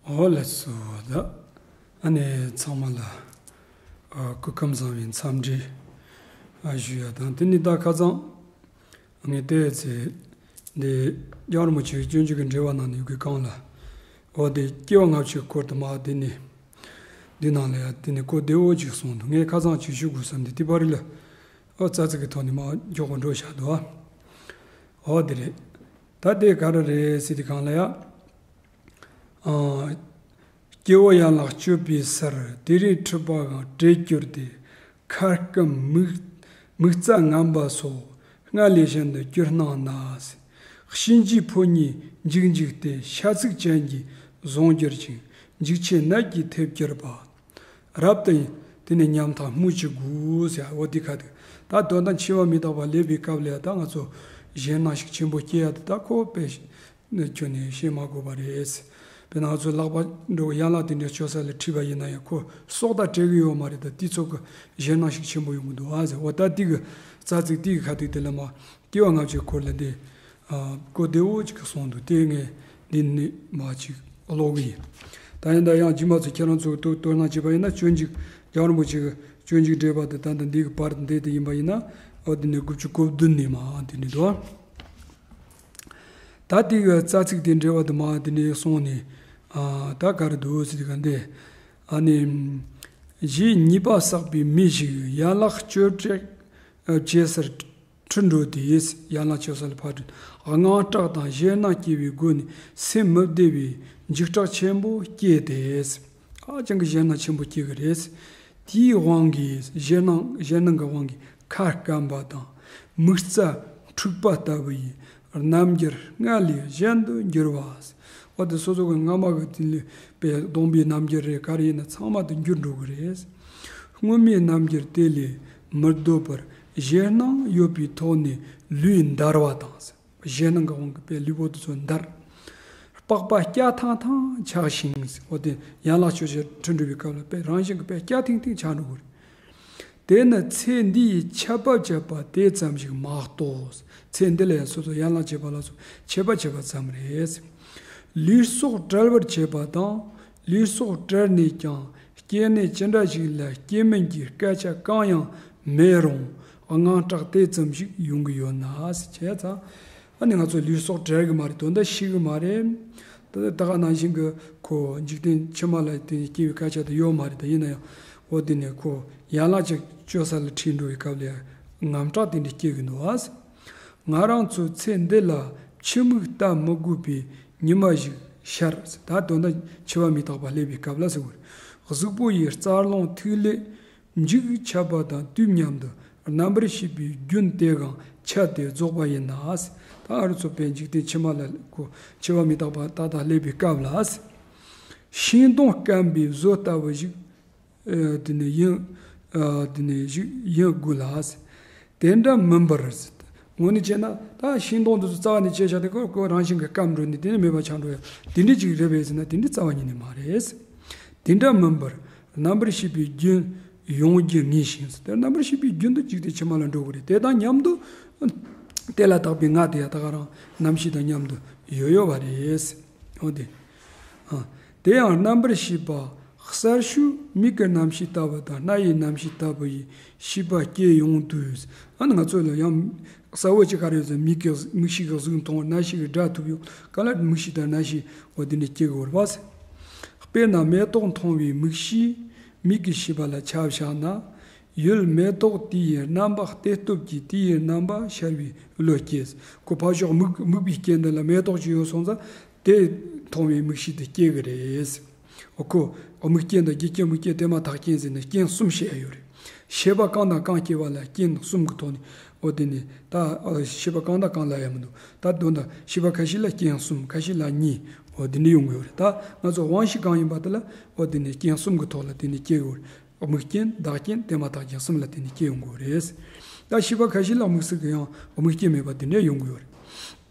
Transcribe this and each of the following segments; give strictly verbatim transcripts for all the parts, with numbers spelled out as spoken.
ཨོ་ལགས་སོ། ད་ཨ་ནི་ཚང་མ་ལ་ཨ་སྐུ་ཁམས་བཟང་བའི་འཚམས་འདྲི་ཨ་ཞུ་ཡ་དང་། དེ་ནི་ད་ཁ་སང་ངས་བལྟས་ཚེ་འདི་རྒྱལ་བ་རིན་པོ་ཆེའི་སྤྱོད་འཇུག་གི་འགྲེལ་པ་ནང་ནས་ཡོད་ཀྱི་གང་ལ། འོ་དེ་སྐྱེ་བ་སྔ་ཕྱི་སྐོར་དུ་མ་དེ་ནི་འདི་ནང་ལ་ཡ་དེ་ནི་གོ་བདེ་བོ་ཅིག་གསུངས་འདུག་ངས་ཁ་སང་ཅིག་ཞུ་དགོས་བསམ་སྟེ་དེ་པར་རིས་ལ་ཨོ་རྩ་ཚིག་གི་ཐོག་ནས་མ་མགྱོགས་པོ་འགྲོ་བཞག་འདུག་ཨ། ཨོ་དེ་རེད། ད་དེ་ག་རེ་རེད་ཟེར་དེ་གང་ལ་ཡ། ཨ། སྐྱེ་བོ་ཡན་ལག་སྤྱོད་པའི་སར། དེ་རིང་འཁྲིད་པའང་བྲེལ་གྱུར་ཏེ། ཁ་སྐམ་མིག་མིག་རྩ་ངན་པ་སོགས། སྔར་ལས་གཞན་དུ་གྱུར་སྣང་ན། གཤིན་རྗེའི་ཕོ་ཉས་འཇིགས་འཇིགས་ཏེ། ཤ་ཚུགས་ཅན་གྱིས་བཟུང་གྱུར་ཅིང་། འཇིགས་ཆེན་ནད་ཀྱིས་ཐེབས་གྱུར་པ། རབ་ཏུ་དེ་ནས་ཉམ་ཐག་སྨོས་ཅི་དགོས་ཟེར། འོ་འདི་ཁ་ཐུག་ད་དོན་དག་འཆི་བ་མི་རྟག་པ་སླེབས་པའི་སྐབས་ལ་ད་ང་ཚོ་ཞེད་སྣང་ཤུགས་ཆེན་པོ་སྐྱེ་ཡ་དེ་ད་ཁོ་དཔེ་ཁྱོན་ནས་བཤད་མ་དགོས་པ་རེད། དཔེར་ན་ང་ཚོ་ལག་པ་འགྲོ་ཡན་ལག་དེ་འདྲ་བཅོ་ས་ལ་ཁྲིད་པ་ཡིན་ན་ཡང་ཁོ་སྲོག་དང་བྲལ་གི་ཡོད་མ་རེད། ད་དེ་ཚོ་གི་ཞེད་སྣང་ཤུགས་ཆེན་པོ་ཡོང་གི་འདུག་ཨ་ཟེར། འོ་ད་དེ་གི་རྩ་ཚིག་དེ་གི་ཁ་ཐུག་དེ་ལ་མ་སྐྱེ་བ་སྔ་ཕྱི་སྐོར་ལ་འདི་ཨ་གོ་བདེ་བོ་ཅིག་གསུངས་འདུག་དེ་ངས་འདི་ནས་མ་ཅིག་ཀློག་གི་ཡིན། ད་ཡིན་ད་ཡང་རྗེས་མ་ཚོ་ཁྱེད་རང་ཚོ་དོ་དོ་སྣང་བྱེད་པ་ཡིན་ན་སྤྱོད་འཇུག་རྒྱལ་བ་རིན་པོ་ཆེ་གི་སྤྱོད་འཇུག་འགྲེལ་པ་དེ་ད་ལྟ་འདི་གི་པར་འདི་དེ་ཡིན་པ་ཡིན་ན་ཨོ་དེ་ནས་དགུ་བཅུ་གོ་བདུན་ནས་མ་དེ་ནས་འདུག་ད་དེ་གི་རྩ་ཚིག་དེ་འགྲེལ་པ་དེ་མ་དེ་ནས་སོང་ནས་ཨ་ད་ག་རེ་འདུག་ཟེར་ག་འདི་ཨ་ནི་གཞི་ཉེས་པ་བསགས་པའི་མི་ཞིག་ཡན་ལག་སྤྱོད་བྲེག་བྱེད་སར་ཁྲིད་འགྲོ་དེས། ཡན་ལག་སྤྱོད་ས་ལ་ཕར་ཁྲིད། དངངས་སྐྲག་དང་ཞེད་སྣང་སྐྱེ་བའི་སྒོ་ནས་སེམས་མི་བདེ་བའི་འཇིགས་སྐྲག་ཆེན་པོ་སྐྱེས་ཏེ། ཧ་ཅང་གི་ཞེད་སྣང་ཆེན་པོ་སྐྱེ་གི་རེད། དེའི་དབང་གིས་ཞེད་སྣང་ཞེད་སྣང་གི་དབང་གིས་ཁ་སྐམ་པ་དང་། མིག་རྩ་འཁྲུགས་པ་ལྟ་བུ་ཡི་རྣམ་འགྱུར་སྔར་ལས་གཞན་དུ་འགྱུར་བ། འོ་དེ་སོ་སོ་གི་སྔ་མ་གི་དེ་ལས་པའི་གདོང་པའི་རྣམ་འགྱུར་རེད་ག་རེ་ཡིན་ན་ཚང་མ་དེ་འགྱུར་འགྲོ་གི་རེད། སྔོན་མའི་རྣམ་འགྱུར་དེ་ལས་མི་ལྡོག་པར་ཞེད་སྣང་ཡོད་པའི་ཐོག་ནས་ལུས་འདར་བ་དང་། ཞེད་སྣང་གི་དབང་གིས་པའི་ལུས་པོ་དེ་ཚོ་འདར། པགས་པ་སྐྱ་ཐང་ཐང་ཆགས་ཤིང་། འོ་དེ་ཡན་ལག་སྤྱོད་བྱེད་ཁྲིད་འགྲོ་བའི་སྐབས་ལ་པའི་རང་བཞིན་གྱི་པའི་སྐྱ་ཐིང་ཐིང་ཆགས་འགྲོ་གི་རེད། དེ་ནི་ཚེ་འདི་ཡི་ཆད་པ་བཅད་པ་དེ་ཙམ་ཞིག་མ་གཏོགས། ཚེ་འདི་ལ་ཡང་སོ་སོ་ཡན་ལག་བྱེད་པ་ལ་སོགས་ཆད་པ་བཅད་པ་ཙམ་རེད། ལུས་སྲོག་བྲལ་བར་བྱེད་པ་དང་། ལུས་སྲོག་བྲལ་ནས་ཀྱང་སྐྱེ་གནས་ཅི་འདྲ་ཞིག་ལ་སྐྱེ་མིན་གྱི་སྐད་ཆ་གང་ཡང་མེད་རུང་དངངས་སྐྲག་དེ་ཙམ་ཞིག་ཡོང་གི་ཡོད་ན་ཟེར་བྱས་ཙང་། ཨ་ནི་ང་ཚོ་ལུས་སྲོག་བྲལ་གི་མ་རེད། དོན་དག་ཤི་གི་མ་རེད། ད་ད་ག་ནང་བཞིན་གི་ཁོ་འཇིག་རྟེན་ཕྱི་མ་ལ་དེ་སྐྱེ་བའི་སྐད་ཆ་དེ་ཡོད་མ་རེད། ད་ཡིན་ན་ཡང་འོ་དེ་ནས་ཁོ་ཡན་ལག་ཅིག་སྤྱོད་ས་ལ་ཁྲིད་འགྲོ་བའི་སྐབས་ལ་དངངས་སྐྲག་དེ་འདྲ་སྐྱེ་གི་འདུག་ཨ། ང་རང་ཚོའི་ཚེ་འདི་ལ་ཕྱི་མིག་ལྟ་མི་དགོས་པའི་ཉི་མ་ཞིག་ཤར། ད་དོན་དག་འཆི་བ་མི་རྟག་པ་སླེབས་པའི་སྐབས་ལ་ཟེར་བ་རེད། གཟུགས་པོ་ཡི་རྩ་རླུང་ཐིག་ལེ་འཇིག་ཆགས་པ་དང་དུས་མཉམ་དུ་རྣམ་པར་ཤེས་པའི་རྒྱུན་དེའང་ཆད་དེ་རྫོགས་པ་ཡིན་ན། ད་ཨ་རུ་ཚོ་པའི་འཇིག་རྟེན་ཕྱི་མ་ལ་ཁོ་འཆི་བ་མི་རྟག་པ་ཏག་ཏག་སླེབས་པའི་སྐབས་ལ། ཤིང་སྡོང་སྐམ་པའི་བཟོ་ལྟ་བུ་ཞིག་ཨ་དེ་ནས་ཡིན། ཨ་དེ་ནས་ཞིག་ཡིན་དགོས་ལ། དེ་འདྲ་མིན་པར། དངོས་གནས་བྱས་ན་ད་ཤིང་སྡོང་འདི་ཚོ་རྩ་བ་ནས་བཅད་བཞག་སྟེ་ཁོ་ཁོ་རང་བཞིན་གྱིས་སྐམ་འགྲོ་ནས་དེ་ནས་མེད་པ་ཆགས་འགྲོ་ཡ་དེ་འདྲ་ཅིག་རེད་པས་ཟེར་ན་དེ་འདྲ་རྩ་བ་ཉིད་ནས་མ་རེད། དེ་འདྲ་མིན་པར་རྣམ་པར་ཤེས་པའི་རྒྱུན་ཡོང་རྒྱུ་ངེས་ཤིང་། དེ་རྣམ་པར་ཤེས་པའི་རྒྱུན་དུ་འཇིག་རྟེན་ཕྱི་མ་ལ་འགྲོ་དགོས་རེད། དེ་དང་མཉམ་དུ་དེ་ལ་བཏགས་པའི་ང་དེ་ཡང་ད་ག་རང་རྣམ་ཤེས་དང་མཉམ་དུ་ཡོད་ཡོད་པ་རེད། འོ་དེ། ཨ། དེ་ཡང་རྣམ་པར་ཤེས་པ་གསར་ཤོས་མིག་གི་རྣམ་ཤེས་ལྟ་བུ་དང་སྣ་ཡི་རྣམ་ཤེས་ལྟ་བུ་ཡི་ཤེས་པ་སྐྱེ་ཡོང་དུས། ཨ་ནི་ང་ཚོ་ལ་ཡང་གསལ་བོ་ཅིག་ག་རེ་ཡོད་ཟེར་མིག་གི་མིག་ཤེས་ཀྱི་གཟུགས་མཐོང་། རྣ་ཤེས་ཀྱི་སྒྲ་ཐོས་ཡོང་ག་ལ་མིག་ཤེས་དང་རྣ་ཤེས་འོ་དེ་འདྲ་སྐྱེ་གི་ཡོད་རེད་པ། དཔེར་ན་མེ་ཏོག་མཐོང་བའི་མིག་ཤེས་མིག་གི་ཤེས་པ་ལ་ཆ་བཞག་ན། ཡུལ་མེ་ཏོག་དེ་ཡི་རྣམ་པ་སྟེ་སྟོབས་ཀྱིས་དེ་ཡི་རྣམ་པ་ཤར་བའི་བློ་སྐྱེས། ཁོ་ཕར་ཕྱོགས་མིག་མིག་པའི་རྐྱེན་འདི་ལ་མེ་ཏོག་ཅིག་ཡོད་སོང་ཙང་དེ་མཐོང་བའི་མིག་ཤེས་དེ་སྐྱེ་གི་རེད། ཁོ་མིག་རྐྱེན་དང་རྒྱུ་རྐྱེན་མིག་རྐྱེན་དེ་མ་ཐག་རྐྱེན་ཟེར་ནས་རྐྱེན་གསུམ་བཤད་ཡ་ཡོད་རེད། ཤེས་པ་གང་དང་གང་སྐྱེ་བ་ལ་རྐྱེན་གསུམ་གྱི་ཐོག་ནས་འོ་དེ་ནས་ད་ཤེས་པ་གང་དང་གང་ལ་ཡང་མི་འདུག་ད་དོན་དག་ཤེས་པ་ཁ་ཤས་ལ་རྐྱེན་གསུམ་ཁ་ཤས་ལ་གཉིས་འོ་དེ་འདྲ་ཡོང་གི་ཡོད་རེད། ད་ང་ཚོ་དབང་ཤེས་གང་ཡིན་པ་དེ་ལ་འོ་དེ་ནས་རྐྱེན་གསུམ་གྱི་ཐོག་ལ་དེ་ནས་སྐྱེ་གི་ཡོད་རེད། དམིགས་རྐྱེན་བདག་རྐྱེན་དེ་མ་ཐག་རྐྱེན་གསུམ་ལ་བརྟེན་ནས་སྐྱེ་ཡོང་གི་རེད། ད་ཤེས་པ་ཁ་ཤས་ལ་དམིགས་བསལ་གྱི་ཡང་དམིགས་རྐྱེན་མེད་པ་དེ་འདྲ་ཡོང་གི་ཡོད་རེད།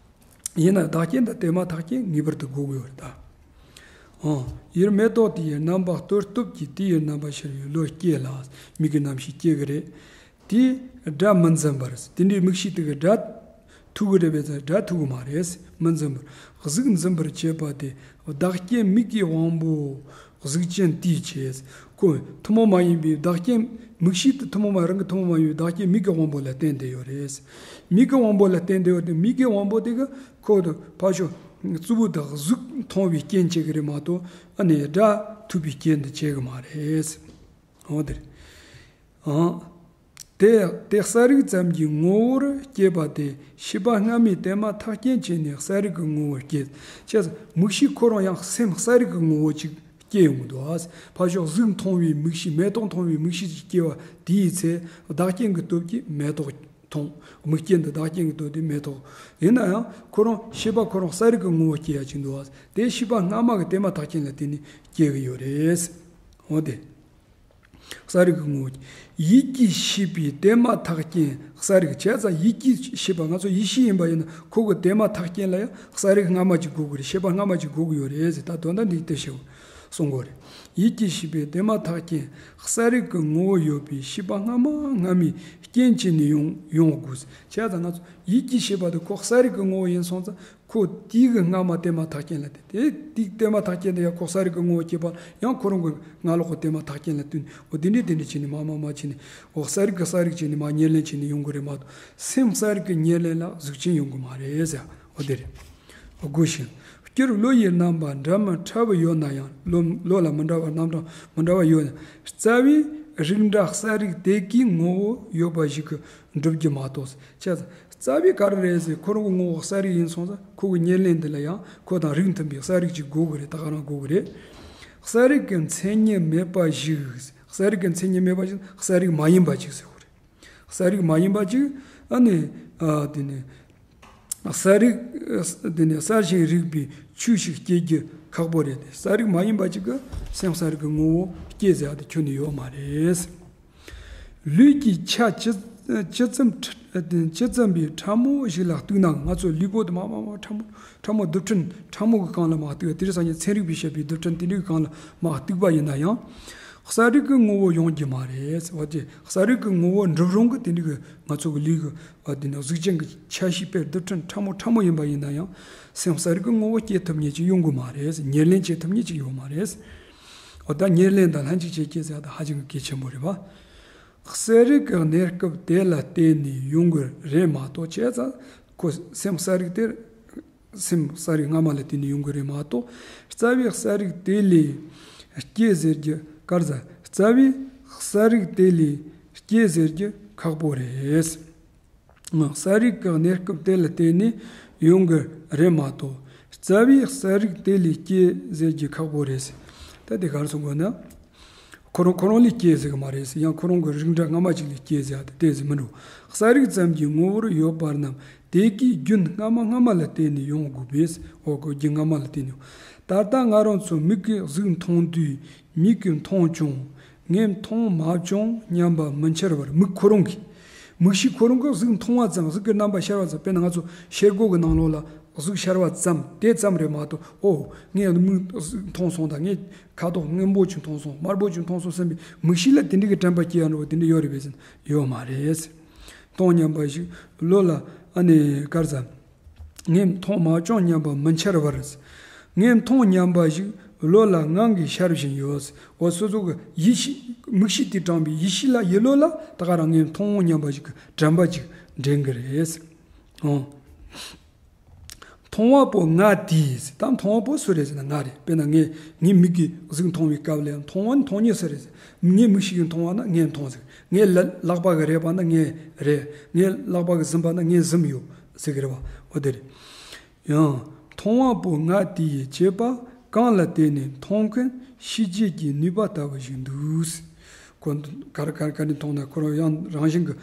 ཡིན་ན་བདག་རྐྱེན་དང་དེ་མ་ཐག་རྐྱེན་ངེས་པར་དུ་དགོས་ཀྱི་ཡོད་རེད་ད། ཨང་། ཡུལ་མེ་ཏོག་དེ་ཡི་རྣམ་པ་སྟོར་སྟོབས་ཀྱིས་དེ་ཡི་རྣམ་པ་ཤར་བའི་བློ་སྐྱེ་ལ། མིག་གི་རྣམ་ཤེས་སྐྱེ་གི་རེད། དེས་སྒྲ་མི་འཛིན་པར། དེ་འདྲའི་མིག་ཤེས་དེ་གི་སྒྲ། ཐུག་གི་རེད་པས་ཟེར། སྒྲ་ཐུག་གི་མ་རེད། མི་འཛིན་པར། གཟུགས་འཛིན་པར་བྱེད་པ་དེ་བདག་རྐྱེན་མིག་གི་དབང་པོ་གཟུགས་ཅན་དེས་བྱེད། ཁོ་ཐུན་མོང་མ་ཡིན་པའི་བདག་རྐྱེན། མིག་ཤེས་དེ་ཐུན་མོང་མ་རང་གི་ཐུན་མོང་མ་ཡིན་པའི་བདག་རྐྱེན་མིག་གི་དབང་པོ་ལ་བརྟེན་ཏེ་ཡོད་རེད། མིག་གི་དབང་པོ་ལ་བརྟེན་ཏེ་ཡོད་དེ། མིག་གི་དབང་པོ་དེ་གི་ཁོ་དང་ཕར་ཕྱོགས་གཙོ་བོ་དེ་གཟུགས་མཐོང་བའི་རྐྱེན་བྱེད་ཀྱི་རེད་མ་གཏོགས། ཨ་ནི་སྒྲ་ཐུག་པའི་རྐྱེན་དེ་བྱེད་ཀྱི་མ་རེད། འོ་དེ་རེད། ཨང་། དེ་དེ་གསལ་རིག་ཙམ་གྱི་ངོ་བོར་སྐྱེས་པ་དེ་ཤེས་པ་སྔ་མས་དེ་མ་ཐག་རྐྱེན་བྱས་ནས་གསལ་རིག་གི་ངོ་བོར་སྐྱེས། བྱས་ཙང་མིག་ཤེས་ཁོ་རང་ཡང་སེམས་གསལ་རིག་གི་ངོ་བོ་ཅིག་སྐྱེ་ཡོང་གི་འདུག། ཨ། ཕར་ཕྱོགས་གཟུགས་མཐོང་བའི་མིག་ཤེས། མེ་ཏོག་མཐོང་བའི་མིག་ཤེས་ཅིག་སྐྱེ་བ་དེའི་ཚེ། བདག་རྐྱེན་གྱི་སྟོབས་ཀྱིས་མེ་ཏོག་མཐོང་། མིག་རྐྱེན་དེ་བདག་རྐྱེན་གྱི་སྟོབས་དེ་མེ་ཏོག། ཡིན་ན་ཡང་ཁོ་རང་ཤེས་པ་ཁོ་རང་གསལ་རིག་གི་ངོ་བོ་སྐྱེ་ཡ་ཅིག་འདུག། ཨ། དེ་ཤེས་པ་སྔ་མ་གི་དེ་མ་ཐག་རྐྱེན་ལ་བརྟེན་ནས་སྐྱེ་གི་ཡོད་རེད། འོ་དེ། གསལ་རིག་གི་ངོ་བོ། ཡིད་ཀྱི་ཤེས་པའི་དེ་མ་ཐག་རྐྱེན་གསལ་རིག་བྱས་ཙང་། ཡིད་ཀྱི་ཤེས་པ། ང་ཚོ་ཡིད་ཤེས་ཡིན་པ་ཡིན་ན། ཁོ་གི་དེ་མ་ཐག་རྐྱེན་ལ་ཡང་གསལ་རིག་སྔ་མ་ཅིག་དགོས་ཀྱི་རེད། ཤེས་པ་སྔ་མ་ཅིག་དགོས་ཀྱི་ཡོད་རེད་ཟེར། ད་དོན་དག་འདི་དེ་ཞིག་གསུང་དགོས་རེད། ཡིད་ཀྱི་ཤེས་པའི་དེ་མ་ཐག་རྐྱེན་གསལ་རིག་གི་ངོ་བོ་ཡོད་པའི་ཤེས་པ་སྔ་མ་སྔ་མའི་རྐྱེན་བྱས་ནས་ཡོང་ཡོང་དགོས། བྱས་ཙང་ང་ཚོ་ཡིད་ཀྱི་ཤེས་པ་དེ་ཁོ་གསལ་རིག་གི་ངོ་བོ་ཡིན་སོང་ཙང་། ཁོ་དེའི་གི་སྔ་མ་དེ་མ་ཐག་རྐྱེན་ལ་བརྟེན་ཏེ། དེའི་དེ་མ་ཐག་རྐྱེན་དེ་ཡང་ཁོ་གསལ་རིག་གི་ངོ་བོ་སྐྱེས་པ་ཡང་ཁོ་རང་གི་སྔ་ལོགས་གི་དེ་མ་ཐག་རྐྱེན་ལ་བརྟེན། འོ་དེ་འདྲས་དེ་འདྲས་བྱས་ནས་མ་མ་མ་བྱས་ནས། འོ་གསལ་རིག་གི་གསལ་རིག་བྱས་ནས་མ་ཉེར་ལེན་བྱས་ནས་ཡོང་གི་རེད་མ་གཏོགས། སེམས་གསལ་རིག་གི་ཉེར་ལེན་ལ་གཟུགས་ཅན་ཡོང་གི་མ་རེད་ཟེར། འོ་དེ་རེད། དགོས་ཤིང་། སྤྱིར་བློ་ཡི་རྣམ་པ་འདྲ་མི་འདྲ་བ་ཡོད་ན་ཡང་། བློ་བློ་ལ་མི་འདྲ་བ་རྣམ་གྲངས་མི་འདྲ་བ་ཡོད་ན། རྩ་བའི་རིགས་འདྲ་གསལ་རིག་དེ་གའི་ངོ་བོ་ཡོད་པ་ཞིག་གིས་འགྲུབ་རྒྱུ་མ་གཏོགས། བྱས་ཙང་རྩ་བའི་ག་རེ་རེད་ཟེར། ཁོ་རང་གི་ངོ་བོ་གསལ་རིག་ཡིན་སོང་ཙང་། ཁོ་གི་ཉེར་ལེན་འདི་ལ་ཡང་ཁོ་དང་རིགས་མཐུན་པའི་གསལ་རིག་ཅིག་དགོས་གི་རེད། ད་ག་རང་དགོས་གི་རེད། གསལ་རིག་གི་མཚན་ཉིད་མེད་པ་ཞིག། གསལ་རིག་གི་མཚན་ཉིད་མེད་པ་ཞིག། གསལ་རིག་མ་ཡིན་པ་ཅིག་ཟེར་དགོས་རེད། གསལ་རིག་མ་ཡིན་པ་ཅིག། ཨ་ནི། ཨ། དེ་ནི། གསལ་རིག། དེ་ནི་གསལ་ཞིང་རིག་པའི་ཆོས་ཤིག་སྐྱེ་རྒྱུ་ཁག་པོ་རེད། གསལ་རིག་མ་ཡིན་པ་ཅིག་གིས་སེམས་གསལ་རིག་གི་ངོ་བོ་སྐྱེ་ཟེར་ཡ་དེ་ཁྱོན་ནས་ཡོད་མ་རེད། ལུས་ཀྱི་ཆ་ཇི་ཇི་ཙམ་ཕྲ་ཇི་ཙམ་པའི་ཕྲ་མོ་ཞིག་ལ་གཏུགས་ནའང་། ང་ཚོ་ལུས་པོ་དེ་མ་མ་མ་ཕྲ་མོ་ཕྲ་མོ། རྡུལ་ཕྲན་ཕྲ་མོ་གི་སྒང་ལ་མ་གཏུགས། དེ་རིང་སང་ཉིན་ཚན་རིག་པས་བཤད་པའི་རྡུལ་ཕྲན་དེ་འདྲའི་སྒང་ལ་མ་གཏུགས་པ་ཡིན་ན་ཡང་། གསལ་རིག་གི་ངོ་བོ་ཡོང་རྒྱུ་མ་རེད། འོ་དེ་གསལ་རིག་གི་ངོ་བོ་འགྲུབ་རུང་གི་དེ་འདྲའི་གི་ང་ཚོ་གི་ལུས་ཀྱི། འོ་དེ་ནི་གཟུགས་ཅན་གྱི་ཆ་ཤས་དཔེར་རྡུལ་ཕྲན་ཕྲ་མོ་ཕྲ་མོ་ཡིན་པ་ཡིན་ན་ཡང་། སེམས་གསལ་རིག་གི་ངོ་བོ་སྐྱེ་ཐུབ་མཁན་ཅིག་ཡོང་གི་མ་རེད། ཉེར་ལེན་བྱེད་ཐུབ་མཁན་ཅིག་ཡོད་མ་རེད། འོ་ད་ཉེར་ལེན་དང་ལྷན་ཅིག་བྱེད་སྐྱེད་ཟེར་ཡ་ད་ཧ་ཅང་གི་གལ་ཆེན་པོ་རེད་པ། གསལ་རིག་གི་གནས་སྐབས་དེ་ལ་བརྟེན་ནས་ཡོང་གི་རེད་མ་གཏོགས། བྱས་ཙང་ཁོ་སེམས་གསལ་རིག་དེ། སེམས་གསལ་རིག་སྔ་མ་ལ་བརྟེན་ནས་ཡོང་གི་རེད་མ་གཏོགས། རྩ་བའི་གསལ་རིག་དེ་ལས་སྐྱེ་ཟེར་རྒྱུ་ག་རེ་ཟ། རྩ་བའི་གསལ་རིག་དེ་ལས་སྐྱེ་ཟེར་རྒྱུ་ཁག་པོ་རེད། གསལ་རིག་གི་གནས་སྐབས་དེ་ལ་བརྟེན་ནས་ཡོང་གི་རེད་མ་གཏོགས། རྩ་བའི་གསལ་རིག་དེ་ལས་སྐྱེ་ཟེར་རྒྱུ་ཁག་པོ་རེད། ད་དེ་ག་རེ་གསུང་དགོས་ན། ཁོ་རང་ཁོ་རང་ལས་སྐྱེ་ཟེར་གི་མ་རེད། ཡང་ཁོ་རང་གི་རིགས་འདྲ་སྔ་མ་ཅིག་ལས་སྐྱེ་ཟེར་ཡ་དེ་དེ་ཟེར་མི་འགྲོ། གསལ་རིག་ཙམ་གྱི་ངོ་བོར་ཡོད་པ་རྣམས་དེ་གའི་རྒྱུན་སྔ་མ་སྔ་མ་ལ་བརྟེན་ནས་ཡོང་དགོས་པས། འོ་ཁོ་རྒྱུན་སྔ་མ་ལ་བརྟེན་ནས་ཡོང་། ད་ལྟ་ང་རང་ཚོ་མིག་གིས་གཟུགས་མཐོང་དུས། མིག་གིས་མཐོང་ཀྱང་ངས་མཐོང་མ་བྱུང་སྙམ་པ་མི་འཆར་བར། མིག་ཁོ་རང་གིས། མིག་ཤེས་ཁོ་རང་གིས་གཟུགས་མཐོང་བ་ཙམ། གཟུགས་ཀྱི་རྣམ་པ་ཤར་བ་ཙམ། དཔེར་ན་ང་ཚོ་ཤེལ་སྒོ་གི་ནང་ལོགས་ལ་གཟུགས་ཤར་བ་ཙམ། དེ་ཙམ་རེད་མ་གཏོགས། ཨོ་ངས་མིག་གཟུགས་མཐོང་སོང་། ད་ངས་ཁ་དོག་སྔོན་པོ་ཅིག་མཐོང་སོང་། དམར་པོ་ཅིག་མཐོང་སོང་བསམ་པའི་མིག་ཤེས་ལ་དེ་འདྲ་གི་དྲན་པ་སྐྱེ་ཡ་འདྲ་བོ་དེ་འདྲ་ཡོད་རེད་པས་ཟེར་ན། ཡོད་མ་རེད། མཐོང་སྙམ་པ་ཞིག་བློ་ལ། ཨ་ནི་ག་རེ་ཟ། ངས་མཐོང་མ་བྱུང་སྙམ་པ་མི་འཆར་བར། ངས་མཐོང་སྙམ་པ་ཞིག་བློ་ལ་ངང་གིས་ཤར་བཞིན་ཡོད། འོ་སོ་སོ་གི་ཡིད་ཤེས། མིག་ཤེས་དེ་དྲངས་པའི་ཡིད་ཤེས་ལ། ཡིད་བློ་ལ་ད་ག་རང་ངས་མཐོང་སྙམ་པ་ཞིག་གི་དྲན་པ་ཅིག་འདྲེན་གི་རེད། འོ། མཐོང་བ་པོ་ང་དེས། ད་མཐོང་བ་པོ་སུ་རེད་ཟེར་ན་ང་རེད། དཔེར་ན་ངས་ངའི་མིག་གིས་གཟུགས་མཐོང་བའི་སྐབས་ལ་མཐོང་བ་ནི་མཐོང་མྱི་སུ་རེད་ཟེར། ངའི་མིག་ཤེས་ཀྱིས་མཐོང་བ་ན་ངས་མཐོང་ཟེར། ངའི་ལ་ལག་པ་གིས་རེག་པ་ན་ངས་རེག། ངའི་ལག་པ་གིས་ཟིན་པ་ན་ངས་ཟིན་ཡོད་ཟེར་གི་རེད་བ། འོ་དེ་རེད། ཡང་མཐོང་བ་པོ་ང་དེ་ཡི་བྱེད་པ་གང་ལ་བརྟེན་ནས་མཐོང་མཁན་ཤེས་བྱེད་ཀྱི་ནུས་པ་ལྟ་བུ་ཞིག་འདུག། ཁོ་ག་རེ་ག་རེ་ག་རེ་མཐོང་ན་ཁོ་རང་ཡང་རང་བཞིན་གྱི་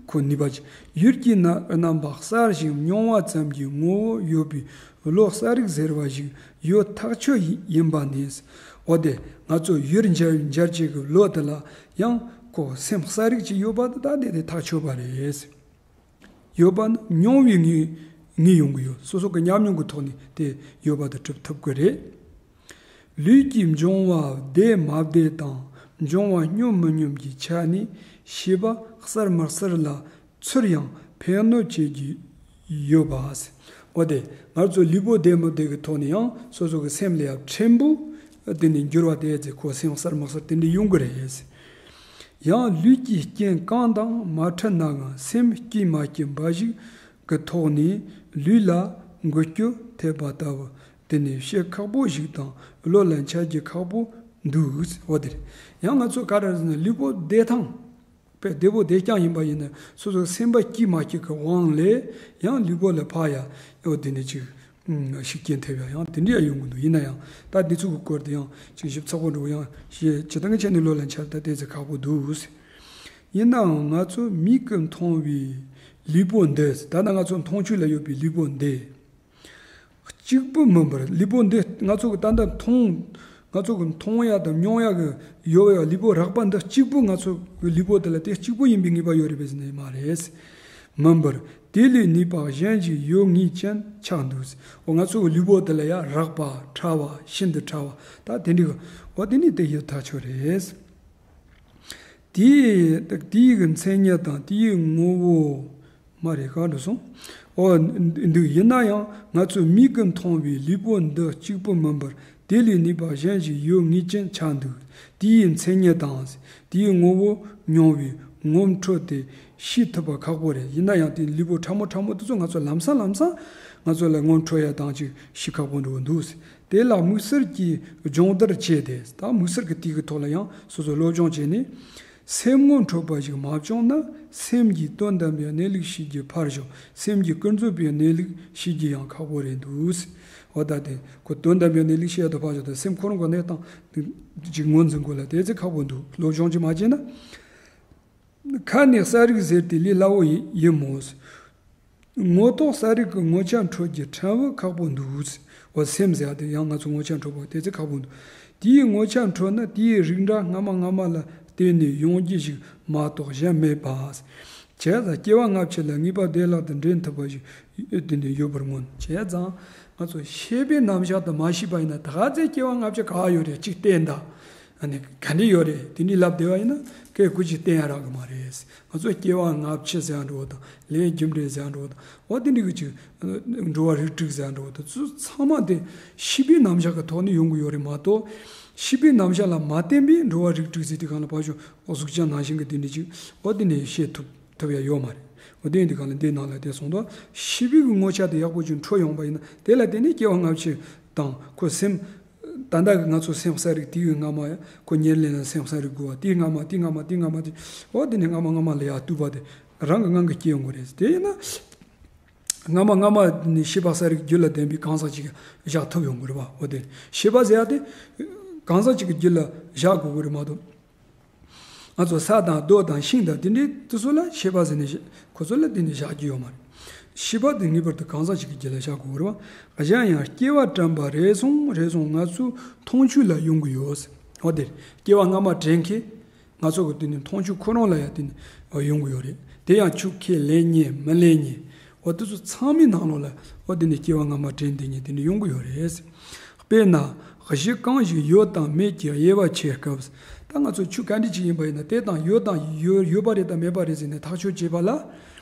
ཁོ་ནུས་པ་ཅིག། ཡུལ་གྱི་ན་རྣམ་པ་གསལ་ཞིང་མྱོང་བ་ཙམ་གྱི་ངོ་བོ་ཡོད་པའི་བློ་གསལ་རིག་ཟེར་བ་ཞིག་ཡོད་ཐག་ཆོད་ཡིན་པ་ནི། འོ་དེ་ང་ཚོ་ཡུལ་འཇལ་འཇལ་བྱེད་ཀྱི་བློ་དེ་ལ་ཡང་ཁོ་སེམས་གསལ་རིག་ཅིག་ཡོད་པ་དེ་ད་དེ་དེ་ཐག་ཆོད་པ་རེད། ཡོད་པ་ནི་མྱོང་བའི་ངོས་ངོས་ཡོང་གི་ཡོད། སོ་སོ་གི་ཉམས་མྱོང་གི་ཐོག་ནས་དེ་ཡོད་པ་དེ་གྲུབ་ཐུབ་ཀྱི་རེད། ལུས་ཀྱི་འབྱུང་བ་བདེ་མ་བདེ་དང་འབྱུང་བ་སྙོམས་མི་སྙོམས་ཀྱི་ཆ་ནས་ཤེས་པ་གསལ་མི་གསལ་ལ་ཚུར་ཡང་ཕན་གནོད་བྱེད་ཀྱི་ ཡོད་པ། འོ་དེ་ང་ཚོ་ལུས་པོ་བདེ་མི་བདེ་གི་ཐོག་ནས་ཡང་སོ་སོ་གི་སེམས་ལ་ཡང་ཕྲན་བུ་དེ་ནས་འགྱུར་བ་དེ་ཚེ་ཁོ་སེམས་གསར་མི་གསར་དེ་འདྲ་ཡོང་གི་རེད། ཡང་ལུས་ཀྱི་རྐྱེན་གང་དང་མ་འཕྲད་ནའང་སེམས་སྐྱིད་མ་སྐྱིད་འབའ་ཞིག་གི་ཐོག་ནས་ལུས་ལ་འགུལ་སྐྱོད་ཐེབས་པ་ལྟ་བུ་དེ་ནི་བྱེད་ཁག་པོ་ཞིག་དང་བློ་ལ་འཆར་རྒྱུ་ཁག་པོ་འདུག་འོ་དེ་རེད། ཡང་ང་ཚོ་ག་རེ་ཟེར་ན་ལུས་པོ་བདེ་ཐང་དཔེ་བདེ་པོ་བདེ་རྐྱང་ཡིན་པ་ཡིན་ན་སོ་སོ་སེམས་པ་སྐྱིད་མ་སྐྱིད་ཀྱི་དབང་ལས་ཡང་ལུས་པོ་ལ་ཕར་ཡ་འོ་དེ་ནི་ཅིག་ཤུགས་རྐྱེན་ཐེབས་ཡ་ཡང་དེ་འདྲ་ཡ་ཡོང་གི་འདུག་ཡིན་ན་ཡང་ད་འདི་ཚོ་གི་སྐོར་དེ་ཡང་ཅིག་ཞིབ་ཚགས་པོ་འགྲོ་ཡང་ཞེས་ཇི་ལྟར་ངས་བྱས་ནས་བློ་ལ་འཆར་ད་དེ་ཚེ་ཁག་པོ་འདུག་ཡིན་ནའང་ང་ཚོ་མིག་གིས་མཐོང་བའི་ལུས་པོ་འདི་ད་ལྟ་ང་ཚོ་མཐོང་ཆོས་ལ་ཡོད་པའི་ལུས་པོ་འདི། གཅིག་པུ་མིན་པར་ལུས་པོ་འདི་ང་ཚོ་གི་ད་ལྟ་མཐོང་ང་ཚོ་གི་མཐོང་ཡ་དང་མྱོང་ཡ་གི་ཡོད་ཡ་ལུས་པོ་རགས་པ་འདི་གཅིག་པུ་ང་ཚོ་གི་ལུས་པོ་དེ་ལ་དེ་གཅིག་པུ་ཡིན་པའི་ངེས་པ་ཡོད་རེད་པས་ཟེར་ནས་མ་རེད། མིན་པར་དེ་ལས་ནུས་པ་གཞན་ཞིག་ཡོད་ངེས་ཅན་ཆགས་འདུག་འོ་ང་ཚོ་གི་ལུས་པོ་དེ་ལ་ཡ་རགས་པ་ཕྲ་བ་ཤིན་ཏུ་ཕྲ་བ་ད་དེ་འདྲ་གི་འོ་དེ་ནི་དེ་ཡོད་ཐག་ཆོད་རེད། དེའི་དེའི་གི་མཚན་ཉིད་དང་དེའི་ངོ་བོ། མ་རེད་ག་འགྲོ་སོང་། ཨོ། འདུག་ཡིན་ན་ཡང་ང་ཚོའི་མིག་གིས་མཐོང་བའི་ལུས་པོ་འདི་གཅིག་པུ་མིན་པར་དེ་ལས་ནུས་པ་གཞན་ཞིག་ཡོད་ངེས་ཅན་ཆགས་འདུག་དེའི་མཚན་ཉིད་དང་། དེའི་ངོ་བོ་མྱོང་བའི་ངོ་འཕྲོད་དེ་ཤེས་ཐུབ་པ་ཁག་པོ་རེད། ཡིན་ན་ཡང་དེ་ལུས་པོ་ཕྲ་མོ་ཕྲ་མོ་དེ་ཚོ་ང་ཚོ་ལམ་སང་ལམ་སང་ང་ཚོ་ལ་ངོ་འཕྲོད་ཡ་དང་ཅིག་ཤེས་ཁག་པོ་འགྲོ་གི་འདུག་དེ་ལ་དམིགས་བསལ་གྱིས་སྦྱོང་བརྡར་བྱས་ཏེ་ད་དམིགས་བསལ་གྱི་དེ་གི་ཐོག་ལ་ཡང་སོ་སོ་སློབ་སྦྱོང་བྱས་ནས། སེམས་ངོ་འཕྲོད་པ་ཞིག་མ་བྱུང་ན་སེམས་ཀྱི་དོན་དམ་པའི་གནས་ལུགས་ཤེས་རྒྱུ་ཕར་ཞོག་སེམས་ཀྱི་ཀུན་རྫོབ་པའི་གནས་ལུགས་ཤེས་རྒྱུ་ཡང་ཁག་པོ་རེད་འདུག་འོ་ད་དེ་ཁོ་དོན་དམ་པའི་གནས་ལུགས་ཤེས་ཡ་དང་ཕར་ཞོག་དང་སེམས་ཁོ་རང་གི་གནས་སྟངས་ཅིག་ངོས་འཛིན་དགོས་ལ་དེ་ཚེ་ཁག་པོ་འདུག་སློབ་སྦྱོང་ཅིག་མ་བྱས་ན། ཁ་ནས་གསལ་རིག་ཟེར་དེ་ལས་སླ་བོ་ཡིན་མོད། ངོ་ཐོག་གསལ་རིག་གི་ངོ་ཆ་འཕྲོད་རྒྱུ་ཕྲན་བུ་ཁག་པོ་འདུག་འོ་སེམས་ཟེར་ཡ་དེ་ཡང་ང་ཚོ་ངོ་ཆ་འཕྲོད་པ་དེ་ཚེ་ཁག་པོ་འདུག་དེའི་ངོ་ཆ་འཕྲོད་ན་དེའི་རིགས་འདྲ་སྔ་མ་སྔ་མ་ལ་བརྟེན་ནས་ཡོང་རྒྱུ་ཞིག་མ་གཏོགས་གཞན་མེད་པ། བྱས་ཙང་སྐྱེ་བ་སྔ་ཕྱི་ལ་ངེས་པར་བདེ་བླག་ཏུ་འདྲེན་ཐུབ་པ་ཞིག་དེ་འདྲ་ཡོད་པར་མངོན། བྱས་ཙང་ང་ཚོ་ཤེས་པའི་རྣམ་གཞག་དུ་མ་ཤེས་པ་ཡིན་ན་ད་ག་ཚད་སྐྱེ་བ་སྔ་ཕྱི་ག་ཡོད་རེད་གཅིག་བསྟན་ད། ཨ་ནི་ག་འདྲ་ཡོད་རེད་དེ་འདྲའི་ལབ་བསྡད་པ་ཡིན་ན་སྐད་ཀུ་ཅིག་བསྟན་ཡ་རག་གི་མ་རེད། ང་ཚོ་སྐྱེ་བ་སྔ་ཕྱི་ཟེར་ཡ་འགྲོ་བ་དང་ལས་རྒྱུ་འབྲས་ཟེར་ཡ་འགྲོ་བ་དང་འོ་དེ་འདྲ་གི་ཅིག་འགྲོ་བ་རིགས་དྲུག་ཟེར་ཡ་འགྲོ་བ་དང་ཚུ་ཚང་མ་དེ་ཤེས་པའི་རྣམ་གཞག་གི་ཐོག་ནས་ཡོང་གི་ཡོད་རེད་མ་གཏོགས་ཤེས་པའི་རྣམ་གཞག་ལ་མ་བརྟེན་པའི་འགྲོ་བ་རིགས་དྲུག་ཟེར་དུས་གང་ལ་ཕར་ཞོག་ཨོ་གཟུགས་ཅན་ནང་བཞིན་གི་དེ་འདྲ་ཅིག་འོ་དེ་འདྲ་བཤད་ཐུབ་ཐུབ་ཡ་ཡོད་མ་རེད། འོ་དེ་ཡིན་དུས་གང་ལ་འདི་ནང་ལ་དེ་སོང་དུས་ཤེས་པའི་གི་ངོ་ཆ་དེ་ཡག་པོ་ཅིག་འཕྲོད་ཡོང་པ་ཡིན་ན་དེ་ལ་བརྟེན་ནས་སྐྱེ་བ་སྔ་ཕྱི་དང་ཁོ་སེམས། ད་ལྟ་གི་ང་ཚོ་སེམས་གསལ་རིག་དེའི་སྔ་མ་ཡ་ཁོ་ཉེར་ལེན་ལ་སེམས་གསལ་རིག་དགོས་པ་དེའི་སྔ་མ་དེའི་སྔ་མ་དེའི་སྔ་མ་དེ་འོ་དེ་ནས་སྔ་མ་སྔ་མ་ལ་ཡ་བཏུས་པ་དེ་རང་གི་ངང་གིས་སྐྱེ་ཡོང་གི་རེད། དེ་ཡིན་ན་སྔ་མ་སྔ་མ་ནས་ཤེས་པ་གསལ་རིག་རྒྱུད་ལ་ལྡན་པའི་གང་ཟག་ཅིག་བཞག་ཐུབ་ཡོང་གི་རེད་པ། འོ་དེ་ཤེས་པ་ཟེར་ཡ་དེ་གང་ཟག་ཅིག་གི་རྒྱུད་ལ་བཞག་དགོས་གི་རེད་མ་གཏོགས། ང་ཚོ་ས་དང་རྡོ་དང་ཤིང་དང་དེ་འདྲའི་དེ་ཚོ་ལ་ཤེས་པ་ཟེར་ནས་ཁོ་ཚོ་ལ་དེ་འདྲ་བཞག་རྒྱུ་ཡོད་མ་རེད། ཤེས་པ་དེ་ངེས་པར་དུ་གང་ཟག་ཅིག་གི་རྒྱུད་ལ་བཞག་དགོས་རེད་བ། གཞན་ཡང་སྐྱེ་བ་དྲན་པ་རེ་ཟུང་རེ་ཟུང་ང་ཚོའི་མཐོང་ཆོས་ལ་ཡོང་གི་ཡོད། འོ་དེ་སྐྱེ་བ་སྔ་མ་དྲན་མཁན་ང་ཚོ་གི་དེ་ནི་མཐོང་ཆོས་ཁོ་རང་ལ་ཡང་དེ་ནི་ཡོང་གི་ཡོད་རེད། དེ་ཡང་ཆོས་ཁས་ལེན་མཁན་མི་ལེན་མཁན་འོ་དེ་ཚོ་ཚང་མའི་ནང་ལོགས་ལ་འོ་དེ་ནི་སྐྱེ་བ་སྔ་མ་དྲན་བསྡད་མཁན་དེ་ནི་ཡོང་གི་ཡོད་རེད། དཔེར་ན། གཞི་གང་ཞིག་ཡོད་དང་མེད་ཀྱི་དབྱེ་བ་ཕྱེ་སྐབས། ད་ང་ཚོ་ཆོས་ག་འདྲ་ཅིག་ཡིན་པ་ཡིན་ན་དེ་དང་ཡོད་དང་ཡོད་ཡོད་པ་རེད་དང་མེད་པ་རེད་ཟེར་ནས་ཐག་གཅོད་བྱེད་པ་ལ།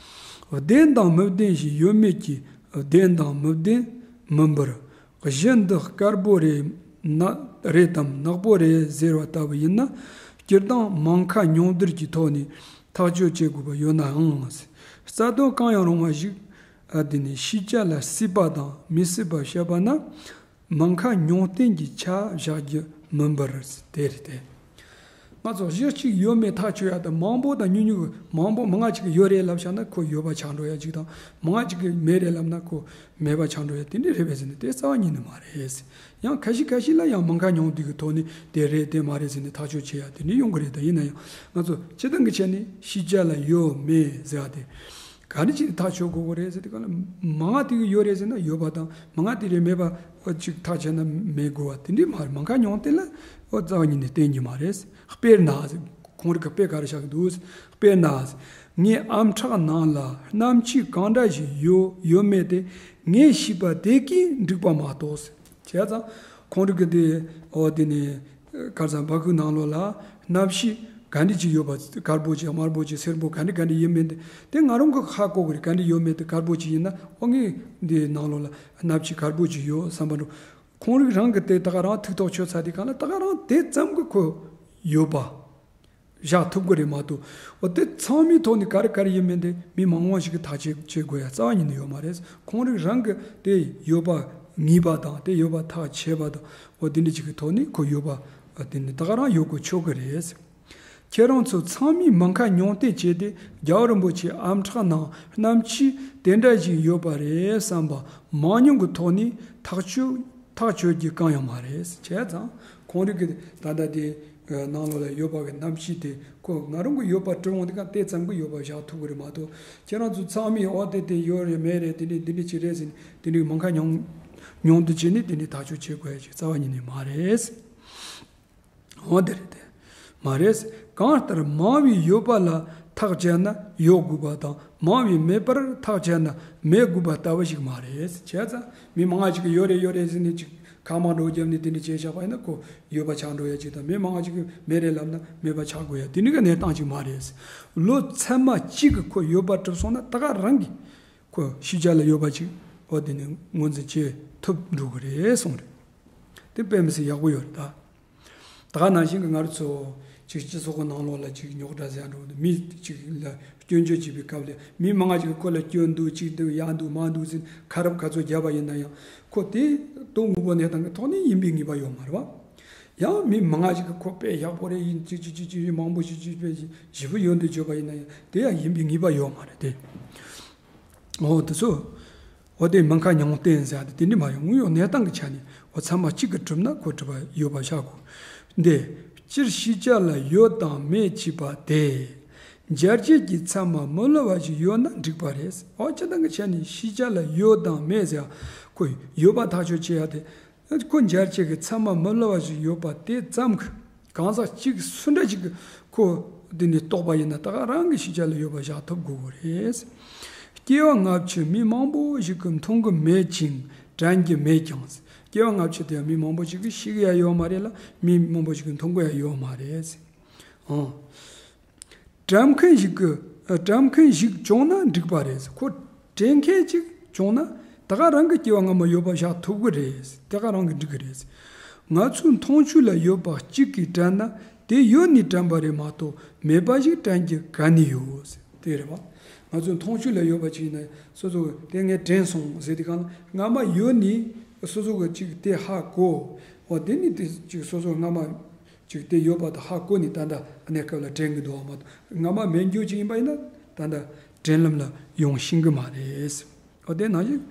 བདེན་དང་མི་བདེན་ཞིག་ཡོད་མེད་ཀྱི་བདེན་དང་མི་བདེན་མིན་པར། གཞི་འདི་དཀར་པོ་རེད་ན་རེད་དམ་ནག་པོ་རེད་ཟེར་བ་ལྟ་བུ་ཡིན་ན། སྤྱིར་བཏང་མིང་ཁ་ཉུང་བསྡུར་གྱི་ཐོག་ནས་ཐག་གཅོད་བྱེད་དགོས་པ་ཡོད་ནའང་། རྩ་དོན་གང་ཡང་རུང་བ་ཞིག་ཨ་དེ་ནས་ཤེས་བྱ་ལ་སྲིད་པ་དང་མི་སྲིད་པ་བཤད་པ་ན། མིང་ཁ་ཉུང་བསྟན་གྱི་ཆ་བཞག་རྒྱུ་མིན་པར་དེ་རེད་དེ། ང་ཚོ་གཞི་གཅིག་ཡོད་མེད་ཐག་གཅོད་ཡ་དང་མང་པོ་དང་ཉུང་ཉུང་གི་མང་པོ་མང་ང་གཅིག་གི་ཡོད་རེད་ལབ་བཞག་ན་ཁོ་ཡོད་པ་ཆགས་འགྲོ་ཡ་གཅིག་དང་མང་ང་གཅིག་གི་མེད་རེད་ལབ་ན་ཁོ་མེད་པ་ཆགས་འགྲོ་ཡ་དེ་འདྲ་རེད་པས་ཟེར་ནས་དེ་རྩ་བ་ཉིད་ནས་མ་རེད། ཡང་ཁ་ཤས་ཁ་ཤས་ལ་ཡང་མིང་ཁ་ཉུང་བསྡུས་ཀྱི་ཐོག་ནས་དེ་རེད་དེ་མ་རེད་ཟེར་ནས་ཐག་གཅོད་བྱེད་ཡ་དེ་འདྲ་ཡོང་གི་རེད། ད་ཡིན་ན་ཡང་ང་ཚོ་སྤྱི་བཏང་གི་ཆ་ནས་ཤེས་བྱ་ལ་ཡོད་མེད་ཟེར་བ་དེ། ག་རེ་བྱས་ནས་ཐག་གཅོད་དགོས་ཀྱི་རེད་ཟེར་དུས་གང་ལ་མང་ང་དེ་གི་ཡོད་རེད་ཟེར་ན་ཡོད་པ་དང་མང་ང་དེ་རེད་མེད་པ་ཅིག་ཐག་བཅད་ན་མེད་དགོས་པ་དེ་འདྲས་མ་རེད། མིང་ཁ་ཉུང་བསྟན་ལ་ཨོ་རྩ་བ་ཉིད་ནས་བསྟན་གྱི་མ་རེད། དཔེར་ན་ཁོང་རིག་གི་དཔེ་ག་རེ་བཞག་གི་འདུག་དཔེར་ན་ངའི་ཨམ་ཕྲག་ནང་ལ་སྣམ་ཕྱིས་གང་འདྲ་ཞིག་ཡོད་ཡོད་མེད་དེ་ངས་ཤེས་པ་དེ་གིས་འགྲིག་པ་མ་གཏོགས། བྱས་ཙང་ཁོང་རིག་གི་དེ་ཨོ་དེ་ནས་ག་རེ་ཟེར་འབའ་ཁུག་ནང་ལོགས་ལ་སྣམ་ཕྱིས་ ག་འདྲ་ཅིག་ཡོད་པ། དཀར་པོ་ཅིག་དམར་པོ་ཅིག་སེར་པོ་ག་འདྲ་ག་འདྲ་ཡིན་མིན་དེ་དེ་ང་རང་གི་ཧ་གོ་གི་རེད། ག་འདྲ་ཡོད་མེད་དེ། དཀར་པོ་ཅིག་ཡིན་ན་ཨོ་ངས་འདི་ནང་ལོགས་ལ་སྣབས་ཕྱི་དཀར་པོ་ཅིག་ཡོད་བསམ་པ་འགྲོ། ཁོང་རང་རང་གི་དེ་ད་ག་རང་ཐིག་ཐོག་ཆོད་ཚར་དུས་སྒང་ལ་ད་ག་རང་དེ་ཙམ་གྱིས་ཁོ་ཡོད་པ་བཞག་ཐུབ་ཀྱི་རེད་མ་གཏོགས། འོ་དེ་ཚང་མའི་ཐོག་ནས་ག་རེ་ག་རེ་ཡིན་མིན་དེ་མི་མང་བ་ཞིག་གིས་ཐག་གཅོད་བྱེད་དགོས་ཡ་རྩ་བ་ཉིད་ནས་ཡོད་མ་རེད། ཁོང་རང་རང་གིས་དེ་ཡོད་པ་ངེས་པ་དང་དེ་ཡོད་པ་ཐག་བཅད་པ་དང་འོ་དེ་འདྲ་ཅིག་གི་ཐོག་ནས་ཁོ་ཡོད་པ་དེ་ནི་ད་ག་རང་ཡོད་དགོས་ཆོག་གི་རེད། ཁྱེད་རང་ཚོ་ཚང་མས་མུ་ཁ་ཉུང་བསྟན་བྱས་ཏེ་རྒྱལ་བ་རིན་པོ་ཆེའི་ཨམ་ཕྲག་ནང་སྣབས་ཕྱི་དེ་འདྲ་ཞིག་ཡོད་པ་རེད་བསམ་པ་མང་ཉུང་གི་ཐོག་ནས་ཐག་གཅོད་ཐག་གཅོད་རྒྱུ་གང་ཡང་མ་རེད། བྱས་ཙང་ཁོང་རང་གི་ད་ལྟ་དེ་ནང་ལོགས་ལ་ཡོད་པ་གི་སྣབས་ཕྱི་དེ་ཁོ་ང་རང་གི་ཡོད་པ་སྤྲད་འོང་དེ་ག་དེ་ཙམ་གྱིས་ཡོད་པ་བཞག་ཐུབ་ཀྱི་རེད་མ་གཏོགས། ཁྱེད་རང་ཚོ་ཚང་མས་འོ་དེ་དེ་ཡོད་རེད་མེད་རེད། དེ་འདྲ་འདི་འདྲ་ཅིག་རེད་ཟེར་ནས་དེ་འདྲའི་མུ་ཁ་ཉུང་ཉུང་དུ་བྱས་ནས་དེ་འདྲའི་ཐག་གཅོད་བྱེད་དགོས་ཡ་ཅིག་རྩ་བ་ཉིད་ནས་མ་རེད། འོ་དེ་རེད་དེ། མ་རེད། གང་ལྟར་མང་བའི་ཡོད་པ་ལ་ཐག་བཅད་ན་ཡོད་དགོས་པ་དང་མང་བའི་མེད་པར་ཐག་བཅད་ན་མེད་དགོས་པ་ལྟ་བུ་ཞིག་མ་རེད། བྱས་ཙང་མི་མང་ང་ཅིག་གིས་ཡོད་རེད་ཡོད་རེད་ཟེར་ནས་ཅིག་ཁ་མང་འགྲོ་བརྒྱབ་ནས་དེ་འདྲ་བྱས་བཞག་པ་ཡིན་ན་ཁོ་ཡོད་པ་ཆགས་འགྲོ་ཡ་ཅིག་དང་མི་མང་ང་ཅིག་གིས་མེད་རེད་ལབ་ན་མེད་པ་ཆགས་དགོས་ཡ་དེ་འདྲ་གི་གནས་སྟངས་ཅིག་མ་རེད། ལོ་ཚད་མ་གཅིག་གིས་ཁོ་ཡོད་པ་གྲུབ་སོང་ན་ད་ག་རང་གིས་ཁོ་ཤེས་བྱ་ལ་ཡོད་པ་ཅིག་འོ་དེ་ནས་ངོས་འཛིན་བྱེད་ཐུབ་འགྲོ་གི་རེད་གསུངས་རེད། དེ་དཔེ་མི་སྲིད་ཡག་པོ་ཡོད་རེད་ད། ད་ག་ནང་བཞིན་གྱི་ང་རང་ཚོ་ཅིག་སྤྱི་ཚོགས་ཀྱི་ནང་ལོགས་ལ་ཅིག་རྙོག་དྲ་ཟེར་འགྲོ་འདུག་མི་ཅིག་ལ་སྐྱོན་བརྗོད་བྱེད་པའི་སྐབས་ལ་མི་མང་ང་ཅིག་གིས་ཁོ་ལ་སྐྱོན་འདུག་ཅིག་འདུག་ཡག་འདུག་མ་འདུག་ཟེར་ཁ་རབ་ཁ་ཚོ་བརྒྱབ་པ་ཡིན་ན་ཡང་ཁོ་དེ་དོན་དངོས་པོ་གནས་སྟངས་ཀྱི་ཐོག་ནས་ཡིན་པའི་ངེས་པ་ཡོད་མ་རེད་བ། ཡང་མི་མང་ང་ཅིག་གིས་ཁོ་དཔེ་ཡག་པོ་རེད་ཡིན་ཅིག་ཅིག་ཅིག་ཅིག་མང་པོ་ཞིག་ཅིག་དཔེ་ཞེ་པོ་ཡོད་འདུག་བརྗོད་པ་ཡིན་ན་ཡང་དེ་ཡང་ཡིན་པའི་ངེས་པ་ཡོད་མ་རེད་དེ། འོ་དེ་ཚོ། འོ་དེ་མུ་ཁ་ཉུང་བསྟན་ཟེར་ཡ་དེ་དེ་འདྲ་མ་ཡོང་། དངོས་ཡོད་གནས་སྟངས་ཀྱི་ཆ་ནས་འོ་ཚད་མ་གཅིག་གིས་གྲུབ་ན་ཁོ་གྲུབ་པ་ཡོད་པ་བཞག་དགོས། འདི། སྤྱིར་ཤེས་བྱ་ལ་ཡོད་དང་མེད་ཅེས་པ་དེ། འཇལ་བྱེད་ཀྱི་ཚད་མ་མི་སླུ་བ་ཞིག་ཡོད་ན་འགྲིག་པ་རེད། འོ་སྤྱིར་བཏང་གི་ཆ་ནས་ཤེས་བྱ་ལ་ཡོད་དང་མེད་ཟེར་ཡ་ཁོ་ཡོད་པ་ཐག་གཅོད་བྱེད་ཡ་དེ། ཁོ་འཇལ་བྱེད་ཀྱི་ཚད་མ་མི་སླུ་བ་ཞིག་ཡོད་པ་དེ་ཙམ་གྱིས་གང་ཟག་གཅིག་སུ་འདྲ་ཞིག་གིས་ཁོ་འདི་ནས་རྟོགས་པ་ཡིན་ན་ད་ག་རང་གི་ཤེས་བྱ་ལ་ཡོད་པ་བཞག་ཐུབ་དགོས་ཀྱི་རེད། སྐྱེ་བ་སྔ་ཕྱི་མི་མང་པོ་ཞིག་གིས་མཐོང་གི་མེད་ཅིང་དྲན་གྱི་མེད་ཀྱང་། སྐྱེ་བ་སྔ་ཕྱི་དེ་མི་མང་པོ་ཞིག་གིས་ཤེས་ཀྱི་ཡ་ཡོད་མ་རེད་ལ་མི་མང་པོ་ཞིག་གིས་མཐོང་གི་ཡ་ཡོད་མ་རེད། ཨང་། དྲན་མཁན་ཞིག་གི་དྲན་མཁན་ཞིག་བྱུང་ན་འགྲིག་པ་རེད། ཁོ་དྲན་མཁན་ཅིག་བྱུང་ན་ད་ག་རང་གི་སྐྱེ་བ་སྔ་མ་ཡོད་པ་བཞག་ཐུབ་ཀྱི་རེད། ད་ག་རང་གིས་འགྲིག་གི་རེད། ང་ཚོའི་མཐོང་ཆོས་ལ་ཡོད་པ་གཅིག་གིས་དྲན་ན་དེ་ཡོད་ནས་དྲན་པ་རེད་མ་གཏོགས་མེད་པ་ཞིག་དྲན་རྒྱུ་ག་ནས་ཡོད། དེ་རེད་བ། ང་ཚོའི་མཐོང་ཆོས་ལ་ཡོད་པ་ཅིག་ཡིན་ན་སོ་སོ་གིས་དེ་ངས་དྲན་སོང་ཟེར་དུས་སྒང་ལ་སྔ་མ་ཡོད་ནས་སོ་སོ་གིས་ཅིག་དེ་ཧ་གོ། འོ་དེ་ནས་དེ་ཅིག་སོ་སོ་སྔ་མ། ཅིག་དེ་ཡོད་པ་དང་ཧ་གོ་ནས་ད་ལྟ་གནས་སྐབས་ལ་དྲན་གྱི་འདུག་བ་མ་གཏོགས་སྔ་མ་མེད་རྒྱུ་ཅིག་ཡིན་པ་ཡིན་ན་ད་ལྟ་དྲན་ལམ་ལ་ཡོང་ཤེས་ཀྱི་མ་རེད། འོ་དེ་ནང་བཞིན་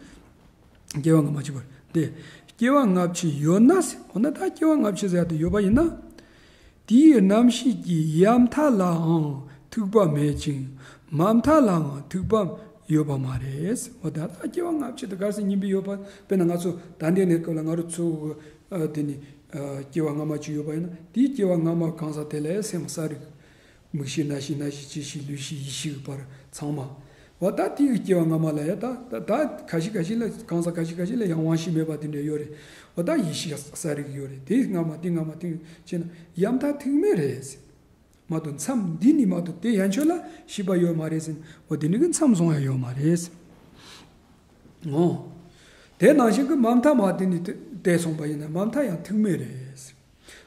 སྐྱེ་བ་སྔ་མ་གཅིག་པ་དེ་སྐྱེ་བ་སྔ་ཕྱི་ཡོད་ན་ཟེར། འོ་ན་ད་སྐྱེ་བ་སྔ་ཕྱི་ཟེར་ཡ་དེ་ཡོད་པ་ཡིན་ན། དེའི་རྣམ་ཤེས་ཀྱི་ཡ་མཐའ་ལའང་ཐུག་པ་མེད་ཅིང་མ་མཐའ་ལའང་ཐུག་པ་ཡོད་པ་མ་རེད། འོ་ད་ལྟ་སྐྱེ་བ་སྔ་ཕྱི་དེ་ག་རེ་ཟེར་སྙིང་པོ་ཡོད་པ་དཔེར་ན་ང་ཚོ་ད་ལྟའི་གནས་སྐབས་ལ་ང་རང་ཚོ་གི་ཨ་དེ་ནི་ཨ་སྐྱེ་བ་སྔ་མ་ཅིག་ཡོད་པ་ཡིན་ན་དེའི་སྐྱེ་བ་སྔ་མ་གང་ཟག་དེ་ལ་སེམས་གསལ་རིག་མིག་ཤེས་རྣ་ཤེས་སྣ་ཤེས་ལྕེ་ཤེས་ལུས་ཤེས་ཡིད་ཤེས་ཀྱི་བར་ཚང་མ། འོ་ད་དེའི་སྐྱེ་བ་སྔ་མ་ལ་ཡ་ད་ད་ད་ཁ་ཤས་ཁ་ཤས་ལ་གང་ཟག་ཁ་ཤས་ཁ་ཤས་ལ་ཡང་དབང་ཤེས་མེད་པ་དེ་འདྲ་ཡོད་རེད། འོ་ད་ཡིད་ཤེས་གསལ་རིག་ཡོད་རེད། དེ་སྔ་མ་དེ་སྔ་མ་དེ་བྱས་ན་ཡ་མཐའ་ཐུག་མེད་རེད། མ་གཏོགས་མཚམས་འདི་ནས་མ་གཏོགས་དེ་ཡན་ཆོད་ལ་ཤེས་པ་ཡོད་མ་རེད་ཟེར། འོ་དེ་ནི་གི་མཚམས་བཟུང་ཡ་ཡོད་མ་རེད། འོ། དེ་ནང་བཞིན་གི་མ་མཐའ་མ་དེ་ནི་དེ་སོང་པ་ཡིན་ན་མ་མཐའ་ཡང་ཐུག་མེད་རེད།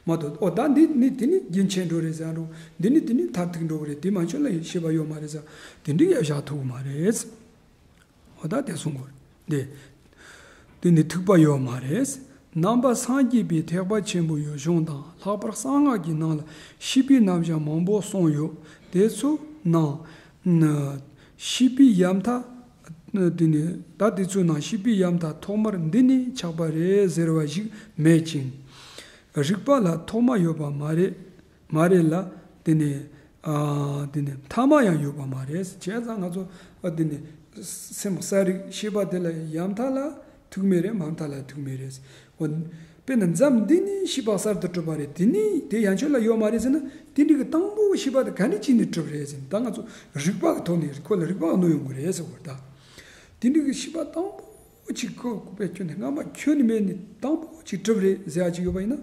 མ་གཏོགས་འོ་ད་འདི་ནི་དེ་ནི་རྒྱུན་ཆད་འགྲོ་རེད་ཟེར་རོ། འདི་ནི་དེ་ནི་མཐར་ཐུག་འགྲོ་གི་རེད། དེ་མ་ཆོད་ལ་ཤེས་པ་ཡོད་མ་རེད་ཟེར། དེ་འདྲ་ཡ་བཞག་ཐུབ་གི་མ་རེད། འོ་ད་དེ་གསུང་དགོས་རེད། དེ་ནི་ཐུག་པ་ཡོད་མ་རེད། ནང་པ་སངས་རྒྱས་པའི་ཐེག་པ་ཆེན་པོའི་གཞུང་དང་ལྷག་པར་གསང་སྔགས་ཀྱི་ནང་ལ་ཤེས་པའི་རྣམ་གཞག་མང་པོ་གསུངས་ཡོད། དེ་ཚོ་ནང་ན་ཤེས་པའི་ཡ་མཐའ་དེ་ནི་ད་དེ་ཚོའི་ནང་ཤེས་པའི་ཡ་མཐའ་ཐོག་མར་འདི་ནས་ཆགས་པ་རེད་ཟེར་བ་ཞིག་མེད་ཅིང་། རིགས་པ་ལ་ཐོག་མ་ཡོད་པ་མ་རེད། མ་རེད་ལ། དེ་ནས་ཨ་དེ་ནས་མཐའ་མ་ཡང་ཡོད་པ་མ་རེད། བྱས་ཙང་ང་ཚོ་ཨ་དེ་ནས་སེམས་གསལ་རིག་ཤེས་པ་དེ་ལ་ཡ་མཐའ་ལ་ཐུག་མེད་རེད། མ་མཐའ་ལ་ཐུག་མེད་རེད། འོ་དཔེར་ན་མཚམས་འདི་ནས་ཤེས་པ་གསར་དུ་གྲུབ་པ་རེད། དེ་ནས་དེ་ཡན་ཆོད་ལ་ཡོད་མ་རེད་ཟེར་ན་དེ་འདྲ་གི་དང་པོ་ཤེས་པ་དེ་ག་འདྲ་བྱས་ནས་གྲུབ་རེད་ཟེར་ན་ད་ང་ཚོ་རིགས་པ་གི་ཐོག་ནས་ཁོ་ལ་རིགས་པ་གནོད་ཡོང་གི་རེད་ཟེར་བ་རེད་ད། དེ་འདྲ་གི་ཤེས་པ་དང་པོ་ཅིག་ཁོ་ཁོ་པས་ཁྱོན་ནས་སྔ་མ་ཁྱོན་ནས་མེད་ནས་དང་པོ་ཅིག་གྲུབ་རེད་ཟེར་ཡ་ཅིག་ཡོད་པ་ཡིན་ན།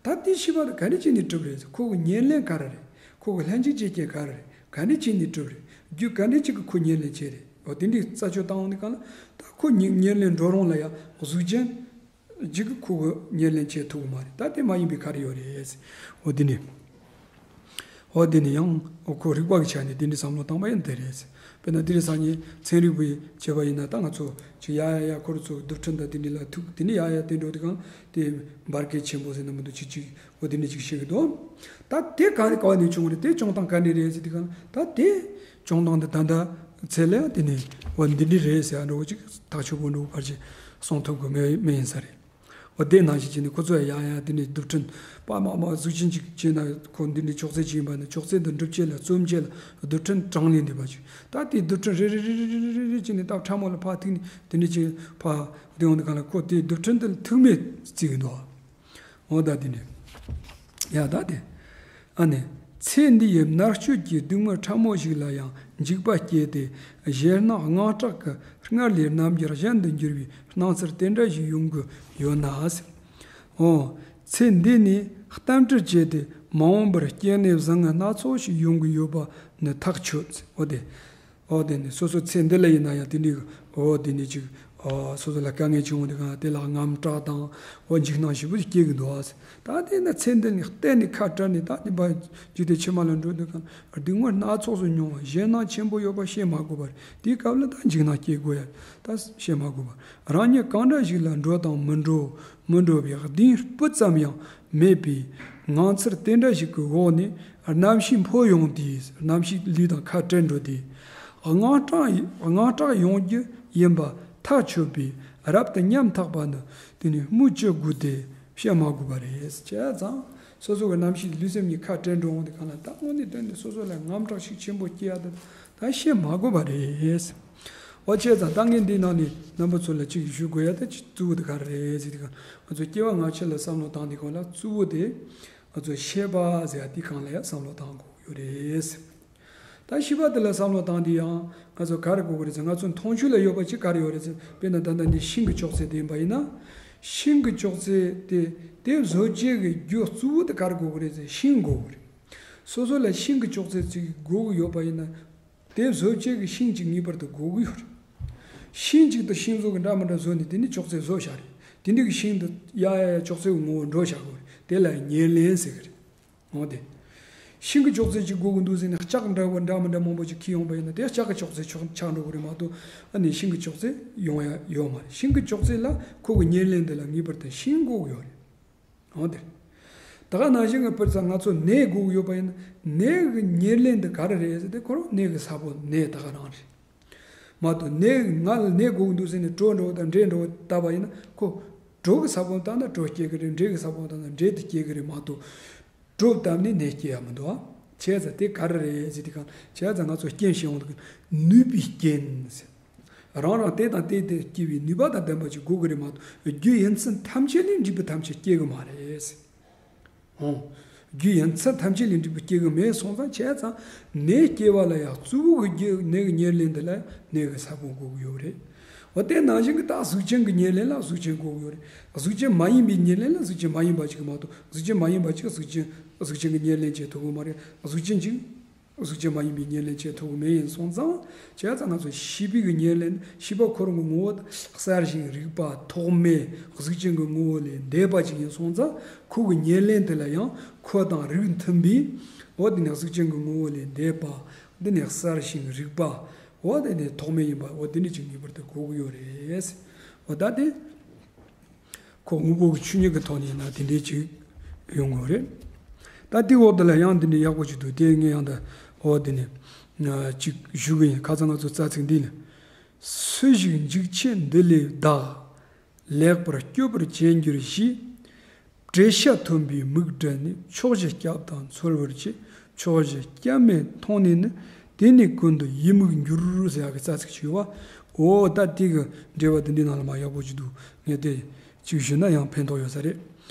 ད་དེ་ཤེས་པ་དེ་ག་འདྲ་བྱས་ནས་གྲུབ་རེད་ཟེར། ཁོ་གི་ཉེར་ལེན་ག་རེ་རེད། ཁོ་གི་ལྷན་ཅིག་སྐྱེས་སྐྱེས་ག་རེ་རེད། ག་འདྲས་བྱས་ནས་གྲུབ་རེད། རྒྱུ་ག་འདྲས་ཅིག་གིས་ཁོ་ཉེར་ལེན་བྱས་རེད། འོ་དེ་འདྲའི་རྩད་གཅོད་བཏང་འོང་དུས་སྒང་ལ་ད་ཁོ་ཉེ་ཉེར་ལེན་འགྲོ་རུང་ལ་ཡང་གཟུགས་ཅན་ཅིག་གིས་ཁོ་གི་ཉེར་ལེན་བྱེད་ཐུབ་ཀྱི་མ་རེད། ད་དེ་མ་ཡིན་པའི་ག་རེ་ཡོད་རེད། འོ་དེ་འདྲས། འོ་དེ་ནས་ཡང་ཁོ་རིགས་པ་གི་ཆ་ནས་དེ་འདྲའི་བསམ་བློ་བཏང་པ་ཡང་དེ་རེད། དཔེར་ན་དེ་རིང་སང་ཉིན་ཚན་རིག་པས་བྱས་པ་ཡིན་ན་ད་ང་ཚོ་ཅིག་ཡ་ཡ་ཡ་ཁོ་རང་ཚོ་རྡུལ་ཕྲན་དང་དེ་འདྲ་ལ་ཐུག་དེ་ནས་ཡ་ཡ་དེ་འགྲོ་དུས་སྒང་དེ་འབར་གས་ཆེན་པོ་ཟེར་ན་མི་འདུག་ཅིག་ཅིག་འོ་དེ་འདྲ་ཅིག་བཤད་གི་འདུག་ད་དེ་ག་ནས་ག་བ་ནས་བྱུང་རེད། དེ་བྱུང་སྟངས་ག་འདྲ་རེད་ཟེར་དུས་སྒང་ད་དེ་བྱུང་སྟངས་དེ་ད་ལྟ་ཚེ་ལ་དེ་ནས་འོ་འདི་འདྲ་རེད་ཟེར་ཡ་འདྲ་བོ་ཅིག་ཐག་ཆོད་པོ་འདྲ་བོ་ཕལ་ཆེར་གསུང་ཐུབ་གི་མེད་མེད་ཡིན་ས་རེད། འོ་དེ་ནང་བཞིན་བྱས་ནས་ཁོ་ཚོ་ཡང་ཡང་དེ་ནས་རྡུལ་ཕྲན་པ་མ་མ་གཟུགས་ཅན་ཅིག་བྱས་ན་ཁོ་འདི་འདྲའི་ཅོག་ཙེ་ཅིག་ཡིན་པ་ན་ཅོག་ཙེ་འདི་འགྲུབ་བྱེད་ལ་རྩོམ་བྱེད་ལ་རྡུལ་ཕྲན་གྲངས་ལས་འདས་པ་ཅིག་ད་དེའི་རྡུལ་ཕྲན་རེ་རེ་རེ་རེ་རེ་རེ་བྱས་ནས་ད་ཕྲ་མོ་ལ་ཕར་ཐུག་ནས་དེ་འདྲ་ཅིག་ཕར་བདེ་འོང་དུ་གང་ལ་ཁོ་དེའི་རྡུལ་ཕྲན་དེ་ལ་ཐུག་མེད་བརྩི་གི་འདུག་འོ་ད་དེ་ནས་ཡ་ད་དེ། ཨ་ནི། ཚེ་འདི་ཡི་མནར་གཅོད་ཀྱི་སྡུག་བསྔལ་ཕྲ་མོ་ཞིག་ལ་ཡང་འཇིགས་པ་སྐྱེས་ཏེ་གཞན་སྣང་དངངས་སྐྲག་གི་སྔར་ལས་རྣམ་འགྱུར་གཞན་དུ་འགྱུར་བའི་སྣང་ཚུལ་དེ་འདྲ་ཞིག་ཡོང་གི་ཡོད་ན། འོ། ཚེ་འདི་ནས་གཏམ་དྲི་བྱས་ཏེ་མ་འོངས་པར་སྐྱེ་གནས་བཟང་ངན་སྣ་ཚོགས་ཤིག་ཡོང་གི་ཡོད་པ་ནི་ཐག་ཆོད། འོ་དེ། འོ་དེ་ནི་སོ་སོ་ཚེ་འདི་ལ་ཡིན་ན་ཡང་དེ་ནི་འོ་དེ་ནི་ཅིག་འོ་སོ་སོ་ལ་དཀའ་ངལ་བྱུང་བ་དེ་གང་དེ་ལ་དངངས་སྐྲག་དང་འོ་འཇིགས་སྣང་ཞེ་པོ་ཞིག་སྐྱེ་གི་འདུག་ཨ། ད་དེ་ན་ཚེ་འདི་ནི་གཏན་ནས་ཁ་བྲལ་ནས་ད་ནི་འཇིག་རྟེན་ཕྱི་མ་ལ་འགྲོ་དུས་སྒང་སྡུག་བསྔལ་སྣ་ཚོགས་སུ་མྱོང་བ་གཞན་སྣང་ཆེན་པོ་ཡོད་པ་བཤད་མ་དགོས་པར་དེའི་སྐབས་ལ་ད་འཇིགས་སྣང་སྐྱེ་དགོས་ཡ་ད་བཤད་མ་དགོས་པར་རང་ཉིད་གང་འདྲ་ཞིག་ལ་འགྲོ་དང་མི་འགྲོ་མི་འགྲོ་བའི་གདེང་སྤུ་ཙམ་ཡང་མེད་པའི་ངང་ཚུལ་དེ་འདྲ་ཞིག་གི་འོག་ནས་རྣམ་ཤེས་འཕོ་ཡོང་དུས་རྣམ་ཤེས་ལུས་དང་ཁ་བྲལ་འགྲོ་དུས་དངངས་སྐྲག་དངངས་སྐྲག་ཡོང་རྒྱུ་ཡིན་པ་ཐག་ཆོད་པས་རབ་ཏུ་ཉམ་ཐག་པ་ནི་དེ་ནི་སྨོས་ཅི་དགོས་ཏེ་བཤད་མ་དགོས་པ་རེད། བྱས་ཙང་སོ་སོ་གི་རྣམ་ཤེས་ལུས་སེམས་གཉིས་ཁ་བྲལ་འགྲོ་འོང་དུས་སྒང་ལ་ད་དངོས་གནས་དོན་དུ་སོ་སོ་ལ་དངངས་སྐྲག་ཤུགས་ཆེན་པོ་སྐྱེ་ཡ་དེ་ད་བཤད་མ་དགོས་པ་རེད། འོ་བྱས་ཙང་ད་ངས་འདིའི་ནང་ནས་རྣམ་པ་ཚོ་ལ་གཅིག་ཞུ་དགོས་ཡ་ད་གཅིག་གཙོ་བོ་དེ་ག་རེ་རེད་ཟེར་དུས་སྒང་ང་ཚོ་སྐྱེ་བ་སྔ་ཕྱི་ལ་བསམ་བློ་བཏང་དུས་སྒང་ལ་གཙོ་བོ་དེ་ང་ཚོ་ཤེས་པ་ཟེར་ཡ་དེ་སྒང་ལ་ཡ་བསམ་བློ་བཏང་དགོས་ཡོད་རེད། ད་ཤེས་པ་དེ་ལ་བསམ་བློ་བཏང་དུས་ཡང་ང་ཚོ་ག་རེ་དགོས་ཀྱི་རེད་ཟེར་ང་ཚོ་མཐོང་ཆོས་ལ་ཡོད་པ་ཅིག་ག་རེ་ཡོད་རེད་ཟེར་དཔེར་ན་ད་ལྟ་འདི་ཤིང་གི་ཅོག་ཙེ་དེ་ཡིན་པ་ཡིན་ན། ཤིང་གི་ཅོག་ཙེ་དེ་དེ་བཟོ་བྱེད་ཀྱི་རྒྱུ་གཙོ་བོ་དེ་ག་རེ་དགོས་ཀྱི་རེད་ཟེར་ཤིང་དགོས་ཀྱི་རེད། སོ་སོ་ལ་ཤིང་གི་ཅོག་ཙེ་ཅིག་དགོས་ཀྱི་ཡོད་པ་ཡིན་ན། དེ་བཟོ་བྱེད་ཀྱི་ཤིང་ཅིག་ངེས་པར་དུ་དགོས་ཀྱི་ཡོད་རེད། ཤིང་ཅིག་དང་ཤིང་བཟོ་གི་འདྲ་མི་འདྲ་བཟོས་ནས་དེ་ནི་ཅོག་ཙེ་བཟོ་བཞག་རེད། དེ་འདྲ་གི་ཤིང་དེ་ཡ་ཡ་ཡ་ཅོག་ཙེ་གི་ངོ་བོ་འགྲོ་བཞག་དགོས་རེད། དེ་ལ་ཉེར་ལེན་ཟེར་གི་རེད། འོ་དེ། ཤིང་གི་ཅོག་ཙེ་ཅིག་དགོས་ཀྱི་འདུག་ཟེར་ནས་ལྕགས་འདྲ་བོ་འདྲ་མི་འདྲ་མང་པོ་ཅིག་ཁྱེར་ཡོང་པ་ཡིན་ན་དེ་ལྕགས་ཀྱི་ཅོག་ཙེ་ཆགས་ཆགས་འགྲོ་གི་རེད་མ་གཏོགས་ཨ་ནི་ཤིང་གི་ཅོག་ཙེ་ཡོང་ཡ་ཡོད་མ་རེད། ཤིང་གི་ཅོག་ཙེ་ལ་ཁོ་གི་ཉེར་ལེན་དེ་ལ་ངེས་པར་དུ་ཤིང་དགོས་ཀྱི་ཡོད་རེད། འོ་དེ། ད་ག་ནང་བཞིན་གྱི་དཔེར་ན་ང་ཚོ་ནས་དགོས་ཀྱི་ཡོད་པ་ཡིན་ན་ནས་གི་ཉེར་ལེན་དེ་ག་རེ་རེད་ཟེར་ཏེ་ཁོ་རང་ནས་གི་ས་བོན་ནས་ད་ག་རང་རེད། མ་གཏོགས་ནས་ང་ལ་ནས་དགོས་ཀྱི་འདུག་ཟེར་ནས་གྲོ་འདྲ་བོ་དང་འབྲས་འདྲ་བོ་བཏབ་པ་ཡིན་ན་ཁོ་གྲོ་གི་ས་བོན་བཏབ་ན་གྲོ་སྐྱེ་གི་རེད། འབྲས་གི་ས་བོན་བཏབ་ན་འབྲས་དེ་སྐྱེ་གི་རེད་མ་གཏོགས་གྲོ་བཏབ་ནས་ནས་སྐྱེ་ཡ་མི་འདུག་ཨ། བྱས་ཙང་དེ་ག་རེ་རེད་ཟེར་དུས་སྒང་བྱས་ཙང་ང་ཚོ་རྐྱེན་བྱས་འོང་དུས་ནུས་པའི་རྐྱེན་ཟེར། རང་རང་དེ་དང་དེ་དེ་སྐྱེ་བའི་ནུས་པ་དང་ལྡན་པ་ཅིག་དགོས་གི་རེད་མ་གཏོགས་རྒྱུ་ཡིན་ཚུལ་ཐམས་ཅད་ལས་འབྲས་བུ་ཐམས་ཅད་སྐྱེ་གི་མ་རེད་ཟེར། འོང་། རྒྱུ་ཡིན་ཚུལ་ཐམས་ཅད་ལས་འབྲས་བུ་སྐྱེ་གི་མེད་སོང་ཙང་བྱས་ཙང་ནས་སྐྱེ་བ་ལ་ཡང་གཙོ་བོ་གི་རྒྱུ་ནས་གི་ཉེར་ལེན་འདི་ལ་ནས་གི་ས་བོན་དགོས་གི་ཡོད་རེད། འོ་དེ་ནང་བཞིན་གི་ད་གཟུགས་ཅན་གི་ཉེར་ལེན་ལ་གཟུགས་ཅན་དགོས་གི་ཡོད་རེད། གཟུགས་ཅན་མ་ཡིན་པའི་ཉེར་ལེན་ལ་གཟུགས་ཅན་མ་ཡིན་པ་ཅིག་མ་གཏོགས་གཟུགས་ཅན་མ་ཡིན་པ་ཅིག་གཟུགས་ཅན་གཟུགས་ཅན་གི་ཉེར་ལེན་བྱེད་ཐུབ་གི་མ་རེད། གཟུགས་ཅན་ཅིག་གཟུགས་ཅན་མ་ཡིན་པའི་ཉེར་ལེན་བྱེད་ཐུབ་གི་མེད་ཡིན་སོང་ཙང་བྱས་ཙང་ང་ཚོ་ཤེས་པའི་གི་ཉེར་ལེན་ཤེས་པ་ཁོ་རང་གི་ངོ་བོ་གསལ་ཞིང་རིག་པ་ཐོགས་མེད་གཟུགས་ཅན་གི་ངོ་བོ་ལས་འདས་པ་ཅིག་ཡིན་སོང་ཙང་ཁོ་གི་ཉེར་ལེན་དེ་ལ་ཡང་ཁོ་དང་རིགས་མཐུན་པའི་འོ་དེ་ནས་གཟུགས་ཅན་གི་ངོ་བོ་ལས་འདས་པ་འདི་ནས་གསལ་ཞིང་རིག་པ་འོ་དེ་ནས་ཐོགས་མེད་ཡིན་པ་འོ་དེ་འདྲ་ཅིག་ངེས་པར་དུ་དགོས་ཀྱི་ཡོད་རེད། འོ་ད་དེ། ཁོ་དངོས་པོ་གི་ཆོས་ཉིད་ཀྱི་ཐོག་ནས་ཡིན་ན་དེ་འདྲའི་ཅིག་ཡོང་གི་རེད། ད་དེའི་འོག་དེ་ལ་ཡང་དེ་འདྲའི་ཡག་པོ་ཅིག་འདུག་དེ་ངས་ཡང་ད་འོ་དེ་ནས་ཅིག་ཞུ་གི་ཡིན། ཁ་སང་ང་ཚོ་རྩ་ཚིག་འདི་ལ། སུ་ཞིག་འཇིགས་བྱེད་འདི་ལས་བདག །ལེགས་པར་སྐྱོབ་པར་བྱེད་འགྱུར་ཞེས། བྲེད་ཤ་མཐོན་པོའི་མིག་བགྲད་ནས། ཕྱོགས་བཞི་སྐྱབས་དང་འཚོལ་བར་བྱེད། ཕྱོགས་བཞི་སྐྱབས་མེད་མཐོང་ནས་ནི། དེ་ནི་ཀུན་ཏུ་ཡི་མུག་འགྱུར་ཟེར་ཡག་གི་རྩ་ཚིག་ཅིག་ཡོད་པ། འོ་ད་དེ་གི་འགྲེལ་པ་དེ་འདི་ནང་ལ་མ་ཡག་པོ་ཅིག་འདུག་ངས་དེ་ཅིག་ཞུས་ན་ཡང་ཕན་ཐོགས་ཡོད་ས་རེད།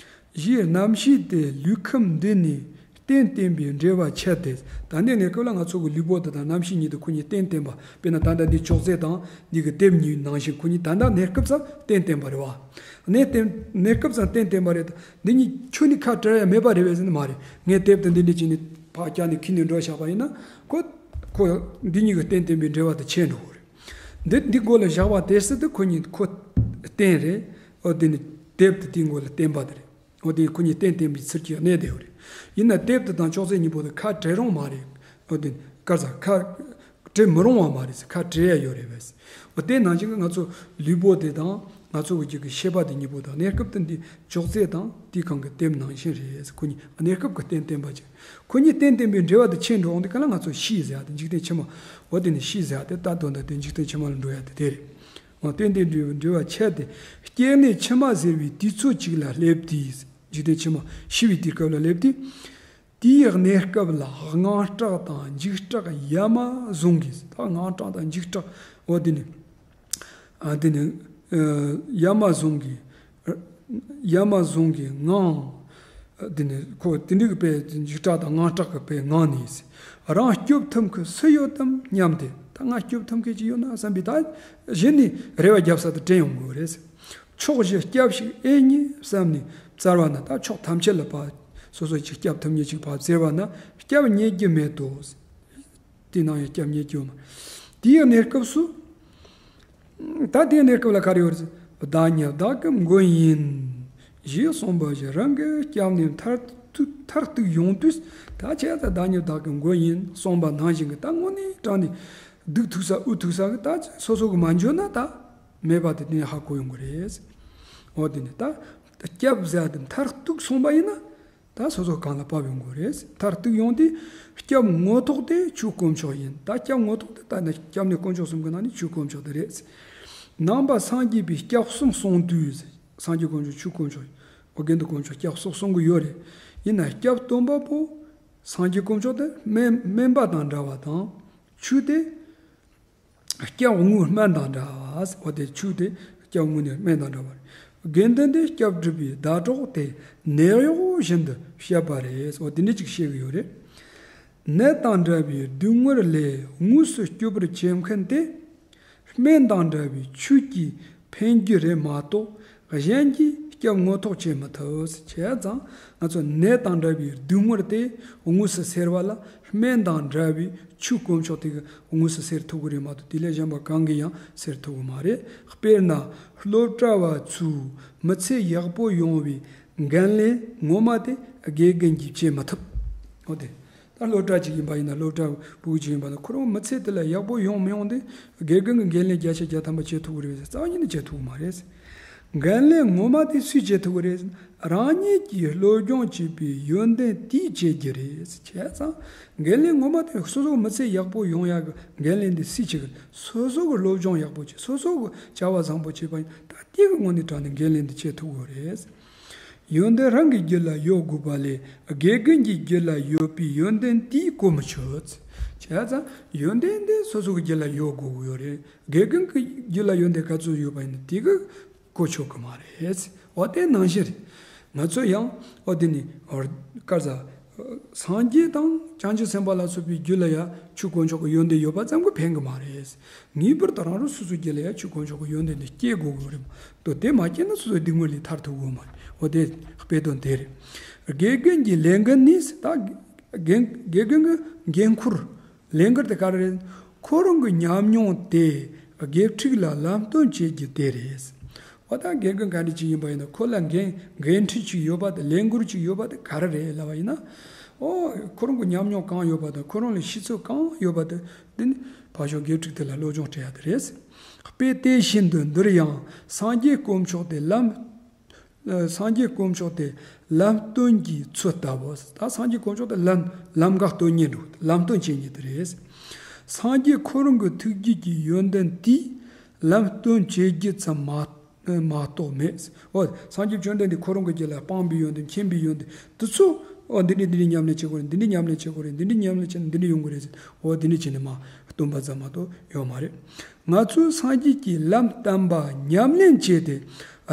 ཞེས་རྣམ་ཤེས་དེ་ལུས་ཁམས་འདི་ནས་རྟེན་བརྟེན་པའི་འབྲེལ་བ་ཆད་དེ། ད་ནི་གནས་སྐབས་ལ་ང་ཚོ་གི་ལུས་པོ་དེ་དང་རྣམ་ཤེས་གཉིས་དེ་ཁོ་གཉིས་རྟེན་བརྟེན་པ། དཔེར་ན་ད་ལྟ་འདི་ཅོག་ཙེ་དང་འདི་གི་དེབ་གཉིས་ནང་བཞིན་ཁོ་གཉིས་ད་ལྟ་གནས་སྐབས་སུ་རྟེན་བརྟེན་པ་རེད་བ། གནས་བརྟེན་གནས་སྐབས་སུ་རྟེན་བརྟེན་པ་རེད། འདི་གཉིས་ཁྱོན་ནས་ཁ་བྲལ་ཡ་མེད་པ་རེད་པས་ཟེར་ན་མ་རེད། ངས་དེབ་དེ་འདི་འདྲ་བྱས་ནས་ ཕར་བཀྱགས་ནས་ཁྱེར་ནས་འགྲོ་བཞག་པ་ཡིན་ན། ཁོ་ཁོ་འདི་གཉིས་ཀྱི་རྟེན་བརྟེན་པའི་འབྲེལ་བ་དེ་ཆད་འགྲོ་གི་རེད། འདི་འདི་མགོ་ལ་བཞག་པ་དེ་སྲིད་དུ་ཁོ་གཉིས་ཁོ་རྟེན་རེད། འོ་དེ་ནི་དེབ་དེ་དེའི་མགོ་ལ་བརྟེན་པ་དེ་རེད། འོ་དེ་ཁོ་གཉིས་རྟེན་བརྟེན་པའི་ཚུལ་གྱིས་གནས་བསྡད་ཡོད་རེད། ཡིན་ན་དེབ་དེ་དང་ཅོག་ཙེ་གཉིས་པོ་དེ་ཁ་བྲལ་རུང་མ་རེད། འོ་དེ་ནི་ག་རེ་ཟ། ཁ་བྲལ་མི་རུང་བ་མ་རེད་ཟེར། ཁ་བྲལ་ཡ་ཡོད་རེད་པས། འོ་དེ་ནང་བཞིན་གྱི་ང་ཚོ་ལུས་པོ་དེ་དང་ང་ཚོ་གི་རྒྱུད་ཀྱི་ཤེས་པ་དེ་གཉིས་པོ་དང་གནས་སྐབས་དེ་འདི་ཅོག་ཙེ་དང་དེའི་སྒང་གི་དེབ་ནང་བཞིན་རེད། ཁོ་གཉིས་གནས་སྐབས་ཀྱི་རྟེན་བརྟེན་པ་ཅིག་ཁོ་གཉིས་རྟེན་བརྟེན་པའི་འབྲེལ་བ་དེ་ཆད་འགྲོ་འོང་དུས་ག་ལ་ང་ཚོ་ཤི་ཟེར་ཡ་དེ་འཇིག་རྟེན་ཕྱི་མ། འོ་དེ་ནི་ཤི་ཟེར་ཡ་དེ་ད་དོན་དག་དེ་འཇིག་རྟེན་ཕྱི་མ་ལ་འགྲོ་ཡ་དེ་དེ་རེད། འོ་རྟེན་བརྟེན་འབྲེལ་བ་ཆད་དེ། སྐྱེ་གནས་ཕྱི་མ་ཟེར་བའི་དུས་ཚོད་ཅིག་ལ་སླེབས་དུས། འཇིག་རྟེན་ཕྱི་མ་ཤི་བའི་དུས་སྐབས་ལ་སླེབས་དུས། དེའི་གནས་སྐབས་ལ་དངངས་སྐྲག་དང་འཇིགས་སྐྲག་ཡ་མ་བཟུང་གིས། ད་དངངས་སྐྲག་དང་འཇིགས་སྐྲག་འོ་དེ་ནི། ཨ་དེ་ནི། ཨ་ཡ་མ་བཟུང་གིས། ཡ་མ་བཟུང་གིས་ངང་། དེ་ནི་ཁོ་དེ་འདྲའི་གི་དཔེ་འཇིགས་སྐྲག་དང་དངངས་སྐྲག་གི་དཔེ་ངང་ནས། རང་སྐྱོབ་ཐུབ་མཁན་སུ་ཡོད་དམ་སྙམ་སྟེ། ད་ང་སྐྱོབ་ཐུབ་མཁན་ཅིག་ཡོད་ན་བསམ་པའི་ད་གཞི་ནས་རེ་བ་རྒྱབ་ས་དེ་དྲན་ཡོང་གི་རེད། ཕྱོགས་བཞི་སྐྱབས་ཤིག་ཨེ་རྙེད་བསམ་ནས་བཙལ་བ་ན། ད་ཕྱོགས་ཐམས་ཅད་ལ་ཕར་སོ་སོ་ཅིག་སྐྱབས་ཐུབ་མཁན་ཅིག་ཕར་བཙལ་བ་ན་སྐྱབས་རྙེད་རྒྱུ་མེད་དོ། དེ་ནང་ཡང་སྐྱབས་རྙེད་རྒྱུ་ཡོད་མ་རེད། དེའི་གནས་སྐབས་སུ། ད་དེའི་གནས་སྐབས་ལ་ག་རེ་ཡོད་རེད། བདག་ཉིད་བདག་གི་མགོན་ཡིན། ཞེས་གསུངས་པ་བཞིན་རང་གི་སྐྱབས་གནས་མཐར་ཐུག་མཐར་ཐུག་ཡོང་དུས། ད་ཁྱེད་ད་བདག་ཉིད་བདག་གི་མགོན་ཡིན་གསུངས་པ་ནང་བཞིན་གྱི་ད་དངོས་གནས་དྲང་ནས་སྡུག་ཐུག་ས་དབུལ་ཐུག་ས་གི་ད་སོ་སོ་གི་མ་འཇོན་ན་ད་མེད་པ་དེ་དེ་ནས་ཧ་གོ་ཡོང་གི་རེད། འོ་དེ་ནས་ད་སྐྱབས་ཟེར་དེ་མཐར་ཐུག་སོང་པ་ཡིན་ན། ད་སོ་སོ་གང་ལ་བབས་ཡོང་དགོས་རེད། མཐར་ཐུག་ཡོང་དུས་སྐྱབས་ངོ་ཐོག་དེ་ཆོས་དཀོན་མཆོག་ཡིན། ད་སྐྱབས་ངོ་ཐོག་དེ་ད་ནི་སྐྱབས་གནས་དཀོན་མཆོག་གསུམ་གྱི་ནང་ནས་ཆོས་དཀོན་མཆོག་དེ་རེད། ནང་པ་སངས་རྒྱས་པའི་སྐྱབས་གསུམ་གསུངས་དུས། སངས་རྒྱས་དཀོན་མཆོག་ཆོས་དཀོན་མཆོག་འོ་དགེ་འདུན་དཀོན་མཆོག་སྐྱབས་གསུམ་གསུང་གི་ཡོད་རེད། ཡིན་ན་སྐྱབས་སྟོན་པ་པོ་སངས་རྒྱས་དཀོན་མཆོག་དེ་སྨན་སྨན་པ་དང་འདྲ་བ་དང་། ཆོས་དེ་སྐྱབས་དངོས་སྨན་དང་འདྲ་བ། འོ་དེ་ཆོས་དེ་སྐྱབས་དངོས་ནི་སྨན་དང་འདྲ་བ་རེད། དགེ་འདུན་དེ་སྐྱབས་སྒྲུབ་པའི་ཟླ་གྲོགས་ཏེ། ནད་གཡོག་བཞིན་དུ་བཤད་པ་རེད། འོ་དེ་འདྲ་ཅིག་བཤད་གི་ཡོད་རེད། ནད་དང་འདྲ་བའི་སྡུག་བསྔལ་ལས་དངོས་སུ་སྐྱོབ་པར་བྱེད་མཁན་དེ། སྨན་དང་འདྲ་བའི་ཆོས་ཀྱིས་ཕན་རྒྱུ་རེད་མ་གཏོགས། གཞན་གྱིས་སྐྱབས་ངོ་ཐོག་བྱེད་མི་ཐུབ། བྱས་ཙང་ང་ཚོ་ནད་དང་འདྲ་བའི་སྡུག་བསྔལ་དེ་དངོས་སུ་སེལ་བ་ལ་སྨན་དང་འདྲ་བའི་ཆོས་དཀོན་མཆོག་དེ་གིས་དངོས་སུ་སེལ་ཐུབ་ཀྱི་རེད་མ་གཏོགས། དེ་ལས་གཞན་པ་གང་གིས་ཡང་སེལ་ཐུབ་ཀྱི་མ་རེད། དཔེར་ན་སློབ་གྲྭ་བ་ཚོས་མི་ཚེ་ཡག་པོ་ཡོང་བའི་འགན་ལེན་ངོ་མ་དེ་དགེ་རྒན་གྱིས་བྱེད་མི་ཐུབ། འོ་དེ། ད་སློབ་གྲྭ་ཅིག་ཡིན་པ་ཡིན་ན། སློབ་གྲྭ་ཕྲུ་གུ་ཅིག་ཡིན་པ་ན། ཁོ་རང་མི་ཚེ་དེ་ལ་ཡག་པོ་ཡོང་མི་ཡོང་དེ་དགེ་རྒན་གྱིས་འགན་ལེན་བརྒྱ་ཆ་བརྒྱ་ཐམ་པ་བྱེད་ཐུབ་ཀྱི་རེད་ཟེར། རྩ་བ་ཉིད་ནས་བྱེད་ཐུབ་ཀྱི་མ་རེད། འགན་ལེན་ངོ་མ་དེ་སུས་བྱེད་ཐུབ་ཀྱི་རེད། རང་ཉིད་ཀྱིས་སློབ་སྦྱོང་བྱས་པའི་ཡོན་ཏན་དེས་བྱེད་རྒྱུ་རེད། བྱས་ཙང་འགན་ལེན་ངོ་མ་དེ་སོ་སོ་མི་ཚེ་ཡག་པོ་ཡོང་ཡག་གི་འགན་ལེན་དེ་སུས་བྱེད་ཀྱི་རེད། སོ་སོ་གི་སློབ་སྦྱོང་ཡག་པོ་བྱས། སོ་སོ་གི་བྱ་བ་བཟང་པོ་བྱས་པ་ཡིན་ད། དེ་གི་ངོས་ནས་དྲངས་ནས་འགན་ལེན་དེ་བྱེད་ཐུབ་ཀྱི་རེད། ཡོན་ཏན་རང་གི་རྒྱུད་ལ་ཡོད་དགོས་པ་ལས། དགེ་རྒན་གྱི་རྒྱུད་ལ་ཡོད་པའི་ཡོན་ཏན་དེས་གོ་མི་ཆོད། བྱས་ཙང་ཡོན་ཏན་དེ་སོ་སོ་གི་རྒྱུད་ལ་ཡོད་དགོས་ཀྱི་ཡོད་རེད། དགེ་རྒན་གྱི་རྒྱུད་ལ་ཡོན་ཏན་ག་ཚོད་ཡོད་པ་ཡིན་ན་དེ་གིས་གོ་ཆོད་ཀྱི་མ་རེད། འོ་དེ་ནང་བཞིན་རེད། ང་ཚོ་ཡང་འོ་དེ་ནི་འོ་ག་རེ་ཟ། སངས་རྒྱས་དང་བྱང་ཆུབ་སེམས་དཔའ་ལ་སོགས་པའི་རྒྱུད་ལ་ཡང་ཆོས་དཀོན་མཆོག་གི་ཡོན་ཏན་ཡོད་པ་ཙམ་གྱིས་ཕན་གྱི་མ་རེད། ངེས་པར་དུ་རང་རང་སོ་སོའི་རྒྱུད་ལ་ཡང་ཆོས་དཀོན་མཆོག་གི་ཡོན་ཏན་དེ་སྐྱེ་དགོས་ཀྱི་རེད། དོ་དེ་མ་སྐྱེས་ན་སོ་སོའི་སྡུག་བསྔལ་ལས་ཐར་ཐུབ་ཀྱི་མ་རེད། འོ་དེ་དཔེ་དོན་དེ་རེད། དགེ་རྒན་གྱི་ལས་འགན་ནི། ད་དགེ་དགེ་རྒན་གྱི་འགན་འཁུར། ལས་འགན་དེ་ག་རེ་རེད། ཁོ་རང་གི་ཉམས་མྱོང་དེ་དགེ་ཕྲུག་ལ་ལམ་སྟོན་བྱེད་རྒྱུ་དེ་རེད། འོ་ད་དགེ་རྒན་ག་འདྲ་ཅིག་ཡིན་པ་ཡིན་ན། ཁོ་ལ་འགན་འགན་འཁྲི་ཅིག་ཡོད་པ་དེ། ལས་འགུལ་ཅིག་ཡོད་པ་དེ་ག་རེ་རེད་ལབ་པ་ཡིན་ན། ཨོ་ཁོ་རང་གི་ཉམས་མྱོང་གང་ཡོད་པ་དང་། ཁོ་རང་ལ་ཤེས་ཚོད་གང་ཡོད་པ་དེ། དེ་ནི་ཕར་ཕྱོགས་དགེ་ཕྲུག་དེ་ལ་སློབ་སྦྱོང་སྤྲད་ཡ་དེ་རེད། དཔེ་དེ་བཞིན་དུ་འདིར་ཡང་སངས་རྒྱས་དཀོན་མཆོག་དེ་ལམ། སངས་རྒྱས་དཀོན་མཆོག་དེ་ལམ་སྟོན་གྱི་ཚུལ་ལྟ་བུ། ད་སངས་རྒྱས་དཀོན་མཆོག་དེ་ལམ་ལམ་ཁ་སྟོན་མཁན་འདྲ་བོ། ལམ་སྟོན་བྱེད་མཁན་དེ་རེད། སངས་རྒྱས་ཁོ་རང་གི་ཐུགས་རྒྱུད་ཀྱི་ཡོན་ཏན་དེས་ལམ་སྟོན་བྱེད་རྒྱུ་ཙམ་མ་མ་གཏོགས་མེད། འོ་སངས་རྒྱས་བཅོམ་ལྡན་འདས་ཁོ་རང་གི་རྒྱུད་ལ་སྤངས་པའི་ཡོན་ཏན། མཁྱེན་པའི་ཡོན་ཏན་དེ་ཚོ། འོ་འདི་འདྲ་འདི་འདྲ་ཉམས་ལེན་བྱེད་དགོས་རེད། འདི་འདྲ་ཉམས་ལེན་བྱེད་དགོས་རེད། འདི་འདྲ་ཉམས་ལེན་བྱས་ན་འདི་འདྲ་ཡོང་གི་རེད་ཟེར། འོ་འདི་འདྲ་བྱས་ནས་མར་སྟོན་པ་ཙམ་མ་གཏོགས་ཡོད་མ་རེད། ང་ཚོས་སངས་རྒྱས་ཀྱི་ལམ་བསྟན་པ་ཉམས་ལེན་བྱས་ཏེ།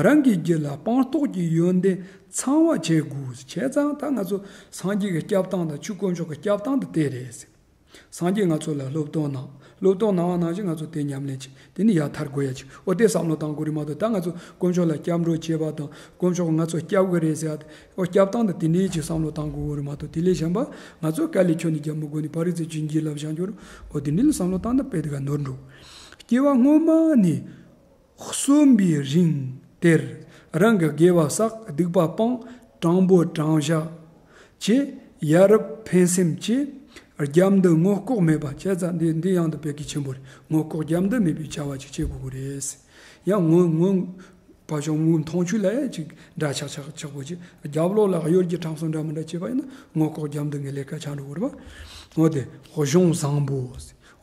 རང་གི་རྒྱུད་ལ་སྤངས་རྟོགས་ཀྱི་ཡོན་ཏན་ཚང་བ་བྱེད་དགོས། བྱས་ཙང་ད་ང་ཚོ་སངས་རྒྱས་ཀྱི་སྐྱབས་སྟངས་དང་ཆོས་དཀོན་མཆོག་གི་སྐྱབས་སྟངས་དེ་དེ་རེད། སངས་རྒྱས་ང་ཚོ་ལ་སློབ་སྟོན་གནང་། སློབ་སྟོན་གནང་བ་ནང་བཞིན་ང་ཚོ་དེ་ཉམས་ལེན་བྱེད། དེ་ནི་ཡར་ཐར་དགོས་ཡ་ཅིག་འོ་དེ་བསམ་བློ་བཏང་དགོས་རེད་མ་གཏོགས། ད་ང་ཚོ་དཀོན་མཆོག་ལ་སྐྱབས་འགྲོ་བྱེད་པ་དང་། དཀོན་མཆོག་ང་ཚོ་སྐྱབས་གི་རེད་ཟེར་ཡ་དེ། འོ་སྐྱབས་སྟངས་དེ་དེ་འདྲའི་ཅིག་བསམ་བློ་བཏང་དགོས་རེད་མ་གཏོགས། དེ་ལས་གཞན་པ་ང་ཚོ་དཀའ་ལས་ཁྱོན་ནས་རྒྱག་མི་དགོས་ནི། ཕ་རི་སི་བྱིན་གྱིས་བརླབས་བཞག་རྒྱུ་རེད། འོ་དེ་འདྲ་ལ་བསམ་བློ་བཏང་ན་དཔེ་དེ་ག་ནོར་འགྲོ། སྐྱེ་བ་སྔོན་མ་ནས་གསོན་པའི་རིང་དེར། རང་གི་དགེ་བ་བསགས། སྡིག་པ་སྤངས། དྲང་པོ་དྲང་བཞག་བྱས། ཡ་རབས་ཕན་སེམས་བསྐྱེད། རྒྱབ་འདི་ངོ་ལྐོག་མེད་པ་བྱས་ཙང་། འདི་འདི་ཡང་དུ་བོད་སྐད་ཆེན་པོ་རེད། ངོ་ལྐོག་རྒྱབ་འདི་མེད་པའི་བྱ་བ་ཅིག་བྱེད་དགོས་ཀྱི་རེད། ཡང་ངོ་ངོ་ཕ་ཤོག་མུ་མཐོང་ཆོས་ལ་ཡང་ཅིག་འདྲ་ཆགས་ཆགས་ཆགས་པོ་ཅིག་རྒྱབ་ལོགས་ལ་གཡོ་སྒྱུ་ཁྲམ་གསུམ་འདྲ་མི་འདྲ་བྱས་པ་ཡིན་ན། ངོ་ལྐོག་རྒྱབ་འདི་ངའི་ལས་ཀ་ཆགས་འགྲོ་གི་རེད་པ། འོ་དེ་གཞུང་བཟང་པོ།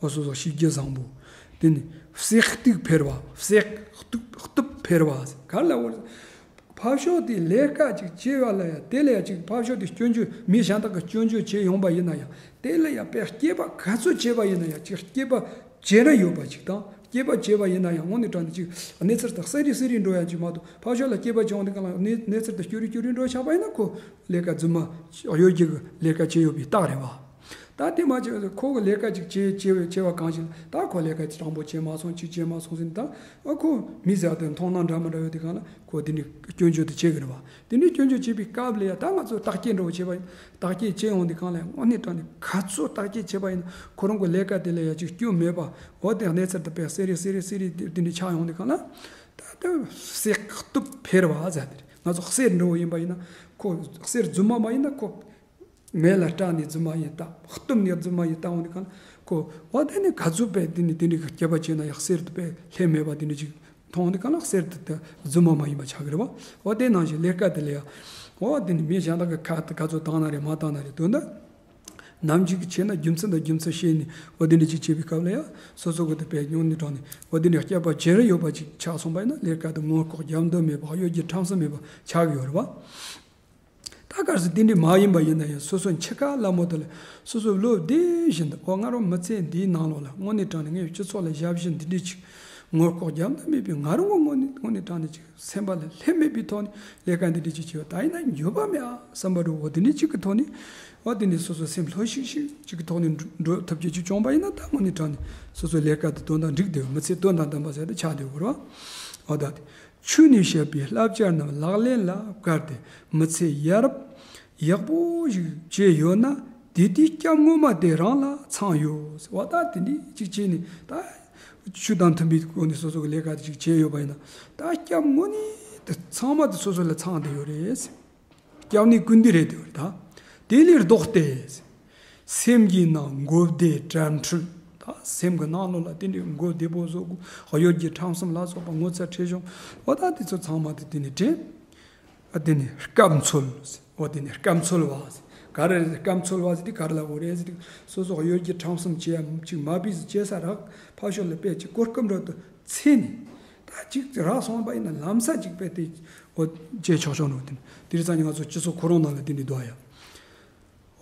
འོ་སོ་སོ་ཞིབ་རྒྱས་བཟང་པོ། དེ་ནི་བསྲེག་གཏུབ་འཕེར་བ། བསྲེག་གཏུབ་གཏུབ་འཕེར་བ། ག་ལ་འོ། ཕ་ཤོག་དེ་ལས་ཀ་ཅིག་བྱེད་པ་ལ་ཡང་། དེ་ལ་ཡང་ཅིག་ཕ་ཤོག་དེ་སྐྱོན་བརྗོད། མི་གཞན་དག་གིས་སྐྱོན་བརྗོད་བྱས་ཡོང་པ་ཡིན་ན་ཡང་། དེ་ལ་ཡང་དཔེ་སྐྱེས་པ་ག་ཚོད་བྱས་པ་ཡིན་ན་ཡང་། ཅིག་སྐྱེས་པ་བྱེད་ར་ཡོད་པ་ཅིག་དང་། སྐྱེས་པ་བྱས་པ་ཡིན་ན་ཡང་། དངོས་གནས་དྲང་གནས་ཅིག་གནས་ཚུལ་དག་གསལ་རི་གསལ་རི་འགྲོ་ཡ་ཅིག་མ་གཏོགས། ཕ་ཤོག་ལ་སྐྱེས་པ་བྱུང་དུས་གང་ལ་གནས་གནས་ཚུལ་དག་སྐྱོ་རི་སྐྱོ་རི་འགྲོ་ཆགས་པ་ཡིན་ན། ཁོ་ལས་ཀ་རྫུན་མ་གཡོ་སྒྱུ་གི་ལས་ཀ་བྱས་ཡོད་པའི་རྟགས་རེད་བ། ད་དེ་མ་བྱས་པར་ཁོ་གི་ལས་ཀ་ཅིག་བྱས་བྱས་བྱས་པ་གང་ཞིག་ལ། ད་ཁོ་ལས་ཀ་ཅིག་དྲང་པོ་བྱས་མ་སོང་། ཅིག་བྱས་མ་སོང་ཟེར་ནས། ད་ཨ་ཁོ་མི་ཟེར་བ་དེ་མཐོང་སྣང་འདྲ་མི་འདྲ་ཡོད་དུས་གང་ལ། ཁོ་དེ་ནས་སྐྱོན་བརྗོད་དེ་བྱེད་གི་རེད་བ། དེ་ནས་སྐྱོན་བརྗོད་བྱེད་པའི་སྐབས་ལ་ཡང་། ད་ང་ཚོ་བརྟག་དཔྱད་འདྲ་བོ་བྱས་པ་ཡིན། བརྟག་དཔྱད་བྱས་ཡོང་དུས་གང་ལ་ཡང་། དངོས་གནས་དྲང་གནས་ག་ཚོད་བརྟག་དཔྱད་བྱས་པ་ཡིན་ན། ཁོ་རང་གི་ལས་ཀ་དེ་ལ་ཡང་ཅིག་སྐྱོན་མེད་པ། འོ་དེ་གནས་ཚུལ་དེ་དཔེ་གསལ་རི་གསལ་རི་གསལ་རི་དེ་འདྲ་ཆགས་ཡོང་དུས་གང་ལ། ད་ལྟ་བསྲེག་གཏུབ་འཕེར་བ་ཟེར་དེ་རེད། ང་ཚོ་གསེར་འདྲ་བོ་ཡིན་པ་ཡིན་ན། ཁོ་གསེར་རྫུན་མ་མ་ཡིན་ན། ཁོ་མེ་ལ་སྲེག་ནས་རྫུན་མ་ཡིན་བཏང་། གཏུབ་ནས་རྫུན་མ་ཡིན་བཏང་འོང་དུས་གང་ལ། ཁོ་འོ་དེ་ནས་ག་ཚོད་དཔེ་དེ་ནས་དེ་འདྲའི་སྐྱེས་པ་བྱས་ན་ཡང་། གསེར་དེ་དཔེ་ལྷད་མེད་པ་དེ་འདྲ་ཅིག་མཐོང་འོང་དུས་གང་ལ། གསེར་དེ་དེ་རྫུན་མ་མ་ཡིན་པ་ཆགས་གི་རེད་བ། འོ་དེ་ནང་བཞིན་ལས་ཀ་དེ་ལ་ཡང་། འོ་དེ་ནས་མི་གཞན་དག་གིས་ཁ་དེ་ག་ཚོད་བཏང་ན་རེད། མ་བཏང་ན་རེད། དོན་དག་ནམ་ཞིག་བྱས་ན། རྒྱུ་མཚན་དང་རྒྱུ་མཚན་བཤད་ནས། འོ་དེ་འདྲ་ཅིག་བྱེད་པའི་སྐབས་ལ་ཡང་། སོ་སོ་གི་དེ་དཔེ་དངོས་གནས་དྲང་གནས་འོ་དེ་འདྲའི་སྐྱེས་པ་བྱེད་ར་ཡོད་པ་ཅིག་ཆགས་སོང་པ་ཡིན་ན། ལས་ཀ་དེ་ངོ་ལྐོག་རྒྱབ་འདི་མེད་པ། གཡོ་སྒྱུ་ཁྲམ་གསུམ་མེད་པ་ཆགས་ཀྱི་ཡོད་རེད་བ། ད་གལ་སྲིད་དེ་འདྲ་མ་ཡིན་པ་ཡིན་ན་ཡང་། སོ་སོ་འཆི་ཁ་སླ་མོ་དེ་ལ་སོ་སོ་བློ་བདེ་བཞིན་དུ། འོ་ང་རང་མི་ཚེ་འདིའི་ནང་ལོགས་ལ་དངོས་གནས་དྲང་གནས་ངའི་སྤྱི་ཚོགས་ལ་ཞབས་ཕྱི་འདི་འདྲ་ཅིག་ངོ་ལྐོག་རྒྱབ་འདི་མེད་པའི། ང་རང་ངོ་དངོས་གནས་དངོས་གནས་དྲང་གནས་ཅིག་སེམས་པ་ལ་ལྷད་མེད་པའི་ཐོག་ནས་ལས་ཀ་འདི་འདྲ་ཅིག་བྱས་པ་ད་ཡིན་ན་འགྱོད་པ་མེད་ཨ་བསམ་པ་འདྲ་བོ་དེ་འདྲ་ཅིག་གི་ཐོག་ནས། འོ་དེ་ནས་སོ་སོ་སེམས་ལྷོད་ཤིག་ཤིག་ཅིག་གི་ཐོག་ནས་འགྲོ་འགྲོ་ཐུབ་རྒྱུ་ཅིག་བྱུང་པ་ཡིན་ན། ད་དངོས་གནས་དྲང་གནས་སོ་སོའི་ལས་ཀ་དེ་དོན་དང་འགྲིག་བསྡད། མི་ཚེ་དོན་དང་ལྡན་པ་ཟེར་དེ་ཆགས་བསྡད་ཡོད་རེད་བ། འོ་ད་དེ། ཆོས་ནས་བཤད་པའི་བསླབ་བྱ་རྣམས། ལག་ལེན་ལ་བཀར་ཏེ་མི་ཚེ་ཡ་རབས་ཡག་པོ་ཞིག་བྱས་ཡོད་ན། དེ་དུས་སྐྱབས་ངོ་མ་དེ་རང་ལ་ཚང་ཡོད་ཟེར་བ། ད་དེ་འདྲ་ཅིག་བྱས་ནས། ད་ཆོས་དང་མཐུན་པའི་སྒོ་ནས་སོ་སོ་གི་ལས་ཀ་དེ་ཅིག་བྱས་ཡོད་པ་ཡིན་ན། ད་སྐྱབས་དངོས་གནས་དེ་ཚང་མ་དེ་སོ་སོ་ལ་ཚང་བསྡད་ཡོད་རེད། སྐྱབས་གནས་ཀུན་འདུས་རེད་དེ་བར་ད། དེ་ལས་ལྡོག་སྟེ། སེམས་ཀྱི་ནང་མགོ་བདེ་དྲན་འཁྲུལ། ད་སེམས་ཀྱི་ནང་ལོགས་ལ་དེ་འདྲའི་མགོ་བདེ་པོ་བཟོ་དགོས། གཡོ་སྒྱུ་ཁྲམ་གསུམ་ལ་སོགས་པ་ངོ་ཚ་ཁྲེལ་གཞུང་། འོ་ད་དེ་ཚོ་ཚང་མ་དེ་དེ་ནས་དྲན། ཨ་དེ་ནས་སྐབས་འཚོལ། འོ་དེ་ནས་སྐབས་འཚོལ་བ་ཟེར། ག་རེ་རེད། སྐབས་འཚོལ་བ་ཟེར་དེ་ག་རེ་ལབ་དགོས་རེད་ཟེར་དུས། སོ་སོ་གཡོ་སྒྱུ་ཁྲམ་གསུམ་བྱས་ཡ་ཅིག་མ་བྱས་ཟེར། བྱས་ས་རག་ཕར་ཕྱོགས་ལ་དཔེ་ཅིག་གོ་སྐབས་འདྲ་དེ་འཚོལ་ནས། ད་ཅིག་རག་སོང་པ་ཡིན་ན་ལམ་སང་ཅིག་དཔེ་དེ་འོ་བྱས་ཆོག་ཆོག་ནོ་དེ། དེ་རིང་སང་ཉིན་ང་ཚོ་སྤྱི་ཚོགས་ཁོ་རང་ནང་ལ་དེ་འདྲ་འདུག་ཡ།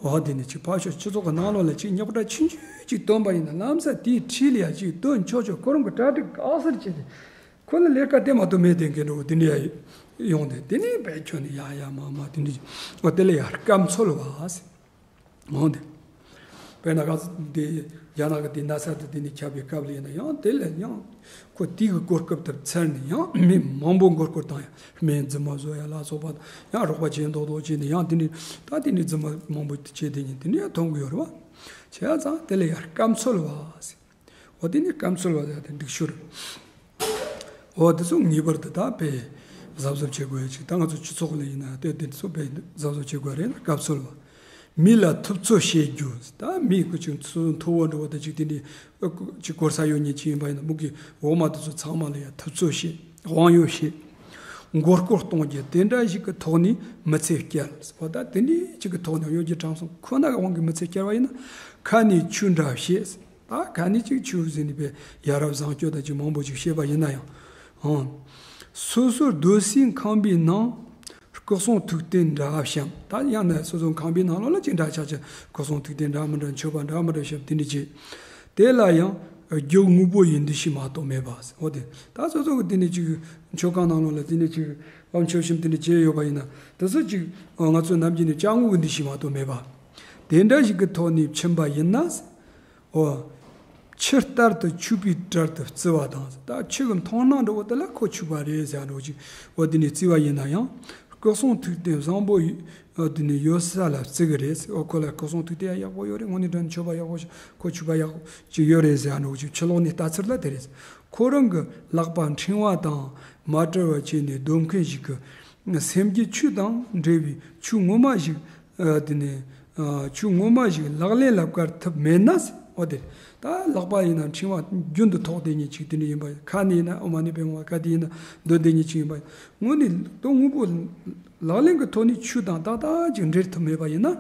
འོ་དེ་ནས་ཅིག་ཕར་ཕྱོགས་སྤྱི་ཚོགས་ཀྱི་ནང་ལོགས་ལ་ཅིག་རྙོག་དྲ་ཆུང་ཆུང་ཅིག་བཏོན་པ་ཡིན་ན། ལམ་སང་དེའི་འཁྲིས་ལ་ཡ་ཅིག་སྡོད་ཆོག་ཆོག་ཁོ་རང་གི་གྲ་སྒྲིག་ཨག་གསར་བྱས་ཏེ། ཁོ་ལ་ལས་ཀ་དེ་མ་གཏོགས་མེད་དེ་འགན་འགྲོ་དེ་འདྲ་ཡ་ཡོང་དེ། དེ་ནས་དཔེ་ཁྱོན་ནས་ཡ་ཡ་མ་མ་དེ་འདྲ་ཅིག་འོ་དེ་ལ་ཡ་སྐབས་འཚོལ་བ་ཟེར། འོང་དེ། དཔེར་ན་ག་ཚོད་དེ་རྒྱ་ནག་གི་དེ་ན་ཚ་དེ་དེ་ནས་ཁྱབ་པའི་སྐབས་ལ་ཡིན་ན་ཡང་། དེ་ལ་ཡང་ཁོ་དེ་གི་གོ་སྐབས་དེར་འཚོལ་ནས་ཡང་མི་མང་པོ་མགོ་སྐོར་བཏང་ཡ། སྨན་རྫུན་མ་བཟོ་ཡ་ལ་སོགས་པ། ཡང་རོགས་པ་བྱེད་མདོག་མདོག་བྱས་ནས་ཡང་དེ་ནས་ད་དེ་ནས་རྫུན་མ་མང་པོ་བྱས་དེ་ཉིན་དེ་ནས་ཡང་མཐོང་གི་ཡོད་རེད་བ། བྱས་ཙང་དེ་ལ་ཡ་སྐབས་འཚོལ་བ་ཟེར། འོ་དེ་ནི་སྐབས་འཚོལ་བ་ཟེར་དེ་འགྲིག་ཤོས་རེད། འོ་དེ་ཚོ་ངེས་པར་དུ་ད་དཔེ་གཟབ་གཟབ་བྱེད་དགོས་ཡ་ཅིག་ད་ང་ཚོ་སྤྱི་ཚོགས་ལ་ཡིན་ན་དེ་དེ་ཚོ་དཔེ་གཟབ་གཟབ་བྱེད་དགོས་རེད། སྐབས་འཚོལ་བ། མི་ལ་ཐུབ་ཚོད་བྱེད་རྒྱུ། ད་མི་ཀུ་ཅིག་ཚོ་མཐོ་བོ་འགྲོ་བ་དེ་ཅིག་དེ་འདྲའི་ཅིག་གོ་ས་ཡོད་མཁན་ཅིག་ཡིན་པ་ཡིན་ན། མོ་གི་འོག་མ་དེ་ཚོ་ཚང་མ་ལ་ཡ་ཐུབ་ཚོད་བྱེད། དབང་ཡོད་བྱེད། མགོ་སྐོར་གཏོང་རྒྱུ་དེ་འདྲ་ཞིག་གི་ཐོག་ནས་མི་ཚེ་བསྐྱལ། འོ་ད་དེ་འདྲའི་ཅིག་གི་ཐོག་ནས་གཡོ་སྒྱུ་ཁྲམ་གསུམ་ཁོ་ན་གི་དབང་གིས་མི་ཚེ་བསྐྱལ་བ་ཡིན་ན། ཁ་ནས་ཆོས་འདྲ་བཤད། ད་ག་ནས་ཅིག་ཆོས་ཟེར་ནས་པའི་ཡ་རབས་བཟང་སྤྱོད་དང་ཅིག་མང་པོ་ཅིག་བཤད་པ་ཡིན་ན་ཡང་། ཨང་། སོ་སོར་སྡོད་སའི་ཁང་པའི་ནང་སྐུ་གསུང་ཐུགས་རྟེན་འདྲ་བཤམས། ད་ཡང་ན་སོ་སོའི་ཁང་པའི་ནང་ལོགས་ལ་ཅིག་འདྲ་ཆགས་ཆགས་སྐུ་གསུང་ཐུགས་རྟེན་འདྲ་མི་འདྲ་མཆོད་པ་འདྲ་མི་འདྲ་བཤམས་དེ་འདྲ་བྱེད། དེ་ལ་ཡང་རྒྱུ་དངོས་པོ་ཡི་འདུ་ཤེས་མ་གཏོགས་མེད་པ། འོ་དེ་ད་སོ་སོ་གི་དེ་ནས་ཅིག་མཆོད་ཁང་ནང་ལོགས་ལ་དེ་ནས་ཅིག་ཨ་མཆོད་བཤམས་དེ་འདྲ་བྱས་ཡོད་པ་ཡིན་ན། དེ་ཚོ་ཅིག་ང་ཚོ་ནམ་རྒྱུན་ནས་ཅ་དངོས་ཀྱི་འདུ་ཤེས་མ་གཏོགས་མེད་པ། དེ་འདྲ་ཞིག་གི་ཐོག་ནས་ཕྱིན་པ་ཡིན་ན། འོ། ཆུ་ལྟར་དུ་ཆུད་པའི་གྲལ་དུ་བརྩི་བ་དང་། ད་ཆུ་གི་མཐོང་སྣང་འདྲ་བོ་དེ་ལ་ཁོ་ཆུད་པ་རེད་ཟེར་ཡ་འདྲ་བོ་ཅིག་འོ་དེ་ནས་བརྩི་བ་ཡིན་ན་ཡང་། སྐུ་གསུང་ཐུགས་རྟེན་བཟང་པོ་ཡོད། འོ་དེ་ནས་ཡོད་ས་ལ་བརྩི་གི་རེད། འོ་ཁོ་ལ་སྐུ་གསུང་ཐུགས་རྟེན་ཡག་པོ་ཡོད་རེད། དངོས་གནས་དྲང་གནས་མཆོད་པ་ཡག་པོ་ཞིག་ཁོ་ཆུད་པ་ཡག་པོ་ཅིག་ཡོད་རེད་ཟེར་ཡ་འདྲ་བོ་ཅིག་ཕྱི་ལོགས་ནས་ལྟ་ཚུལ་ལ་དེ་རེད། ཁོ་རང་གི་ལག་པ་འཕྲེང་བ་དང་མ་བྲལ་བར་བྱས་ནས་སྡོད་མཁན་ཞིག་གི་སེམས་ཀྱི་ཆོས་དང་འབྲེལ་བའི་ཆོས་ངོ་མ་ཞིག་ཨ། དེ་ནས། ཨ། ཆོས་ངོ་མ་ཞིག་ལག་ལེན་ལ་བཀར་ཐུབ་མེད་ན། འོ་དེ། ད་ལག་པ་ཡིན་ན་འཕྲེང་བ་རྒྱུན་དུ་ཐོགས་བསྡད་མཁན་ཅིག་དེ་འདྲ་ཡིན་པ། ཁ་ནས་ཡིན་ན་ཨོཾ་མ་ཎི་པདྨེ་ཧཱ། ག་དེ་ཡིན་ན་འདོན་བསྡད་མཁན་ཅིག་ཡིན་པ། དངོས་གནས་དོན་དངོས་པོ་ལག་ལེན་གྱི་ཐོག་ནས་ཆོས་དང་ཏག་ཏག་ཅིག་འབྲེལ་ཐུབ་མེད་པ་ཡིན་ན།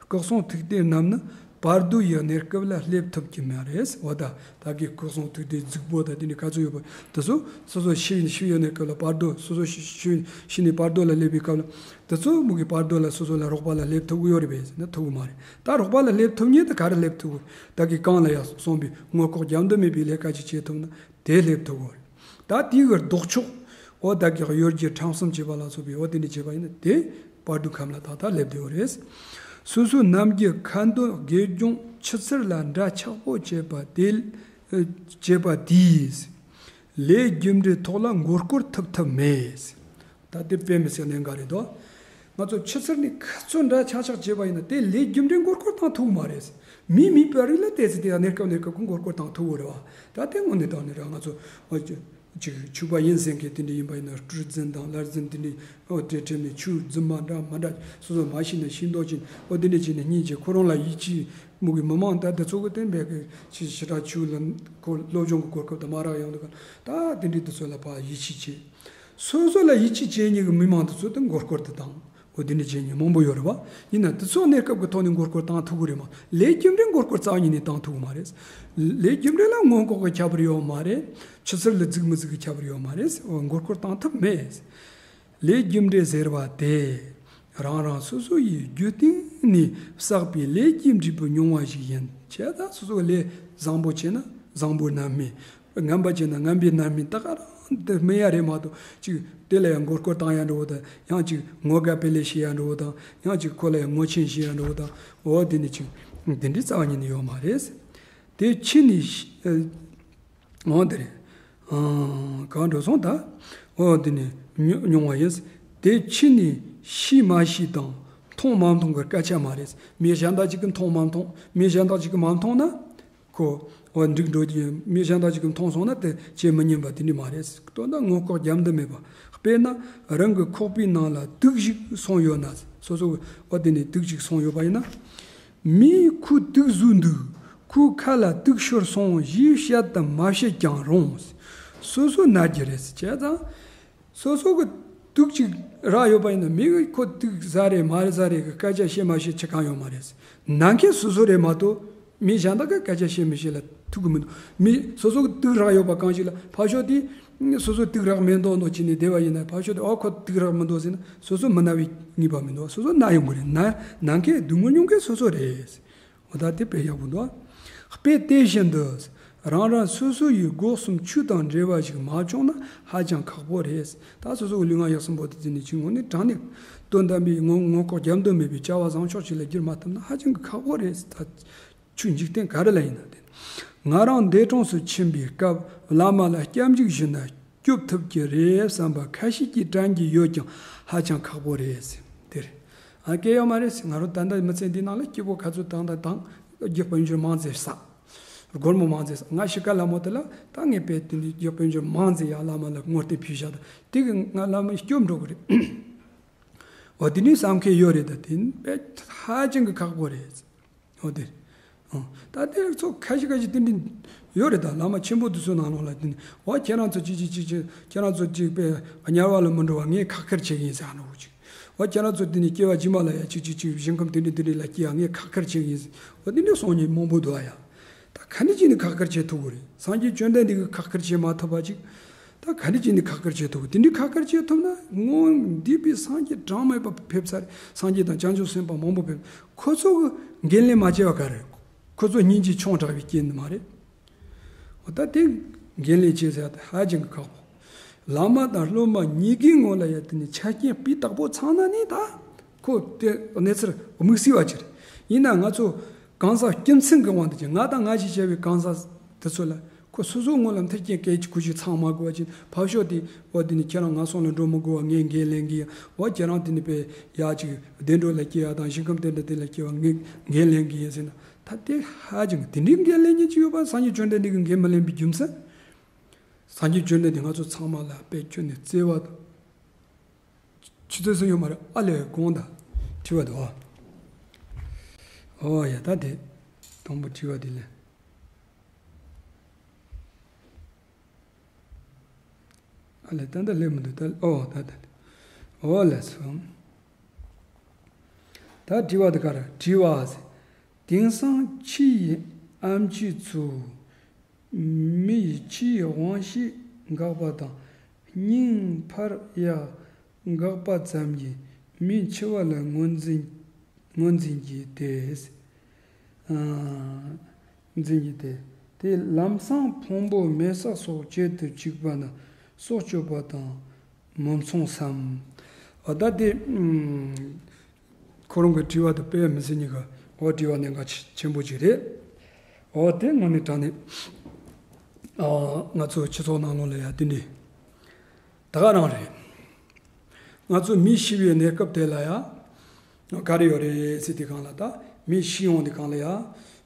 སྐུ་གསུང་ཐུགས་རྟེན་རྣམས་ནི་བར་དོ་ཡི་གནས་སྐབས་ལ་སླེབས་ཐུབ་ཀྱི་མ་རེད། འོ་ད། ད་གི་སྐུ་གསུང་ཐུགས་རྟེན་རྫིག་པོ་དང་དེ་ནས་ག་ཚོད་ཡོད་པ་དེ་ཚོ་སོ་སོ་ཤི་ཤི་ཡོད་གནས་སྐབས་ལ་བར་དོ། སོ་སོ་ཤི་ཤི་ཤི་ནས་བར་དོ་ལ་སླེབས་པའི་སྐབས་ལ། དེ་ཚོ་མོ་གི་བར་དོ་ལ་སོ་སོ་ལ་རོགས་པ་ལ་སླེབས་ཐུབ་ཀྱི་ཡོད་རེད་པས་ཟེར་ན་ཐུབ་ཀྱི་མ་རེད། ད་རོགས་པ་ལ་སླེབས་ཐུབ་མཁན་དེ་ག་རེ་སླེབས་ཐུབ་ཀྱི། ད་གི་གང་ལ་ཡང་གསུངས་པའི་མངོན་ལྐོག་རྒྱབ་འདུ་མེད་པའི་ལས་ཀ་ཅིག་བྱེད་ཐུབ་ན་དེ་སླེབས་ཐུབ་ཀྱི་རེད། ད་དེའི་གི་ལྡོག་ཕྱོགས། འོ་ད་གི་གཡོ་སྒྱུ་ཕྲང་སེམས་བྱེད་པ་ལ་སོགས་པའི་འོ་དེ་འདྲ་བྱེད་པ་ཡིན་ན་དེ་བར་དོའི་ཁམས་ལ་ཏག་ཏག་སླེབས་བསྡད་ཡོད་རེད། སོ་སོའི་ནམ་རྒྱུན་ཁ་འདོན་དགེ་སྦྱོང་ཆུ་ཚུར་ལ་འདྲ་ཆགས་པོ་བྱེད་པ་དེ། བྱེད་པ་དེས། ལས་རྒྱུ་འབྲས་ཐོག་ལ་མགོ་སྐོར་ཐུབ་ཐབས་མེད། ད་དེ་དཔེ་མི་སྲིད་གནད་འགག་རེད་དོ། ང་ཚོ་ཆུ་ཚུར་ནས་ཁ་ཚུར་འདྲ་ཆགས་ཆགས་བྱས་པ་ཡིན་ན་དེ་ལས་རྒྱུ་འབྲས་མགོ་སྐོར་བཏང་ཐུབ་མ་རེད། མི་མེད་པ་རིགས་ལ་ཏོག་ཙམ་དེ་ཡང་གནས་སྐབས་གནས་སྐབས་ཀྱི་མགོ་སྐོར་བཏང་ཐུབ་ཀྱི་རེད་བ། ད་དེ་དངོས་གནས་དྲང་གནས་རང་ང་ཚོ་འོ་ཅི་ཅིག་ཕྱུག་པ་ཡིན་ཟེར་མཁན་དེ་འདྲ་ཡིན་པ་ཡིན་ན་སྤྲུལ་རྫུན་དང་ལར་རྫུན་དེ་འདྲ་འོ་དེ་ཁྲིད་ནས་ཆོས་རྫུན་མ་འདྲ་མ་འདྲ་སོ་སོ་མ་ཤེས་ན་ཤེས་མདོག་བྱས་འོ་དེ་འདྲ་བྱས་ནས་སྙིང་རྗེ་ཁོ་རང་ལ་ཡིད་ཆེས། མོ་གི་མི་མང་ད་དེ་ཚོ་གི་བསྟན་པའི་གི་ཕྱི་ཕྱི་དྲག་ཆོས་ལ་ཁོ་སློབ་སྦྱོང་གི་གོ་སྐབས་དང་མ་རག་ཡོང་དུས་ཀ་ད་དེ་འདྲའི་དེ་ཚོ་ལ་ཕར་ཡིད་ཆེས་བྱེད། སོ་སོ་ལ་ཡིད་ཆེས་བྱེད་མཁན་གི་མི་མང་དེ་ཚོ་དེ་མགོ་སྐོར་དུ་བཏང་། འོ་དེ་འདྲ་བྱེད་མཁན་མང་པོ་ཡོད་རེད་བ། ཡིན་ན་དེ་ཚོ་གནས་སྐབས་ཀྱི་ཐོག་ནས་མགོ་སྐོར་བཏང་ཐུབ་ཀྱི་རེད་མ། ལས་རྒྱུ་འབྲས་མགོ་སྐོར་རྩ་བ་ཉིད་ནས་བཏང་ཐུབ་ཀྱི་མ་རེད། ལས་རྒྱུ་འབྲས་ལ་མངོན་ལྐོག་གི་ཁྱད་པར་ཡོད་མ་རེད། ཆུ་ཚུར་ལ་རྫིག་མི་རྫིག་གི་ཁྱད་པར་ཡོད་མ་རེད། འོ་མགོ་སྐོར་བཏང་ཐུབ་མེད། ལས་རྒྱུ་འབྲས་ཟེར་བ་དེ། རང་རང་སོ་སོ་ཡི་རྒྱུ་རྟེན་ནས་བསགས་པའི་ལས་ཀྱི་འབྲས་བུ་མྱོང་བ་ཞིག་ཡིན། བྱས་ཙང་སོ་སོ་ལས་བཟང་པོ་བྱས་ན་བཟང་པོའི་རྣམ་སྨིན། ངན་པ་བྱས་ན་ངན་པའི་རྣམ་སྨིན། ད་ག་རང་དེ་སྨིན་ཡ་རེད་མ་གཏོགས་ཅིག་དེ་ལ་ཡང་མགོ་སྐོར་བཏང་ཡ་འདྲ་བོ་དང་ཡང་ཅིག་ངོ་དགའ་སྤེལ་ལེ་བྱེད་ཡ་འདྲ་བོ་དང་ཡང་ཅིག་ཁོ་ལ་ཡང་ངོ་ཆེན་བྱེད་ཡ་འདྲ་བོ་དང་འོ་དེ་ནི་ཅིག་དེ་འདྲའི་རྩ་བ་ཉིད་ནས་ཡོད་མ་རེད། དེ་ཕྱི་ནས། འོ་དེ་རེད། ཨང་། གང་འགྲོ་སོང་ད། འོ་དེ་ནི་མྱོ་མྱོང་བ་ཡིན། དེ་ཕྱི་ནས་ཤེས་མ་ཤེས་དང་མཐོང་མ་མཐོང་གི་སྐད་ཆ་མ་རེད། མི་གཞན་དག་ཅིག་གིས་མཐོང་མ་མཐོང་། མི་གཞན་དག་ཅིག་གིས་མ་མཐོང་ན། ཁོ། འོ་འགྲིག་འགྲོ་གི་ཡིན། མི་གཞན་དག་ཅིག་གིས་མཐོང་སོང་ན་དེ་བྱེད་མི་ཉན་པ་དེ་འདྲ་མ་རེད། དོན་དག་མངོན་ལྐོག་རྒྱབ་འདུ་མེད་པ། དཔེར་ན་རང་གི་ཁོག་པའི་ནང་ལ་དུག་ཞིག་སོང་ཡོད་ན། སོ་སོ་འོ་དེ་ནས་དུག་ཅིག་སོང་ཡོད་པ་ཡིན་ན། མིས་ཁོའི་དུག་ཟོས་འདུག་ཁོའི་ཁ་ལ་དུག་ཤོར་སོང་ཞེས་བཤད་དམ་མ་བཤད་ཀྱང་རུང་། སོ་སོ་ན་རྒྱུ་རེད། བྱས་ཙང་། སོ་སོ་གི་དུག་ཅིག་རག་ཡོད་པ་ཡིན་ན་མི་གིས་ཁོ་དུག་ཟ་རེད་མ་རེད་ཟ་རེད་གི་སྐད་ཆ་བཤད་མ་བཤད་ཅི་གང་ཡོད་མ་རེད། ན་མཁན་སོ་སོ་རེད་མ་གཏོགས་མི་གཞན་དག་གིས་སྐད་ཆ་བཤད་མི་བཤད་ལ་ཐུག་གི་མི་འདུག་མི་སོ་སོ་གི་དུག་རག་ཡོད་པ་གང་ཞིག་ལ་ཕར་ཞོག་དེ། སོ་སོ་དུག་རག་མེད་མདོག་མདོག་བྱས་ནས་བསྡད་པ་ཡིན་ན་ཕར་ཞོག་དེ་ཨ་ཁོ་དུག་རག་མི་འདུག་ཟེར་ན། སོ་སོ་མི་ན་བའི་ངེས་པ་མི་འདུག་སོ་སོ་ན་ཡོང་གི་རེད། ན་ན་མཁན་སྡུག་བསྔལ་མྱོང་མཁན་སོ་སོ་རེད། འོ་ད་དེ་དཔེ་ཡག་པོ་འདུག་དཔེ་དེ་བཞིན་དུ། རང་རང་སོ་སོ་ཡི་སྒོ་གསུམ་ཆོས་དང་འབྲེལ་བ་ཞིག་མ་བྱུང་ན་ཧ་ཅང་ཁག་པོ་རེད། ད་སོ་སོ་གི་ལུས་ངག་ཡིད་གསུམ་པོ་དེ་འཛིན་ནས་ཅིག་དངོས་གནས་དྲང་གནས་དོན་དམ་པའི་ངོ་ངོ་ལྐོག་རྒྱབ་འདུ་མེད་པའི་བྱ་བ་བཟང་ཕྱོགས་ཤིག་ལ་བསྒྱུར་མ་ཐུབ་ན་ཧ་ཅང་གི་ཁག་པོ་རེད། ད། ཆོས་འཇིག་རྟེན་ག་རེ་ལ་ཡིན་ན་བརྟེན། ང་རང་འདས་གྲོངས་སུ་ཕྱིན་པའི་སྐབས་བླ་མ་ལ་སྐྱབས་འཇུག་ཞུས་ན་སྐྱོབ་ཐུབ་ཀྱི་རེད་བསམ་པ་ཁ་ཤས་ཀྱིས་དྲན་གྱི་ཡོད་ཀྱང་ཧ་ཅང་ཁག་པོ་རེད་ཟེར། དེ་རེད། ཨ་སྐད་ཡོད་མ་རེད་ཟེར། ང་རང་ད་ལྟ་མི་ཚེ་འདིའི་ནང་ལ་སྐྱིད་པོ་ག་ཚོད་བཏང་ད་བཏང་། རྒྱུ་དཔལ་འབྱོར་མང་ཙམ་བསགས། སྒོར་མོ་མང་ཙམ་བསགས། ང་ཤི་ཁ་ལ་མོ་དེ་ལ་ད་ངས་དཔེ་དེ་འདྲའི་རྒྱུ་དཔལ་འབྱོར་མང་ཙམ་ཡར་བླ་མ་ལ་བསྔོ་རྟེན་ཕུལ་བཞག་ད་དེ་གིས་ང་བླ་མ་སྐྱོབ་འགྲོ་གི་རེད། འོ་དེ་འདྲའི་བསམ་མཁན་ཡོད་རེད། ད་དེ་དཔེ་ཧ་ཅང་གི་ཁག་པོ་རེད། འོ་དེ། ཨང་། ད་དེ་ཚོ་ཁ་ཤས་ཁ་ཤས་ཏན་ཏན་ཡོད་རེད། ད་བླ་མ་ཆེན་པོ་དེ་ཚོའི་ནང་ལོགས་ལ་དེ་ནི་འོ་ཁྱེད་རང་ཚོ་ཅི་ཅི་ཅི་ཅི་ཁྱེད་རང་ཚོ་ཅིག་དཔེ་དམྱལ་བ་ལ་མི་འགྲོ་བ་ངས་ཁག་ཁུར་བྱེད་ཀྱི་ཡིན་ཟེར་ཨ་ནི་འོ་ཅིག་འོ་ཁྱེད་རང་ཚོ་དེ་ནི་སྐྱེ་བ་རྗེས་མ་ལ་ཡ་ཅིག་ཅིག་ཅིག་ཞིང་ཁམས་དེ་འདྲ་དེ་འདྲ་ལ་སྐྱེ་ཡ་ངས་ཁག་ཁུར་བྱེད་ཀྱི་ཡིན་ཟེར། འོ་དེ་འདྲ་གསུང་མཁན་མང་པོ་འདུག་ཨ་ཡ། ད་ག་འདྲ་བྱས་ནས་ཁག་ཁུར་བྱེད་ཐུབ་ཀྱི་རེད། སངས་རྒྱས་བཅོམ་ལྡན་འདས་ཀྱིས་ཁག་ཁུར་བྱེད་མ་ཐུབ་པ་ཅིག་ད་ག་འདྲ་བྱས་ནས་ཁག་ཁུར་བྱེད་ཐུབ། དེ་འདྲའི་ཁག་ཁུར་བྱེད་ཐུབ་ན་སྔོན་འདས་པའི་སངས་རྒྱས་གྲངས་མེད་པ་ཕེབས་ཚར་རེད། སངས་རྒྱས་དང་བྱང་ཆུབ་སེམས་དཔའ་མང་པོ་ཕེབས། ཁོ་ཚོ་གི་འགན་ལེན་མ་བྱས་པ་ག་རེ། ཁོ་ཚོ་སྙིང་རྗེ་ཆུང་དྲགས་པའི་རྐྱེན་དེ་མ་རེད། འོ་ད་དེ་འགན་ལེན་བྱེད་ཟེར་ཡ་དེ་ཧ་ཅང་གི་ཁག་པོ། བླ་མ་དང་སློབ་མ་གཉིས་ཀའི་ངོ་ལ་ཡ་དེ་ནི་ཆ་རྐྱེན་སྤུས་དག་པོ་ཚང་ན་ནི་ད་ཁོ་དེ་གནས་ཚུལ་དམིགས་བསལ་བ་ཅིག་རེད། ཡིན་ན་ང་ཚོ་ གང་ཟག་སྐྱེ་མཚམས་ཀྱི་དབང་དུ་བྱས། ང་དང་ང་ཞེས་བྱ་བའི་གང་ཟག་དེ་ཚོ་ལ་ཁོ་སོ་སོའི་ངོ་ལ་མཐུན་རྐྱེན་སྐད་ཅིག་གུ་ཞིག་ཚང་མ་དགོས་པ་ཅིག་ཕབ་ཤོག་དེ་འོ་དེ་ནི་ཁྱེད་རང་ང་སོང་ལ་འགྲོ་མི་དགོས་པ་ངས་འགན་ལེན་གི་ཡིན། འོ་ཁྱེད་རང་དེ་ནི་དཔེ་ཡག་ཅིག་བདེ་འགྲོ་ལ་སྐྱེ་ཡག་དང་ཞིང་ཁམས་དེ་འདྲ་དེ་ལ་སྐྱེ་བ་ངས་འགན་ལེན་གི་ཡིན་ཟེར་ན། ད་དེ་ཧ་ཅང་དེ་འདྲའི་འགན་ལེན་མཁན་ཅིག་ཡོད་པ། སངས་རྒྱས་བཅོམ་ལྡན་འདས་ཀྱིས་འགན་མི་ལེན་པའི་རྒྱུ་མཚན། སངས་རྒྱས་བཅོམ་ལྡན་འདས་ང་ཚོ་ཚང་མ་ལ་དཔེ་ཁྱོན་ནས་བརྩེ་བ་དང་། ཆུ་ཚོད་སུ་ཡོད་མ་རེད། ཨ་ལས་དགོངས་དང་དྲི་བ་འདུག་ཨ། ཨོ་ཡ་ད་དེ་དང་པོ་དྲི་བ་དེ་ལས། ཨ་ལས་ད་ད་སླེབས་མི་འདུག་ད་ཨོ་ད་ད་ཨོ་ལས་སོང་། ད་དྲི་བ་དེ་ག་རེ་དྲི་བ་ཟེར། དེང་སང་ཕྱི་ཡི་ཨེམ་ཆི་ཚོས་མི་ཡི་ཕྱིའི་དབང་ཤེས་འགག་པ་དང་། སྙིང་འཕར་ཡ་འགག་པ་ཙམ་གྱིས་མི་འཆི་བ་ལ་ངོས་འཛིན་ངོས་འཛིན་གྱི་སྟེ། འཛིན་གྱི་སྟེ། དེ་ལམ་སང་ཕུང་པོ་མེ་སྲེག་སོགས་བྱེད་དུ་བཅུག་པ་ན་སྲོག་གཅོད་པ་དང་མི་མཚུངས་སམ། འོ་ད་དེ་ཁོ་རང་གི་དྲི་བ་དེ་དཔེ་མི་སྲིད་ཉིད་ཀྱི་འོ་དྲི་བ་གནད་འགག་ཆེ་ཆེན་པོ་ཅིག་རེད། འོ་དེ་དངོས་གནས་དྲང་གནས་ང་ཚོ་སྤྱི་ཚོགས་ནང་ལོགས་ལ་ཡ་དེ་འདྲའི་ད་ག་རང་རེད། ང་ཚོ་མི་ཤི་བའི་གནས་སྐབས་དེ་ལ་ཡ་ག་རེ་ཡོད་རེད་ཟེར་དུས་སྒང་ལ། ད་མི་ཤི་ཡོང་དུས་སྒང་ལ་ཡ་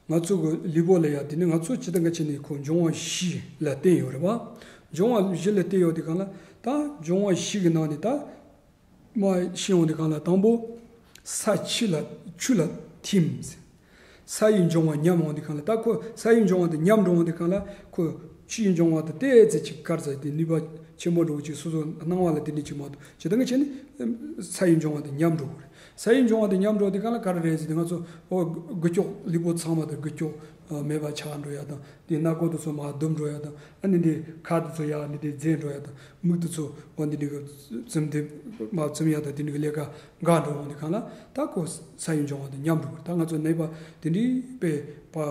ང་ཚོ་གི་ལུས་པོ་ལ་ཡ་དེ་ནི་ང་ཚོ་སྤྱིར་བཏང་གི་ཆ་ནས་ཁོ་འབྱུང་བ་བཞི་ལ་བརྟེན་ཡོད་རེད་པ། འབྱུང་བ་བཞི་ལ་བརྟེན་ཡོད་དུས་སྒང་ལ་ད་འབྱུང་བ་བཞི་གི་ནང་ནས་ད་མ་ཤི་ཡོང་དུས་སྒང་ལ་དང་པོ་ས་ཆུ་ལ་ཆུ་ལ་ཐིམ་ཟེར། ས་ཡི་འབྱུང་བ་ཉམས་འོང་དུས་སྒང་ལ། ད་ཁོ་ས་ཡི་འབྱུང་བ་དེ་ཉམས་འགྲོ་འོང་དུས་སྒང་ལ་ཁོ་ཆུ་ཡི་འབྱུང་བ་དེ་ཏོག་ཙམ་ཅིག་ག་རེ་ཟེར་དེ་ནུས་པ་ཆེན་པོ་འགྲོ་གི་ཅིག་སོ་སོ་སྣང་བ་ལ་དེ་འདྲ་ཅིག་མ་གཏོགས་ཇི་ལྟར་བྱས་ནས་ས་ཡི་འབྱུང་བ་དེ་ཉམས་འགྲོ་གི་རེད། ས་ཡི་འབྱུང་བ་དེ་ཉམས་འགྲོ་དུས་སྒང་ལ་ག་རེ་རེད་ཟེར་དུས་ང་ཚོ་འོ་འགུལ་སྐྱོད་ལུས་པོ་ཚང་མ་དེ་འགུལ་སྐྱོད་མེད་པ་ཆགས་འགྲོ་ཡ་དང་། དེ་སྣ་སྒོ་དེ་ཚོ་མར་བརྡུབ་འགྲོ་ཡ་དང་། ཨ་ནི་འདི་ཁ་དེ་ཚོ་ཡར་ནི་དེ་འཛེགས་འགྲོ་ཡ་དང་། མིག་དེ་ཚོ་འོ་འདི་འདི་གི་བཙུམ་དེ་མར་བཙུམ་ཡ་དང་། དེ་འདི་གི་ལས་ཀ་འགག་འགྲོ་འོང་དུས་སྒང་ལ་ད་ཁོ་ས་ཡི་འབྱུང་བ་དེ་ཉམས་འགྲོ་གི་རེད། ད་ང་ཚོ་ནད་པ་དེ་འདྲའི་དཔེ་ཕར་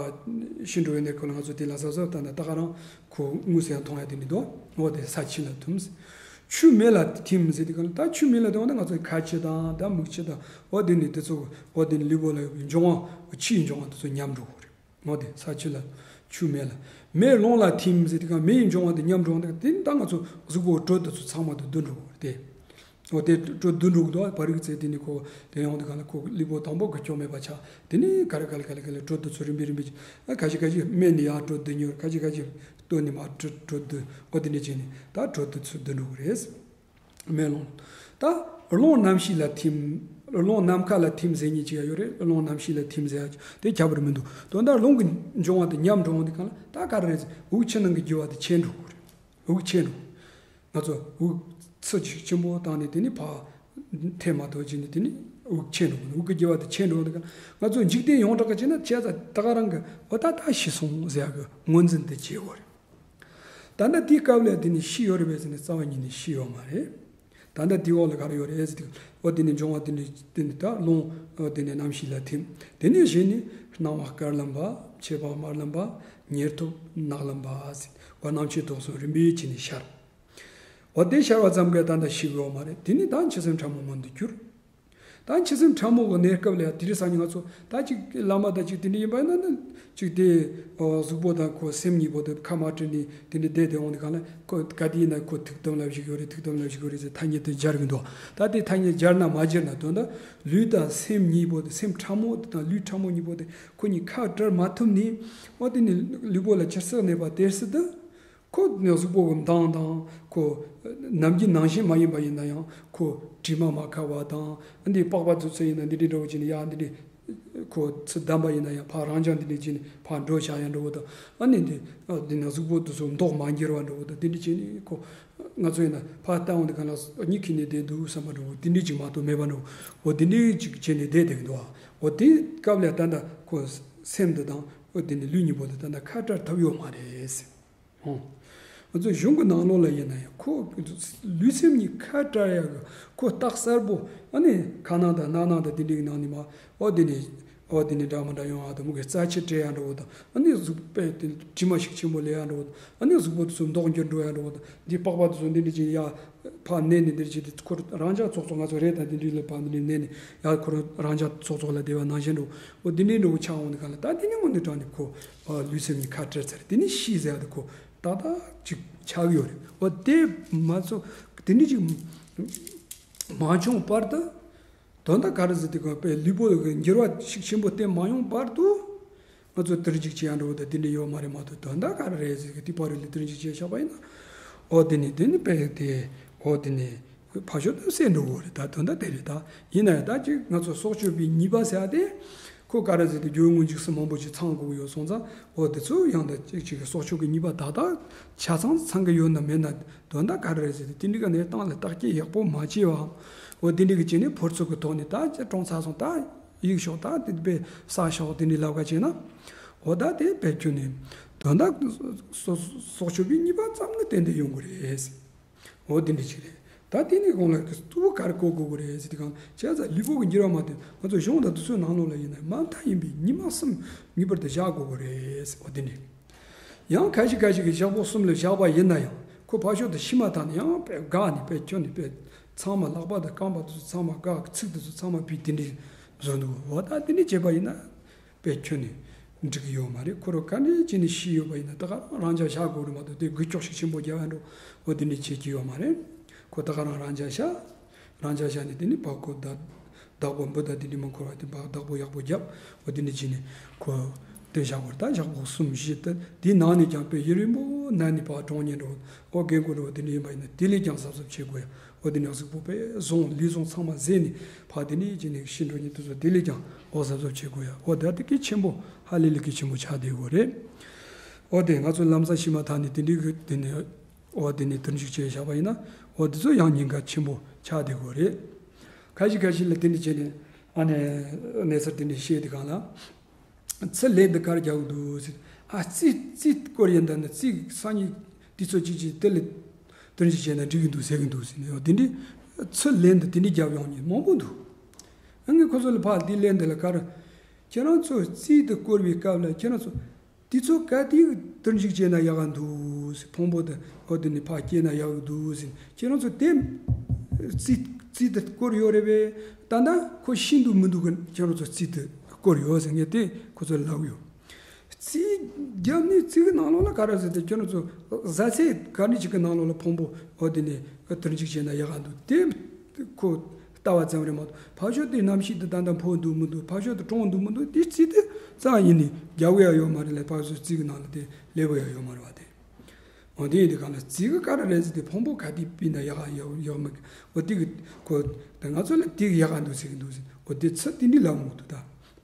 ཤི་འགྲོ་བའི་གནས་སྐབས་ལ་ང་ཚོ་དེ་ལ་གཟབ་གཟབ་བཏང་ན་ད་ག་རང་ཁོ་དངོས་སུ་ཡང་མཐོང་ཡ་དེ་འདྲ་འདུག་འོ་དེ་ས་ཆུ་ལ་ཐིམ། ཆུ་མེ་ལ་ཐིམ་ཟེར་དུས་སྒང་ལ། ད་ཆུ་མེ་ལ་ཐིམ་པ་ན་ང་ཚོའི་ཁ་ཆུ་དང་ད་མིག་ཆུ་དང་འོ་དེ་ནི་དེ་ཚོ་འོ་དེ་ནི་ལུས་པོ་ལ་ཡོད་པའི་འབྱུང་བ་ཆུ་ཡི་འབྱུང་བ་དེ་ཚོ་ཉམས་འགྲོ་གི་རེད། འོ་དེ་ས་ཆུ་ལ་ཆུ་མེ་ལ། མེ་རླུང་ལ་ཐིམ་ཟེར་དུས་སྒང་མེ་ཡི་འབྱུང་བ་དེ་ཉམས་འགྲོ་འོང་དེ། དེ་ནི་ད་ང་ཚོ་གཟུགས་པོ་དྲོད་དེ་ཚོ་ཚང་མ་དེ་བསྡུ་འགྲོ་གི་རེད་དེ། འོ་དེ་དྲོད་བསྡུ་འགྲོ་གི་འདུག་བ། རིག་ཚེ་དེ་ནི་ཁོ་དེ་ཡོང་དུས་སྒང་ལ་ཁོ་ལུས་པོ་དང་པོ་འགུལ་སྐྱོད་མེད་པ་ཆགས། དེ་ནི་ག་རེ་ག་རེ་ག་རེ་ག་རེ་དྲོད་དེ་ཚོ་རིམ་པས་རིམ་པས་ཨ་ཁ་ཤས་ཁ་ཤས་སྨད་ནས་ཡར་དྲོད་བསྡུ་ཉོར། ཁ་ཤས་ཁ་ཤས་སྟོད་ནས་མར་དྲོད་དྲོད་བསྡུ། འོ་དེ་འདྲ་བྱས་ནས་ད་དྲོད་དེ་ཚོ་བསྡུ་འགྲོ་གི་རེད། མེ་རླུང་། ད་རླུང་རྣམ་ཤེས་ལ་ཐིམ། རླུང་ནམ་མཁའ་ལ་ཐིམ་ཟེར་མཁན་ཅིག་ཡང་ཡོད་རེད། རླུང་རྣམ་ཤེས་ལ་ཐིམ་ཟེར་ཡ་དེ་ཁྱད་པར་མི་འདུག་དོན་དག་རླུང་གི་འབྱུང་བ་དེ་ཉམས་འགྲོ་འོང་དུས་སྒང་ལ་ད་ག་རེ་རེད་ཟེར། དབུགས་ཕྱི་ནང་གི་རྒྱུ་བ་དེ་ཆད་འགྲོ་གི་རེད། དབུགས་ཆད་འགྲོ། ང་ཚོ་དབུགས་ཚུར་ཅིག་ཆེན་པོ་བཏང་ནས་དེ་ནི་ཕར་འཐེན་མ་ཐུབ་བྱས་ནས་དེ་ནི་དབུགས་ཆད་འགྲོ་གི། དབུགས་ཀྱི་རྒྱུ་བ་དེ་ཆད་འགྲོ་འོང་དུས་སྒང་ལ་ང་ཚོ་འཇིག་རྟེན་ཡོངས་གྲགས་ཀྱི་བྱས་ན་བྱས་ཙང་ད་ག་རང་གི་འོ་ད་ད་ཤི་སོང་ཟེར་ཡ་གི་ངོས་འཛིན་དེ་བྱེད་དགོས་རེད། ད་ལྟ་དེའི་སྐབས་ལ་དེ་ནི་ཤི་ཡོད་རེད་པས་ཟེར་ན་རྩ་བ་ཉིད་ནས་ཤི་ཡོད་མ་རེད། ད་ལྟ་དེའི་འོག་ལ་ག་རེ་ཡོད་རེད་ཟེར་དུས་འོ་དེ་ནི་འབྱུང་བ་དེ་ནི་དེ་ནི་ད་རླུང་འོ་དེ་ནི་རྣམ་ཤེས་ལ་ཐིམ། དེ་ནས་གཞི་ནི་སྣང་བ་དཀར་ལམ་པ། མཆེད་པ་དམར་ལམ་པ། ཉེར་ཐོབ་ནག་ལམ་པ་ཟེར་འོ་རྣམ་མཁྱེན་རྟོག་གསུམ་རིམ་པས་བྱས་ནས་ཤར། འོ་དེ་ཤར་བ་ཙམ་གྱིས་ད་ལྟ་ཤི་དགོས་མ་རེད། དེ་ནི་ད་འཆི་སེམས་ཕྲ་མོ་མངོན་དུ་གྱུར། ད་འཆི་སེམས་ཕྲ་མོ་གི་གནས་སྐབས་ལ་ཡང་དེ་རིང་སང་ཉིན་ང་ཚོ་ད་ཅིག་བླ་མ་དང་ཅིག་དེ་འདྲ་ཡིན་པ་ཡིན་ན་ནི་ཅིག་དེ་གཟུགས་པོ་དང་ཁོ་སེམས་གཉིས་པོ་དེ་ཁ་མ་བྲལ་ནས་དེ་འདྲ་བསྡད་དེ་འོང་དུས་སྒང་ལ་ཁོ་ག་དུས་ཡིན་ན་ཁོ་ཐུགས་དམ་ལ་བཞུགས་ཡོད་རེད། ཐུགས་དམ་ལ་བཞུགས་ཡོད་རེད་ཟེར་ཐ་སྙད་དེ་སྦྱར་གི་འདུག་ད་དེ་ཐ་སྙད་སྦྱར་ན་མ་སྦྱར་ན་དོན་དག་ལུས་དང་སེམས་གཉིས་པོ་དེ། སེམས་ཕྲ་མོ་དེ་དང་ལུས་ཕྲ་མོ་གཉིས་པོ་དེ་ཁོ་གཉིས་ཁ་བྲལ་མ་ཐུབ་ནས་འོ་དེ་ནི་ལུས་པོ་ལ་ཅི་སྲིད་གནས་པ་དེ་སྲིད་དུ། ཁོ་ནི་གཟུགས་པོ་གི་མདངས་དང་ཁོ་ནམ་རྒྱུན་ནང་བཞིན་མ་ཡིན་པ་ཡིན་ན་ཡང་ཁོ་དྲི་མ་མ་ཁ་བ་དང་། འདི་པགས་པ་ཚོ་ཚོ་ཡིན་ན་འདི་འདྲའི་འདྲ་བོ་བྱས་ནས་ཡར་འདི་འདྲའི་ཁོ་ཚུར་བསྡམས་པ་ཡིན་ན་ཡང་ཕར་རང་འཇགས་འདི་འདྲའི་བྱས་ནས་ཕར་འགྲོ་བཞག་ཡ་འདྲ་བོ་དང་། ཨ་ནི་འདི་འདི་ནང་གཟུགས་པོ་དེ་ཚོ་མདོག་མ་འགྱུར་བ་འདྲ་བོ་དང་། འདི་འདྲའི་བྱས་ནས་ཁོ་ང་ཚོ་ཡིན་ན་ཕར་ལྟ་འོང་དུས་སྒང་ལ་གཉིད་ཁུག་ནས་བསྡད་འདུག་བསམ་པ་འདྲ་བོ་འདི་འདྲའི་ཅིག་མ་གཏོགས་མེད་པ་འདྲ་བོ། འོ་འདི་འདྲའི་ཅིག་བྱས་ནས་བསྡད་བསྡད་ཀྱི་འདུག་འོ་དེའི་སྐབས་ལ་ད་ལྟ་ཁོ་སེམས་འདི་དང་འོ་དེ་ནི་ལུས་གཉིས་པོ་དེ་ད་ལྟ་ཁ་བྲལ་ཐུབ་ཡོད་མ་རེད། ཧོ། ང་ཚོ་གཞུང་གི་ནང་ལོགས་ལ་ཡིན་ན་ཡང་ཁོ་ལུས་སེམས་གཉིས་ཁ་བྲལ་ཡག་གི་ཁོ་རྟགས་གསལ་པོ། ཨ་ནི་ཁ་ནང་དང་སྣ་ནང་དང་དེ་འདྲའི་ནང་ནས་མ་འོ་དེ་ནས་ འོ་དེ་ནི་འདྲ་མི་འདྲ་ཡོང་ཡ་དང་མོ་གི་རྩ་ཆེ་སྤྲད་ཡ་འདྲ་བོ་དང་། ཨ་ནི་གཟུགས་པོ་དེ་དྲི་མ་ཤུགས་ཆེན་པོ་ལས་ཡ་འདྲ་བོ་དང་། ཨ་ནི་གཟུགས་པོ་དེ་ཚོ་མདོག་འགྱུར་འགྲོ་ཡ་འདྲ་བོ་དང་། འདི་པགས་པ་དེ་ཚོ་འདི་འདྲ་ཅིག་ཡ་ཕར་མནན་ནས་འདི་འདྲ་ཅིག་དེ་ཁོ་རང་འཇགས་ཚོགས་ཚོགས། ང་ཚོ་རེད་ད་འདི་འདྲ་ལ་ཕར་འདི་འདྲ་མནན་ནས་ཡ་ཁོ་རང་འཇགས་ཚོགས་ཚོགས་ལ་བསྡད་པ་ནང་བཞིན་འདྲ་བོ། འོ་འདི་འདྲ་འདྲ་བོ་ཆགས་འོང་དུས་ག་ལ་ད་འདི་ནི་དངོས་གནས་དྲང་གནས་ཁོ་ལུས་སེམས་གཉིས་ཁ་བྲལ་ཚར། འདི་ནི་ཤི་ཟེར་ཡ་དེ་ཁོ་ཏག་ཏག་ཅིག་ཆགས་ཡོད་རེད། འོ་དེ་མ་ཚོ་དེ་འདྲ་ཅིག་མ་བྱུང་བར་དུ། དོན་དག་ག་རེ་ཟེར་དུས་ག་པའི་ལུས་པོ་འགྱུར་བ་ཤུགས་ཆེན་པོ་བསྟན་མ་ཡོང་བར་དུ། ང་ཚོ་དུར་འཇུག་བྱེད་ཡ་འདྲ་བོ་དང་དེ་འདྲ་ཡོད་མ་རེད་མ་གཏོགས། དོན་དག་ག་རེ་རེད་ཟེར་གི་དེ་བར་ལ་དུར་འཇུག་བྱས་བཞག་པ་ཡིན་ན། འོ་དེ་ནི་དེ་ནི་པའི་དེ། འོ་དེ་ནི་ཕར་ཕྱོགས་དུ་སེལ་འགྲོ་གི་རེད། ད་དོན་དག་དེ་རེད། ད་ཡིན་ན་ཡང་ད་ཅིག་ང་ཚོ་སྲོག་གཅོད་པའི་ཉེས་པ་ཟེར་ཡ་དེ། ཁོ་ག་རེ་ཟེར་དུས་རྒྱུ་དངོས་འཇིགས་སུ་མང་པོ་ཞིག་ཚང་དགོས་ཀྱི་ཡོད་སོང་ཙང་། འོ་དེ་ཚོ་ཡང་ད་ཅིག་ཅིག་གི་སྲོག་གཅོད་ཀྱི་ཉེས་པ་ད་ད་ཆ་ཚང་ཚང་གི་ཡོད་ན་མེད་ན། དོན་དག་ག་རེ་རེད་ཟེར་དུས་དེ་འདྲའི་ག་ནས་སྟངས་ལ་བརྟག་དཔྱད་ཡག་པོ་མ་བྱས་པའམ། འོ་དེ་འདྲའི་གི་བྱས་ནས་ཕར་ཚུར་གི་ཐོག་ནས་ད་ཅི་གྲོངས་ཚར་སོང་ད་ཡིག་ཤོག་ད་དེ་དཔེ་བསགས་ཤོག་དེ་འདྲའི་ལབ་ག་བྱས་ན། འོ་ད་དེ་དཔེ་ཁྱོན་ནས་དོན་དག་སྲོག་སྲོག་གཅོད་པའི་ཉེས་པ་ཙམ་ལ་བརྟེན་ཏེ་ཡོང་གི་རེད། འོ་དེ་འདྲ་ཅིག་རེད། ད་དེ་ནས་གོང་ལ་གི་ལྟུང་བ་ག་རེ་བཀོད་དགོས་ཀྱི་རེད་ཟེར་དུས་གང་བྱས་ཙང་ལུས་པོ་གི་འགྱུར་བ་མ་བསྟན་ང་ཚོ་གཞུང་དང་དུས་ཚོད་ནང་ལོགས་ལ་ཡིན་ན་མ་མཐའ་ཡིན་པའི་ཉི་མ་གསུམ་ངེས་པར་དུ་བཞག་དགོས་ཀྱི་རེད་ཟེར། འོ་དེ་འདྲ། ཡང་ཁ་ཤས་ཁ་ཤས་ཀྱིས་ཞག་པོ་གསུམ་ལ་བཞག་པ་ཡིན་ན་ཡང་ཁོ་ཕར་ཕྱོགས་དུ་ཤི་མ་ཐག་ནས་ཡང་དཔེ་འགག་ནས་དཔེ་ཁྱོན་ནས་དཔེ་ཚང་མ་ལག་པ་དང་རྐང་པ་དེ་ཚོ་ཚང་མ་འགག་ཚིགས་དེ་ཚོ་ཚང་མ་བུད་དེ་འདྲ་བཟོ་འདུག་འོ་ད་དེ་འདྲ་བྱས་པ་ཡིན་ན་དཔེ་ཁྱོན་ནས་འགྲིག་གི་ཡོད་མ་རེད། ཁོ་རང་ག་འདྲ་བྱས་ནས་ཤི་ཡོད་པ་ཡིན་ན་ད་ག་རང་རང་འཇགས་བཞག་དགོས་རེད་མ་གཏོགས་དེ་འགུལ་སྐྱོད་ཤུགས་ཆེན་པོ་རྒྱག་ཡ་འགྲོ་འོ་དེ་འདྲ་བྱེད་ཀྱི་ཡོད་མ་རེད། ཁོ་ད་ག་རང་རང་འཇགས་བཞག་རང་འཇགས་བཞག་ནས་དེ་ནི་བག་ཁོ་ད་བདག་པོ་འབུ་དང་དེ་འདྲ་མ་འཁོར་བ་དེ་བག་བདག་པོ་ཡག་པོ་བརྒྱབ། འོ་དེ་འདྲ་བྱས་ནས་ཁོ་དེ་བཞག་པར་ད་ཞག་པོ་གསུམ་བཞི་ད་དེའི་ནང་ནས་ཀྱང་དཔེ་ཡུན་རིང་པོ་ན་ནས་ཕར་གྲོངས་ཉེན་འགྲོ་འོ་རྒན་རྒོན་འགྲོ་དེ་འདྲ་ཡིན་པ་ཡིན་ན་དེ་ལས་ཀྱང་གཟབ་གཟབ་བྱེད་དགོས་ཡ། འོ་དེ་ནས་གཟུགས་པོ་དཔེ་བཟང་ལུས་བཟང་ཚང་མ་བཟས་ནས་ཕར་དེ་འདྲ་བྱས་ནས་ཤི་འགྲོ་ཉེན་དེ་ཚོ་དེ་ལས་ཀྱང་འོ་གཟབ་གཟབ་བྱེད་དགོས་ཡ། འོ་ད་དེ་གལ་ཆེན་པོ་ཧ་ལས་ལས་གལ་ཆེན་པོ་ཆགས་བསྡད་ཡོད་རེད། འོ་དེ་ང་ཚོ་ལམ་སང་ཤི་མ་ཐག་ནས་དེ་འདྲའི་གི་དེ་ནས། འོ་དེ་ནས་དུར་འཇུག་བྱས་བཞག་པ་ཡིན་ན་འོ་དེ་ཚོ་ཡང་ཉེན་ཁ་ཆེན་པོ་ཆགས་བསྡད་ཡོད་རེད། ཁ་ཤས་ཁ་ཤས་ལ་དེ་འདྲ་བྱས་ནས་ཨ་ནི་གནས་ཚུལ་དེ་འདྲ་བཤད་དུས་སྒང་ལ། ཚུར་ལན་དུ་ག་རེ་རྒྱག་གི་འདུག་ཟེར། ཨ་རྩིས་རྩིས་སྐོར་ཡིན་ད་ནི་རྩིས་སང་ཉིན་དུས་ཚོད་གཅིག་གཅིག་དེ་ལ་དུར་འཇུག་བྱས་ན་འགྲིག་གི་འདུག་ཟེར་གི་འདུག་ཟེར་ནས་འོ་དེ་འདྲ་ཚུར་ལན་དུ་དེ་འདྲ་རྒྱབ་ཡོང་མཁན་མང་པོ་འདུག་ཨ་ངས་ཁོ་ཚོ་ལ་ཕར་དེ་ལན་དུ་ལ་ག་རེ། ཁྱེད་རང་ཚོ་རྩིས་དེ་བསྐོར་བའི་སྐབས་ལ་ཁྱེད་རང་ཚོ། དེ་ཚོ་ག་དུས་དུར་འཇུག་བྱས་ན་ཡག་ག་འདུག་ཟེར། ཕུང་པོ་དེ་འོ་དེ་ནས་ཕར་སྐྱེལ་ན་ཡག་གི་འདུག་ཟེར། ཁྱེད་རང་ཚོ་དེ་རྩིས་རྩིས་དེ་བསྐོར་ཡོད་རེད་པས། ད་ལྟ་ཁོ་ཤི་འདུག་མི་འདུག་གི་ཁྱེད་རང་ཚོ་རྩིས་དེ་བསྐོར་ཡོད་ཟེར། ངས་དེ་ཁོ་ཚོར་ལབ་ཡོད། རྩིས་རྒྱབ་ནས་རྩིས་ཀྱི་ནང་ལོགས་ལ་ག་རེ་ཟེར་ཏེ་ཁྱེད་རང་ཚོ་བཟའ་ཚེ་ག་འདྲ་ཅིག་གི་ནང་ལོགས་ལ་ཕུང་པོ་འོ་དེ་ནས་དུར་འཇུག་བྱས་ན་ཡག་ག་འདུག་དེ་ཁོ། ལྟ་བ་ཙམ་རེད་མ་གཏོགས་ཕར་ཕྱོགས་དེ་གནམ་གཤིས་དེ་ད་ལྟ་ཕོག་འདུག་མི་འདུག་ཕར་ཕྱོགས་དེ་གྲང་འདུག་མི་འདུག་དེ་རྩིས་དེ་རྩ་ཡིན་ནི་རྒྱག་གི་ཡ་ཡོད་མ་རེད་ལ། ཕར་ཕྱོགས་རྩིས་ཀྱི་ནང་ལ་དེ་སླེབས་གི་ཡ་ཡོད་མ་རེད་བ་དེ། འོ་དེ་ཡིན་དུས་གང་ལ་རྩིས་ཀྱི་ག་རེ་རེད་ཟེར་ཏེ་ཕུང་པོ་ག་དུས་ཕུད་ན་ཡག་ཡག་ཡག་མི་འོ་དེ་གི་ཁོ་ད་ང་ཚོ་ལ་དེ་གི་ཡག་ག་འདུག་ཟེར་གི་འདུག་ཟེར། འོ་དེ་ཚུར་དེ་འདྲི་ལབ་མི་འདུག་ད་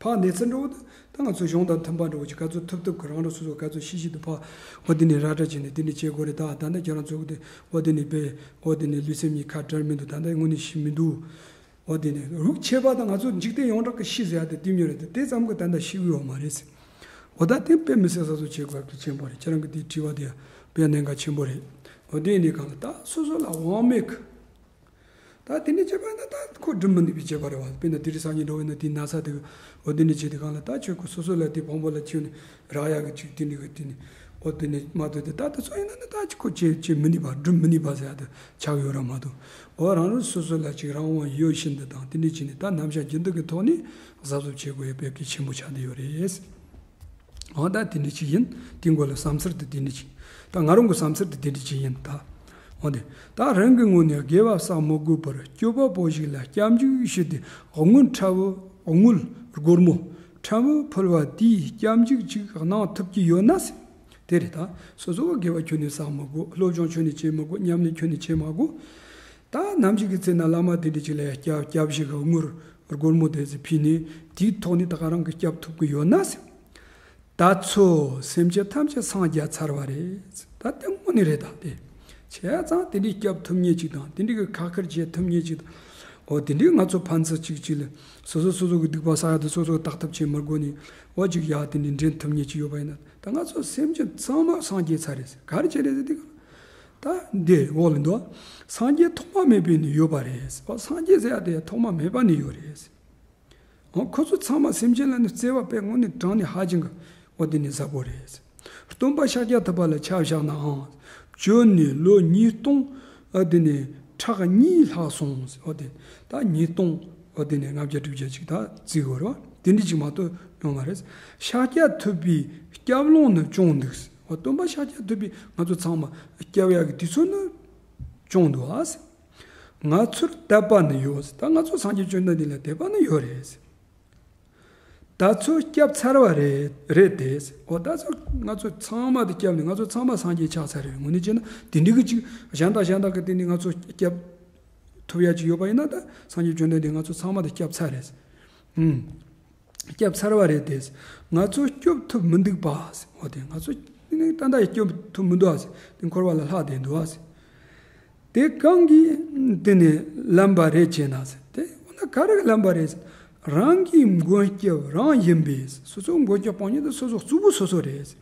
ཕར་གནས་ཚུལ་འགྲོ་བ་ད་ད་ང་ཚོ་གཞུང་དང་མཐུན་པ་འགྲོ་བ་ཅིག་ག་ཚོད་ཐུབ་ཐུབ་གི་རང་རང་སོ་སོ་ག་ཚོད་ཤེས་ཤེས་དུ་ཕར་འོ་དེ་ནས་ར་སྤྲོད་བྱས་ནས་དེ་འདྲ་བྱེད་དགོས་རེད། ད་ད་ལྟ་ཁྱེད་རང་ཚོ་གི་དེ་འོ་དེ་ནས་དཔེ། འོ་དེ་ནས་ལུས་སེམས་གཉིས་ཁ་བྲལ་མི་འདུག་ད་ལྟ་དངོས་གནས་ཤི་མི་འདུག་འོ་དེ་ནས་རུག་ཆད་པ་དང་ང་ཚོ་འཇིག་རྟེན་ཡོངས་གྲགས་ཀྱི་ཤི་ཟེར་ཡ་དེ་དེ་མྱོང་རེད་དེ་དེ་ཙམ་གྱིས་ད་ལྟ་ཤི་གི་ཡོད་མ་རེད་ཟེར། འོ་ད་དེ་དཔེ་མི་སྲིད་གཟབ་གཟབ་བྱེད་དགོས་གལ་ཆེན་པོ་རེད། ཁྱེད་རང་གི་དེ་དྲི་བ་དེ་དཔེ་གནད་འགག་ཆེན་པོ་རེད། འོ་དེ་ནས་གང་ལ་ད་སོ་སོ་ལ་དབང་མེད་གི། ད་དེ་འདྲ་བྱས་པ་ན་ད་ཁོ་སྒྲུབ་མི་ནུས་པའི་བྱེད་པ་རེད་བ། དཔེར་ན་དེ་རིང་སང་ཉིན་འགྲོ་བས་ན་དེའི་ན་ཚ་དེ་འོ་དེ་འདྲ་བྱས་དེ་གང་ལ་ད་ཁྱོད་ཁོ་སོ་སོ་ལ་དེ་ཕུང་པོ་ལ་ཁྱོད་ནི་རག་ཡག་གི་ཅིག་དེ་འདྲ་གི་དེ་ནི་འོ་དེ་ནི་མ་གཏོགས་དེ་ད་དེ་ཚོ་ཡིན་ན་ནི་ད་ཁོ་བྱེད་བྱེད་མི་ནུས་པ་སྒྲུབ་མི་ནུས་པ་ཟེར་ཡ་དེ་ཆགས་ཡོད་ར་མ་གཏོགས། འོ་རང་རང་སོ་སོ་ལ་ཅིག་རང་དབང་ཡོད་བཞིན་དུ་དང་དེ་འདྲ་བྱས་ནས་ད་རྣམ་གཞག་རྒྱུན་དུ་གི་ཐོག་ནས་གཟབ་གཟབ་བྱེད་དགོས་ཡ་དཔེ་གལ་ཆེན་པོ་ཆགས་བསྡད་ཡོད་རེད། འོ་ད་དེ་འདྲ་ཅིག་ཡིན། དེའི་མགོ་ལ་བསམ་ཚུལ་དེ་དེ་འདྲ་ཅིག་ད་ང་རང་གི་བསམ་ཚུལ་དེ་དེ་འདྲ་ཅིག་ཡིན་ད། འོ་དེ། ད་རང་གི་ངོས་ནས་དགེ་བ་བསགས་མི་དགོས་པར་སྐྱོ་པོ་པོ་ཞིག་ལ་སྐྱབས་འཇུག་ཞུས་ཏེ་དངུལ་ཕྲ་བོ་དངུལ་སྒོར་མོ་ཕྲ་བོ་ཕུལ་བ་དེའི་སྐྱབས་འཇུག་ཅིག་གནང་ཐུབ་ཀྱི་ཡོད་ན་ཟེར། དེ་རེད་ད། སོ་སོ་གི་དགེ་བ་ཁྱོན་ནས་བསགས་མི་དགོས། སློབ་སྦྱོང་ཁྱོན་ནས་བྱེད་མི་དགོས། ཉམས་ལེན་ཁྱོན་ནས་བྱེད་མ་དགོས། ད་ནམ་ཞིག་གི་ཚེ་ན་བླ་མ་དེ་འདྲ་ཅིག་ལ་སྐྱབས་སྐྱབས་ཞིག་གི་དངུལ་སྒོར་མོ་དེ་ཚོ་ཕུལ་ནས་དེའི་ཐོག་ནས་ད་ག་རང་གི་སྐྱབས་ཐུབ་ཀྱི་ཡོད་ན་ཟེར། ད་ཚོ་སེམས་ཅན་ཐམས་ཅད་སངས་རྒྱས་ཚར་བ་རེད། ད་དེ་དངོས་གནས་རེད་ད་དེ། བྱས་ཙང་དེ་འདྲའི་སྐྱབས་ཐུབ་མཁན་ཅིག་དང་དེ་འདྲའི་གི་ཁ་ཁར་བྱེད་ཐུབ་མཁན་ཅིག་དང་། འོ་དེ་འདྲའི་ང་ཚོ་ཕན་ཚུན་གཅིག་གཅིག་ལ་སོ་སོ་སོ་སོ་གི་སྡིག་པ་བསགས་ཡ་དེ་སོ་སོ་བརྟག་ཐབས་བྱེད་མི་དགོས་ནས་འོ་ཅིག་ཡ་དེ་འདྲའི་འདྲེན་ཐུབ་མཁན་ཅིག་ཡོད་པ་ཡིན་ན་ད་ང་ཚོ་སེམས་ཅན་ཚང་མ་སངས་རྒྱས་ཚར་རེད། ག་རེ་བྱས་རེད་ཟེར་དུས་ད་འདི་འོག་ལ་འདུག་སངས་རྒྱས་ཐོག་མ་མེད་པའི་ནས་ཡོད་པ་རེད། འོ་སངས་རྒྱས་ཟེར་ཡ་དེ་ཐོག་མ་མེད་པ་ནས་ཡོད་རེད། འོ་ཁོ་ཚོ་ཚང་མ་སེམས་ཅན་ལ་ནི་བརྩེ་བ་དཔེ་དངོས་གནས་དྲང་ནས་ཧ་ཅང་གི་འོ་དེ་ནི་ཟབ་པོ་རེད། སྟོན་པ་ཤཱཀྱ་ཐུབ་པ་ལ་ཆ་བཞག་ནའང་། བྱོན་ནས་ལོ་ཉིས་སྟོང་འོ་དེ་ནི་ཕྲག་གཉིས་ལྷག་སོང་། འོ་དེ་ད་ཉིས་སྟོང་འོ་དེ་ནི་ལྔ་བརྒྱ་དྲུག་བརྒྱ་ཅིག་ད་བརྩི་དགོས་རེད་བ། དེ་འདྲ་ཅིག་མ་གཏོགས་ཡོང་མ་རེད། ཤཱཀྱ་ཐུབ་པའི་སྐྱབས་ལུང་ནི་བྱུང་འདུག། འོ་སྟོན་པ་ཤཱཀྱ་ཐུབ་པས་ང་ཚོ་ཚང་མ་སྐྱབས་ཡག་གི་དུས་ཚོད་ནི་བྱུང་འདུག་ཨ། ང་ཚོར་དད་པ་ནི་ཡོད། ད་ང་ཚོ་སངས་རྒྱས་བཅོམ་ལྡན་འདས་ལ་དད་པ་ནི་ཡོད་རེད། ད་ཚོད་སྐྱབས་ཚར་བ་རེད་རེད་དེ། འོ་ད་ཚོད་ང་ཚོ་ཚང་མ་དེ་སྐྱབས་ནི་ང་ཚོ་ཚང་མ་སངས་རྒྱས་ཆགས་ཚར་རེད། དངོས་གནས་བྱས་ན་དེ་འདྲ་གི་ཅིག་གཞན་དག་གཞན་དག་གི་དེ་ནི་ང་ཚོ་སྐྱབས་ཐུབ་ཡ་ཅིག་ཡོད་པ་ཡིན་ན། ད་སངས་རྒྱས་བཅོམ་ལྡན་འདས་ང་ཚོ་ཚང་མ་དེ་སྐྱབས་ཚར་རེད། ཨུམ། སྐྱབས་ཚར་བ་རེད་དེ། ང་ཚོ་སྐྱོབ་ཐུབ་མི་འདུག་པ། འོ་དེ་ང་ཚོ་ནི་ད་ལྟ་ཡང་སྐྱོབ་ཐུབ་མི་འདུག་ཨ་ཟེར། དེ་འཁོར་བ་ལ་ལྷག་བསྡད་འདུག་ཨ་ཟེར། དེ་གང་གིས་དེ་ནི་ལན་པ་རེད་ཅེ་ན་ཟེར། དེ་འོ་ན་ག་རེ་གིས་ལན་པ་རེད་ཟེར། རང་གི་མགོན་སྐྱབས་རང་ཡིན་པས། སོ་སོ་མགོན་སྐྱབས་དཔང་ཉིད་དེ་སོ་སོ་གཙོ་བོ་སོ་སོ་རེད་ཟེར།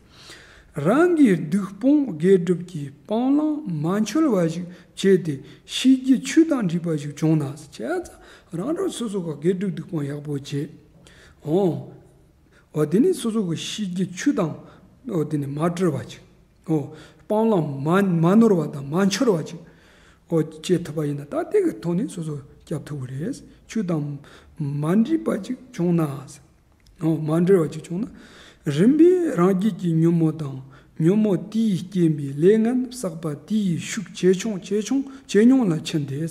རང་གི་སྡིག་སྤོང་དགེ་སྒྲུབ་ཀྱི་སྤང་བླང་མ་འཆོལ་བ་ཞིག་བྱས་ཏེ་ཤེས་རྒྱུད་ཆོས་དང་འདྲིས་པ་ཞིག་བྱུང་ན་ཟེར། བྱས་ཙང་རང་རང་སོ་སོ་གི་དགེ་སྒྲུབ་སྡིག་སྤོང་ཡག་པོ་བྱེད། འོང་། འོ་དེ་ནི་སོ་སོ་གི་ཤེས་རྒྱུད་ཆོས་དང་། འོ་དེ་ནི་མ་བྲལ་བ་ཅིག། འོ་སྤང་བླང་མ་མ་ནོར་བ་དང་མ་འཆོལ་བ་ཅིག། འོ་བྱེད་ཐུབ་པ་ཡིན་ན་ད་དེ་གི་ཐོག་ནས་སོ་སོ་སྐྱབས་ཐུབ་ཀྱི་རེད། ཆོས་དང་མ་འདྲིས་པ་ཅིག་བྱུང་ན། འོ་མ་འབྲེལ་བ་ཅིག་བྱུང་ན། རིམ་པས་རང་རྒྱུད་ཀྱི་ཉོན་མོངས་དང་ཉོན་མོངས་དེས་རྐྱེན་པའི་ལས་ངན་བསགས་པ་དེའི་ཤུགས་ཇེ་ཆུང་ཇེ་ཆུང་ཇེ་ཉུང་ལ་ཕྱིན་ཏེ།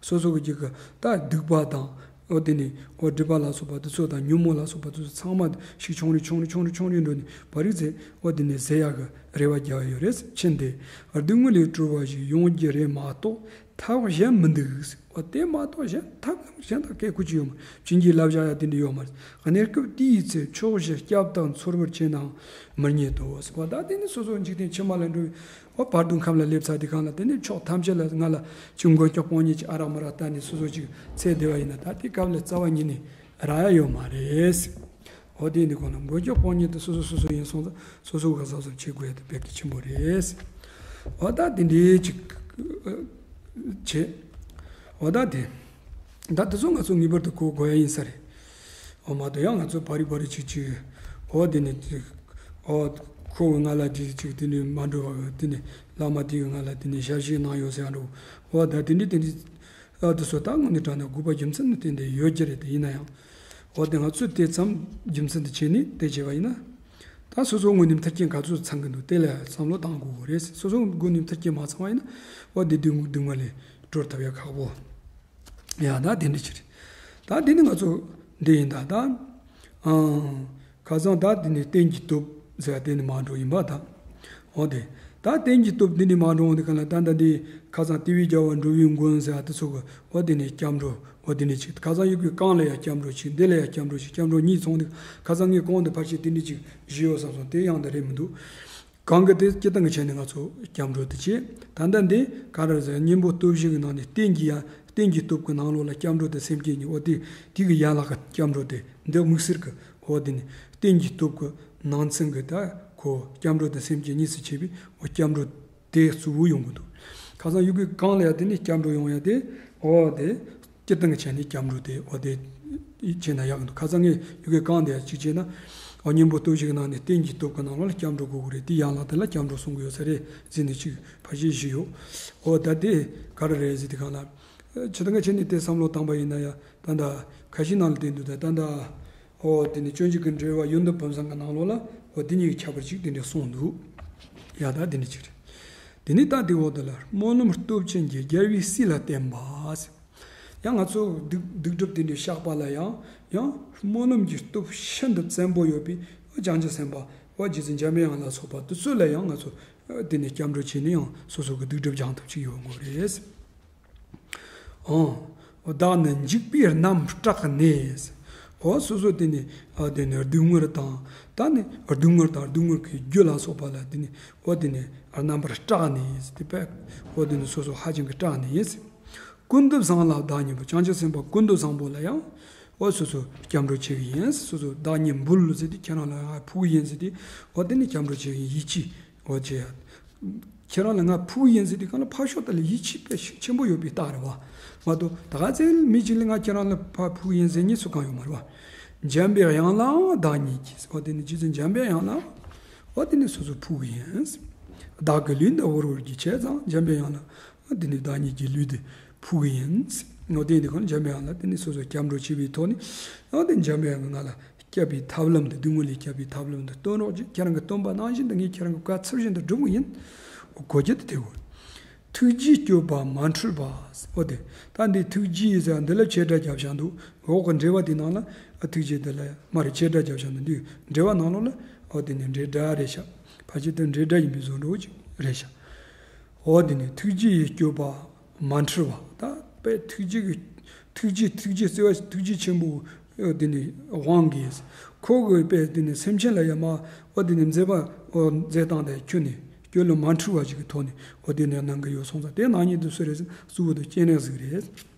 སོ་སོ་གི་རྒྱུད་ཀྱི་ད་སྡིག་པ་དང་། འོ་དེ་ནས་འོ་སྒྲིབ་པ་ལ་སོགས་པ་དེ་ཚོ་དང་ཉོན་མོངས་ལ་སོགས་པ་དེ་ཚོ་ཚང་མ་ཤུགས་ཆུང་རུ་ཆུང་རུ་ཆུང་རུ་ཆུང་རུ་འགྲོ་ནས་བར་རིག་ཚེ་འོ་དེ་ནས་ཟད་ཡག་གི་རེ་བ་རྒྱག་ཡོད་རེད། ཕྱིན་ཏེ་སྡུག་བསྔལ་ལས་གྲོལ་བ་ཞིག་ཡོང་རྒྱུ་རེད་མ་གཏོགས། ཐབས་གཞན་མི་འདུག། འོ་དེ་མ་གཏོགས་གཞན་ཐབས་གཞན་དག་སྐད་ཁུ་ཅི་ཡོད་མ། བྱིན་གྱིས་བརླབས་བཞག་ཡ་དེ་འདྲ་ཡོད་མ་རེད། གནས་སྐབས་དེའི་ཚེ་ཕྱོགས་བཞིར་སྐྱབས་དང་འཚོལ་བར་བྱས་ནའང་མི་རྙེད་དོ། འོ་ད་དེ་ནི་སོ་སོ་འཇིག་རྟེན་ཕྱི་མ་ལ་འགྲོ་བའི་འོ་བར་དོ་ཁམས་ལ་སླེབས་ཚར་དུས་སྒང་ལ་དེ་ནི་ཕྱོགས་ཐམས་ཅད་ལ་ང་ལ་ཅིག་མགོན་སྐྱོབ་དཔང་ཉིད་ཅིག་ཨ་རག་མ་རག་བལྟས་ནས་སོ་སོ་ཅིག་འཚོལ་བསྡད་པ་ཡིན་ན། ད་དེ་སྐབས་ལ་རྩ་བ་ཉིད་ནས་རག་ཡ་ཡོད་མ་རེད། འོ་དེ་ནི་གོ་ན་མགོན་སྐྱོབ་དཔང་ཉིད་དེ་སོ་སོ་སོ་སོ་ཡིན་སོང་ཙང་སོ་སོ་ག་ས་སོ་བྱེད་དགོས་ཡ་དེ་དཔེ་གལ་ཆེན་པོ་རེད། འོ་ད་དེ་འདྲའི་ཅིག་བྱེད། འོ་ད་དེ། ད་དེ་ཚོ་ང་ཚོ་ངེས་པར་དུ་གོ་དགོས་ཡ་ཡིན་ས་རེད། འོ་མ་གཏོགས་ཡང་ང་ཚོ་བར་རི་བར་རི་ཅིག་ཅིག་འོ་དེ་ནི་ཅིག་འོ་ཁོ་གི་ང་ལ་དེ་ཅིག་དེ་ནི་མ་འགྲོ་བ་དེ་ནི་བླ་མ་དེ་གི་ང་ལ་དེ་ནི་ཞལ་བཞེས་གནང་ཡོད་ཟེར་ཡ་འགྲོ། འོ་ད་དེ་འདྲི་དེ་འདྲི། ཨ་དེ་ཚོ་ད་དངོས་གནས་དྲང་གནས་དགོས་པ་རྒྱུ་མཚན་ནི་དེ་འདྲ་ཡོད་ཀྱི་རེད། དེ་ཡིན་ན་ཡང་། འོ་དེ་ང་ཚོས་དེ་ཙམ་རྒྱུ་མཚན་དུ་བྱས་ནས་དེ་བྱས་པ་ཡིན་ན། ད་སོ་སོ་དངོས་གནས་མཐར་སྐྱེལ་ག་ཚོད་ཚང་གི་འདུག། དེ་ལ་བསམ་བློ་བཏང་དགོས་རེད། སོ་སོ་དངོས་གནས་མཐར་སྐྱེལ་མ་ཚང་བ་ཡིན་ན། འོ་དེ་སྡུག་སྡུག་བསྔལ་ལས་གྲོལ་ཐུབ་ཡ་ཁག་པོ། ཡ་ད་དེ་འདྲ་ཅིག་རེད། ད་དེ་ནི་ང་ཚོ་འདི་ཡིན་ད་ད། ཨང་། ཁ་སང་ད་དེ་ནི་རྟེན་གྱི་སྟོབས་ཟེར་བ་དེ་ནི་མ་འགྲོ་ཡིན་པ་ད། འོ་དེ། ད་རྟེན་གྱི་སྟོབས་འདི་ནི་མ་འགྲོ་འོང་དེ་ག་ལ་ད་ད་འདི་ཁ་སང་དེ་བའི་རྒྱལ་བ་འགྲོ་བའི་མགོན་ཟེར་བ་དེ་ཚོ་གི་འོ་དེ་ནི་སྐྱབས་འགྲོ་འོ་དེ་ནི་ཅིག་ཁ་སང་ཡུལ་གྱི་གང་ལ་ཡང་སྐྱབས་འགྲོ་ཅིག་འདི་ལ་ཡང་སྐྱབས་འགྲོ་ཅིག་སྐྱབས་འགྲོ་གཉིས་ཚོགས་འདུག། ཁ་སང་ངས་གོང་དུ་ཕལ་ཆེར་དེ་འདྲ་ཅིག་བཞི་ཡོད་བསམ་སོང་། དེ་ཡང་ད་རེད་མི་འདུག། གང་གི་དེ་སྤྱིར་བཏང་གི་ཆ་ནས་ང་ཚོ་སྐྱབས་འགྲོ་དེ་བྱེད། ད་ལྟ་འདི་ག་རེ་ཟེར་གཉེན་པོ་སྟོབས་བཞི་གི་ནང་ནས་རྟེན་གྱི་ཡང་རྟེན་གྱི་སྟོབས་ཀྱི་ནང་ལོགས་ལ་སྐྱབས་འགྲོ་དེ་སེམས་བསྐྱེད་གཉིས་འོ་དེ་དེ་གི་ཡན་ལག་གི་སྐྱབས་འགྲོ་དེ་འདི་དམིགས་བསལ་གི་འོ་དེ་ནི་རྟེན་གྱི་སྟོབས་ཀྱི་ནང་ཚན་གྱི་ད་ཁོ་སྐྱབས་འགྲོ་དེ་སེམས་བསྐྱེད་གཉིས་སུ་ཕྱེ་བའི་འོ་སྐྱབས་འགྲོ་དེ་གཙོ་བོ་ཡོང་གི་འདུག། ཁ་སང་ཡུལ་གྱི་གང་ལ་ཡང་དེ་ནི་སྐྱབས་འགྲོ་ཡོང་ཡ་དེ་འོ་དེ། སྤྱིར་བཏང་གི་ཆ་ནས་སྐྱབས་འགྲོ་དེ་འོ་དེ་བྱས་ན་ཡག་གི་འདུག། ཁ་སང་ངས་ཡུལ་གྱི་གང་དེ་ཡང་གཅིག་བྱས་ན། འོ་གཉེན་པོ་སྟོབས་བཞི་གི་ནང་ནས་རྟེན་གྱི་སྟོབས་ཀྱི་ནང་ལོགས་ལ་སྐྱབས་འགྲོ་དགོས་ཀྱི་རེད། དེ་ཡན་ལག་དེ་ལ་སྐྱབས་འགྲོ་གསུང་གི་ཡོད་ས་རེད་ཟེར་ནས་ཅིག་ཕར་བཤད་བཞི་ཡོད། འོ་ད་དེ་ག་རེ་རེད་ཟེར་དུས་སྒང་ལ། སྤྱིར་བཏང་གི་ཆ་ནས་དེ་བསམ་བློ་བཏང་པ་ཡིན་ན་ཡང་ད་ལྟ་ཁ་ཤས་ནང་ལ་བསྟན་འདུག། ད་ད་ལྟ་འོ་དེ་ནི་སྤྱོད་འཇུག་གི་འགྲེལ་པ་ཡོན་ཏན་བུམ་བཟང་གི་ནང་ལོགས་ལ་འོ་དེ་གཉིས་ཀྱི་ཁྱད་པར་ཅིག་དེ་འདྲ་གསུངས་འདུག། ཡ་ད་དེ་འདྲ་ཅིག་རེད། དེ་ནས་ད་དེ་འོག་དེ་ལ་སྨོན་ལམ་སྟོབས་ཆེན་གྱིས་རྒྱལ་བའི་སྲས་ལ་བསྟེན་པ། ཡང་ང་ཚོ་སྡིག་སྡིག་སྒྲིབ་དེ་འདྲའི་བཤགས་པ་ལ་ཡང་ཡང་སྨོན་ལམ་གྱི་སྟོབས་ཤིན་ཏུ་བཙན་པོ་ཡོད་པའི་བྱང་ཆུབ་སེམས་དཔའ་འོ་རྗེ་བཙུན་འཇམ་པའི་དབྱངས་ལ་སོགས་པ་དེ་ཚོ་ལ་ཡང་ང་ཚོ་དེ་ནས་སྐྱབས་འགྲོ་བྱས་ནས་ཡང་སོ་སོ་གི་སྡིག་སྒྲིབ་སྦྱང་ཐབས་ཅིག་ཡོང་དགོས་རེད། ཨང་། བདག་ནི་འཇིགས་པས་རྣམ་སྐྲག་ནས། འོ་སོ་སོ་དེ་ནི་ཨ་དེ་ནི་སྡུག་བསྔལ་དང་ད་ནི་སྡུག་བསྔལ་དང་སྡུག་བསྔལ་གྱི་རྒྱུ་ལ་སོགས་པ་ལ་དེ་ནི་འོ་དེ་ནི་རྣམ་པར་སྐྲག་ནས་དེ་པས་འོ་དེ་ནི་སོ་སོ་ཧ་ཅང་གི་སྐྲག་ནས། ཀུན་ཏུ་བཟང་ལ་བདག་ཉིད་འབུལ། བྱང་ཆུབ་སེམས་དཔའ་ཀུན་ཏུ་བཟང་པོ་ལ་ཡང་འོ་སོ་སོ་སྐྱབས་འགྲོ་བྱེད་ཀྱི་ཡིན། སོ་སོ་བདག་ཉིད་འབུལ་ཟེར་ཏེ་ཁྱེད་རང་ལ་ང་ཕུལ་གྱི་ཡིན་ཟེར་ཏེ་འོ་དེ་ནི་སྐྱབས་འགྲོ་བྱེད་ཀྱི་ཡིད་ཆེས་འོ་བྱེད་ཡ། ཁྱེད་རང་ལ་ང་ཕུལ་གྱི་ཡིན་ཟེར་དུས་སྒང་ལ་ཕར་ཕྱོགས་དེ་ལ་ཡིད་ཆེས་དཔེ་ཤུགས་ཆེན་པོ་ཡོད་པའི་རྟགས་རེད་བ། མ་གཏོགས་ད་ག་ཚད་མི་གཅིག་ལ་ང་ཁྱེད་རང་ལ་ཕར་ཕུལ་གྱི་ཡིན་ཟེར་མཁན་སུ་གང་ཡོད་མ་རེད་བ། འཇམ་པའི་དབྱངས་ལའང་བདག་ཉིད་ཀྱིས། འོ་དེ་ནི་རྗེ་བཙུན་འཇམ་པའི་དབྱངས་ལ། འོ་དེ་ནི་སོ་སོ་ཕུལ་གི་ཡིན། བདག་གི་ལུས་འདི་འོར་འོར་གྱིས་བྱས་ཙང་འཇམ་པའི་དབྱངས་ལ། འོ་དེ་ནི་བདག་ཉིད་ཀྱི་ལུས་འདི་ཕུལ་གི་ཡིན། འོ་དེ་ནི་ཁོང་འཇམ་པའི་དབྱངས་ལ་དེ་ནི་སོ་སོ་སྐྱབས་འགྲོ་བྱེད་པའི་ཐོག་ནས། འོ་དེ་འཇམ་པའི་དབྱངས་ང་ལ་སྐྱབས་པའི་ཐབས་ལམ་འདི་སྡུག་བསྔལ་ལས་སྐྱབས་པའི་ཐབས་ལམ་འདི་སྟོན་རོགས་གྱིས། ཁྱེད་རང་གིས་སྟོན་པ་ནང་བཞིན་དུ་ངས་ཁྱེད་རང་གི་བཀའ་ཚུལ་བཞིན་དུ་སྒྲུབ་གི་ཡིན། འོ་གོ་རྒྱུ་དེ་དེ་འོ། ཐུགས་རྗེའི་སྤྱོད་པ་མ་འཁྲུལ་བ། འོ་དེ། ད་འདི་ཐུགས་རྗེ་ཟེར་འདི་ལ་བྱེད་སྒྲ་རྒྱབ་བཞག་འདུག་འོག་གི་འགྲེལ་པ་དེ་ནང་ལ་ཨ་ཐུགས་རྗེ་འདི་ལ་མ་རེད། བྱེད་སྒྲ་རྒྱབ་བཞག་འདུག་འདི་འགྲེལ་པ་ནང་ལོགས་ལ་འོ་དེ་ནི་འབྲེལ་སྒྲ་རེད་ཤག་ཕལ་ཆེར་དེ་འབྲེལ་སྒྲ་ཡིན་པའི་བཟོ་འདྲ་ཅིག་རེད་ཤག་འོ་དེ་ནི་ཐུགས་རྗེ་ཡི་སྤྱོད་པ་མ་འཁྲུལ་བ། ད་དཔེ་ཐུགས་རྗེ་གི་ཐུགས་རྗེ་ཐུགས་རྗེ་བརྩེ་བ་ཐུགས་རྗེ་ཆེན་པོ་འོ་དེ་ནི་དབང་གིས་ཁོ་གི་དཔེ་དེ་ནི་སེམས་ཅན་ལ་ཡང་མ་འོ་དེ་ནི་མཛད་པ་འོ་མཛད་སྟངས་དེ་ཁྱོན་ནས། སྤྱོད་ལམ་མ་འཁྲུལ་བ་ཞིག་གི་ཐོག་ནས་འོ་དེ་ནས་གནང་གི་ཡོད་སོང་ཙང་དེ་ནག་ཉེས་དུ་སུ་རེད་ཟེར་གཙོ་བོ་དེ་སྤྱན་རས་གཟིགས་རེད།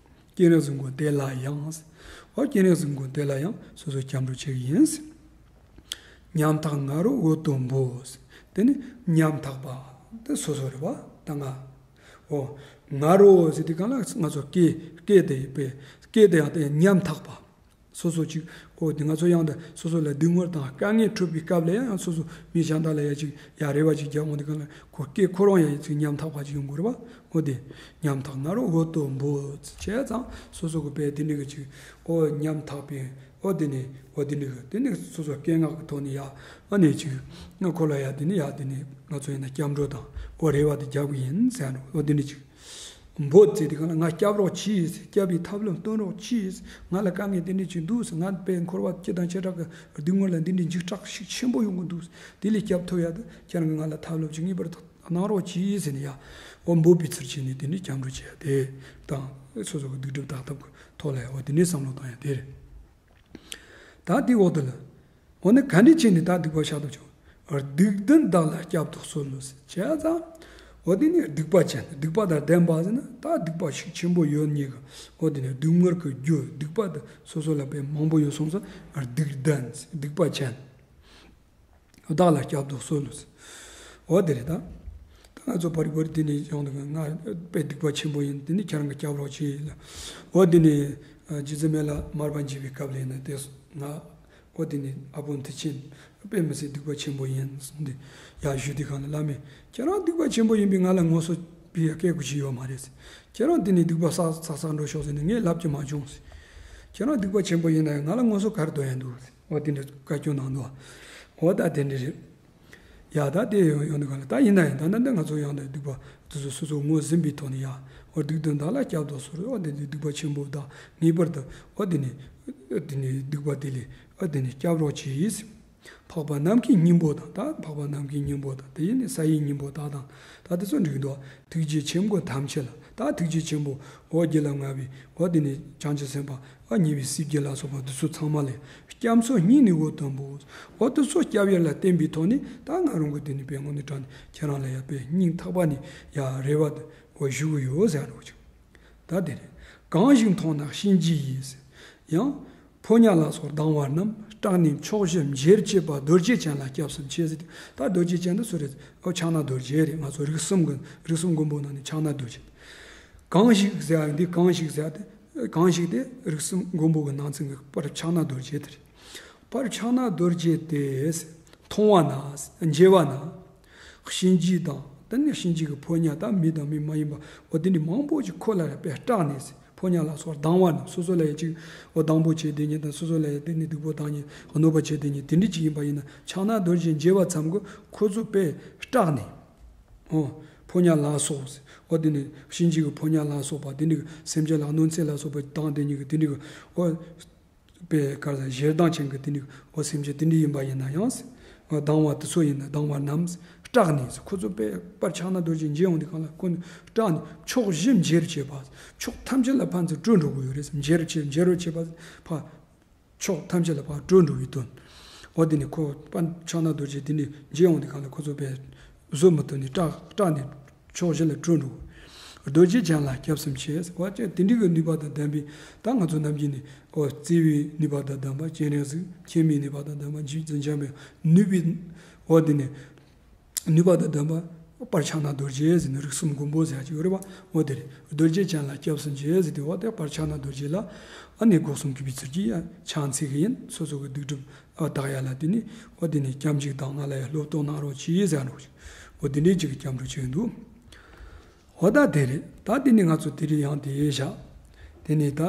སྤྱན་རས་གཟིགས་མགོན་དེ་ལ་ཡང་། འོ་སྤྱན་རས་གཟིགས་མགོན་དེ་ལ་ཡང་སོ་སོ་སྐྱབས་འགྲོ་བྱེད་ཀྱི་ཡིན། ཉམ་ཐག་ང་རོ་འོད་དུ་འབོད། དེ་ནི་ཉམ་ཐག་པ་དེ་སོ་སོ་རེད་བ་ད་ང་། འོ་ང་རོ་ཟེར་དུས་གང་ལ་ང་ཚོ་སྐད་སྐད་དེ་ཡོད་པས་སྐད་དེ་ཡང་དེ་ཉམ་ཐག་པ། སོ་སོ་ཅིག་འོ་དེ་ང་ཚོ་ཡང་དེ་སོ་སོ་ལ་སྡུག་བསྔལ་དང་དཀའ་ངལ་འཕྲད་པའི་སྐབས་ལ་ཡང་སོ་སོ་མི་གཞན་དག་ལ་ཡ་ཅིག་ཡ་རེ་བ་ཅིག་རྒྱག་འོང་དེ་གང་ལ་ཁོ་སྐད་ཁོ་རང་ཡ་ཡི་ཅིག་ཉམ་ཐག་པ་ཅིག་ཡོང་དགོས་རེད་བ། འོ་དེ་ཉམ་ཐག་ང་རོ་འོད་དུ་འབོད་བྱས་ཙང་སོ་སོ་གི་དཔེ་དེ་འདྲ་གི་ཅིག་འོ་ཉམ་ཐག་པའི་འོ་དེ་ནི་འོ་དེ་འདྲ་གི་དེ་ནི་སོ་སོ་སྐད་ངག་གི་ཐོག་ནས་ཡ་ཨ་ནི་ཅིག་ང་ཁོ་ལ་ཡ་དེ་ནི་ཡ་དེ་ནི་ང་ཚོ་ཡིན་ན་སྐྱབས་འགྲོ་དང་འོ་རེ་བ་དེ་རྒྱག་གི་ཡིན་ཟེར་འོ་དེ་འདྲ་ཅིག་འབོད་ཟེར་དེ་གང་ལ་ང་སྐྱབས་རོགས་གྱིས། སྐྱབས་པའི་ཐབས་ལམ་སྟོན་རོགས་གྱིས། ང་ལ་དཀའ་ངལ་དེ་འདྲ་ཅིག་འདུག་ང་དཔེ་འཁོར་བ་སྤྱི་དང་བྱེ་བྲག་གི་སྡུག་བསྔལ་ལ་འདི་འདྲའི་འཇིགས་སྐྲག་ཤུགས་ཆེན་པོ་ཡོང་གི་འདུག་དེ་ལས་སྐྱབས་ཐུབ་ཡ་དེ་ཁྱེད་རང་གིས་ང་ལ་ཐབས་ལམ་ཅིག་ངེས་པར་དུ་གནང་རོགས་གྱིས་ཟེར་ནས་ཡ་འོ་འབོད་པའི་ཚུལ་བྱས་ནས་དེ་འདྲའི་སྐྱབས་འགྲོ་བྱས་ཡ་དེ་དང་སོ་སོ་གི་སྡིག་སྒྲིབ་དག་ཐབས་ཀྱི་ཐོག་ལ་ཡ་འོ་དེ་འདྲའི་བསམ་བློ་བཏང་ཡ་དེ་རེད། ད་དེའི་འོག་ཏུ་ལ། འོ་ན་ག་འདྲ་བྱས་ནས་ད་སྡིག་པ་བཤགས་ཐུབ་བྱུང་། སྡིག་ལྡན་བདག་ལ་བསྐྱབ་ཏུ་གསོལ་ལོ་ཟེར་བྱས་ཙང་། འོ་དེ་ནི་སྡིག་པ་ཅན་སྡིག་པ་དང་ལྡན་པ་ཟེར་ན་ད་སྡིག་པ་ཤུགས་ཆེན་པོ་ཡོད་ཉིད་ཀྱི་འོ་དེ་ནི་སྡུག་བསྔལ་གྱི་རྒྱུ་སྡིག་པ་དེ་སོ་སོ་ལ་དཔེ་མང་པོ་ཡོད་སོང་ཙང་སྡིག་ལྡན་སྡིག་པ་ཅན། བདག་ལ་བསྐྱབ་ཏུ་གསོལ་ལོ་ཟེར། འོ་དེ་རེད་ད། ད་ང་ཚོ་བར་བར་དེ་ནས་ཡོང་དུས་ང་དཔེ་སྡིག་པ་ཆེན་པོ་ཡིན་དེ་ནི་ཁྱེད་རང་གི་སྐྱབས་རོགས་བྱེད་ལ། འོ་དེ་ནས་རྗེ་བཙུན་མི་ལ་མར་པ་མཇལ་བའི་སྐབས་ལ་ཡིན་ན་དེ་ང་འོ་དེ་ནས་ཨ་ཕོ་མཐུ་ཆེན་དཔེ་མི་སྲིད་སྡིག་པ་ཆེན་པོ་ཡིན་གསུངས་ཏེ་ཡར་ཞུས་དུས་གང་ལ་བླ་མས་ཁྱེད་རང་སྡིག་པ་ཆེན་པོ་ཡིན་པས་ང་ལ་ངོ་སོ་བྱེད་ཡ་སྐད་དགོས་ཀྱི་ཡོད་མ་རེད་ཟེར། ཁྱེད་རང་དེ་ནས་སྡིག་པ་བསགས་བསགས་བསགས་འགྲོ་ཤོག་ཟེར་ནས་ངས་ལབ་ཀྱི་མ་བྱུང་ཟེར། ཁྱེད་རང་སྡིག་པ་ཆེན་པོ་ཡིན་ན་ཡང་ང་ལ་ངོ་སོ་ག་རེ་འདོན་ཡ་འདུག་ཟེར། འོ་དེ་འདྲ་བཀའ་བཀྱོན་གནང་འདུག་འོ་ད་དེ་འདྲ་རེད། ཡ་ད་དེ་ཡོང་ཡོང་དུས་གང་ལ་ད་ཡིན་ན་ཡང་ད་ནི་འདི་ང་ཚོ་ཡང་ད་སྡིག་པ་དེ་ཚོ་སོ་སོ་ངོས་ཟིན་པའི་ཐོག་ནས་ཡ། འོ་སྡིག་ལྡན་བདག་ལ་བསྐྱབ་ཏུ་གསོལ། འོ་དེ་ནི་སྡིག་པ་ཆེན་པོ་དང་ངེས་པར་དུ་འོ་དེ་ནི་དེ་ནི་སྡིག་པ་དེ་ལས་འོ་དེ་ནི་བསྐྱབ་རོགས་གྱིས། འཕགས་པ་ནམ་མཁའི་སྙིང་པོ་དང་ད་འཕགས་པ་ནམ་མཁའི་སྙིང་པོ་དང་དེ་ཡིན་ནི་ས་ཡི་སྙིང་པོ་དག་དང་ད་དེ་ཚོ་འགྲིག་འདུག་ཐུགས་རྗེ་ཆེན་པོ་ཐམས་ཅད་ལ་ད་ཐུགས་རྗེ་ཆེན་པོ་འོ་དགེ་ལ་མངའ་བའི་འོ་དེ་ནི་བྱང་ཆུབ་སེམས་དཔའ་འོ་ཉེ་བའི་སྲས་བརྒྱད་ལ་སོགས་པ་འདི་ཚོ་ཚང་མ་ལས་སྐྱབས་མཚོ་སྙིང་ནས་འོ་དུ་འབོད། འོ་དེ་ཚོ་སྐྱབས་ཡུལ་ལ་བརྟེན་པའི་ཐོག་ནས་ད་ང་རང་གི་དེ་ནི་དཔེ་དངོས་གནས་དྲང་ནས་ཁྱེད་རང་ལ་ཡ་དཔེ་སྙིང་ཐག་པ་ནས་ཡ་རེ་བ་འོ་ཞུ་གི་ཡོད་ཟེར་རོགས་ཀྱང་། ད་དེ་རེད། གང་ཞིག་མཐོང་ན་གཤིན་རྗེ་ཡིས། ཡང་། ཕོ་ཉ་ལ་སོགས་སྡང་བ་རྣམས། སྐྲག་ནས་ཕྱོགས་བཞི་མཇལ་བྱེད་པ། རྡོ་རྗེ་ཅན་ལ་སྐྱབས་སུ་མཆི་ཟེར་ཏེ། ད་རྡོ་རྗེ་ཅན་དེ་སུ་རེད། ཨོ་ཕྱག་ན་རྡོ་རྗེ་རེད། ང་ཚོ་རིགས་གསུམ་གི་རིགས་གསུམ་མགོན་པོ་ནང་ནས་ཕྱག་ན་རྡོ་རྗེ། གང་ཞིག་ཟེར་བ་འདི་གང་ཞིག་ཟེར་བ་དེ། གང་ཞིག་དེ་རིགས་གསུམ་མགོན་པོ་གི་ནང་ཚན་གྱི་པར་ཕྱག་ན་རྡོ་རྗེ་དེ་རེད། པར་ཕྱག་ན་རྡོ་རྗེ་དེ་མཐོང་བ་ན་མཇལ་བ་ན། གཤིན་རྗེ་དང་དེ་ནས་གཤིན་རྗེ་གི་ཕོ་ཉ་དང་མི་དང་མི་མ་ཡིན་པ་འོ་དེ་འདྲ་མང་པོ་ཅིག་ཁོ་ལ་ར་དཔེ་སྐྲག་ནས་ཕོ་ཉ་ལ་སོགས་སྡང་བ་ན་སོ་སོ་ལ་ཡ་ཅིག་འོ་སྡང་པོ་བྱེད་དེ་ཉིད་དང་སོ་སོ་ལ་ཡ་དེ་ནས་སྡིག་པོ་བཏང་ཉིད་གནོད་པ་བྱེད་དེ་ཉིད་དེ་འདྲ་ཅིག་ཡིན་པ་ཡིན་ན་ཕྱག་ན་རྡོ་རྗེ་མཇལ་བ་ཙམ་གྱིས་ཁོ་ཚོ་དཔེ་སྐྲག་ནས་འོ་ཕོ་ཉ་ལ་སོགས་འོ་དེ་ནས་གཤིན་རྗེ་གི་ཕོ་ཉ་ལ་སོགས་པ་དེ་འདྲ་གི་སེམས་ཅན་ལ་གནོད་འཚེ་ལ་སོགས་པ་བཏང་དེ་ཉིད་ཀྱི་དེ་འདྲ་གི་འོ། པའི་གར་ཟ་ཞེ་སྡང་ཅན་གྱི་དེ་འདྲའི་འོ་སེམས་ཅན་དེ་འདྲ་ཡིན་པ་ཡིན་ན་ཡང་། སྡང་བ་དེ་ཚོ་ཡིན་ན་སྡང་བ་རྣམས་སྐྲག་ནས་ཁོ་ཚོ་པའི་པར་ཕྱག་ན་རྡོ་རྗེ་མཇལ་ཡོང་དུས་གང་ལ་ཁོ་ནི་སྐྲག་ནས་ཕྱོགས་བཞི་མཇལ་བྱེད་པ། ཕྱོགས་ཐམས་ཅད་ལ་ཕན་ཚུན་བྲོས་འགྲོ་གི་ཡོད་རེད། མཇལ་བྱེད་མཇལ་བྱེད་པ་ཕ། ཕྱོགས་ཐམས་ཅད་ལ་ཕར་བྲོས་འགྲོ་བའི་དོན། འོ་དེ་ནི་ཁོ་པར་ཕྱག་ན་རྡོ་རྗེ་དེ་འདྲ་མཇལ་ཡོང་དུས་གང་ལ་ཁོ་ཚོ་པའི་བཟོད་མི་ཐུབ་ནས་སྐྲག་སྐྲག་ནས། ཕྱོགས་བཞི་ལ་བྲོས་འགྲོ། རྡོ་རྗེ་ཅན་ལ་སྐྱབས་སུ་མཆི། འོ་ཅེ་དེ་འདྲའི་གི་ནུས་པ་དང་ལྡན་པའི་ད་ང་ཚོ་ནམ་རྒྱུན་ནས་འོ་བརྩེ་བའི་ནུས་པ་དང་ལྡན་པ་སྤྱན་རས་གཟིགས་མཁྱེན་མའི་ནུས་པ་དང་ལྡན་པ་རྗེ་བཙུན་འཇམ་པའི་ནུས་པའི་འོ་དེ་ནས་ནུས་པ་དང་ལྡན་པ་ པར་ཕྱག་ན་རྡོ་རྗེ་ཟེར་ནས་རིགས་གསུམ་མགོན་པོ་ཟེར་ཡ་ཅིག་ཡོད་རེད་པ། འོ་དེ་རེད། རྡོ་རྗེ་ཅན་ལ་སྐྱབས་སུ་མཆི་ཟེར་དུས་འོ་དེ་པར་ཕྱག་ན་རྡོ་རྗེ་ལ་ཨ་ནི་སྒོ་གསུམ་གུས་པའི་ཚུལ་གྱིས་ཕྱག་འཚལ་གྱི་ཡིན། སོ་སོ་གི་སྡིག་སྒྲིབ་ཨ་དག་ཡ་ལ་དེ་ནི་འོ་དེ་ནི་སྐྱབས་འཇུག་དང་ང་ལ་ཡང་སློབ་གཏོང་གནང་རོགས་གྱིས་ཟེར་ནོ། འོ་དེ་འདྲའི་ཅིག་གི་སྐྱབས་འགྲོ་བྱས་འདུག་འོ་ད་དེ་རེད། ད་དེ་ནི་ང་ཚོ་དེ་རིང་ཡང་དེ་བཞག་དེ་ནི་ད་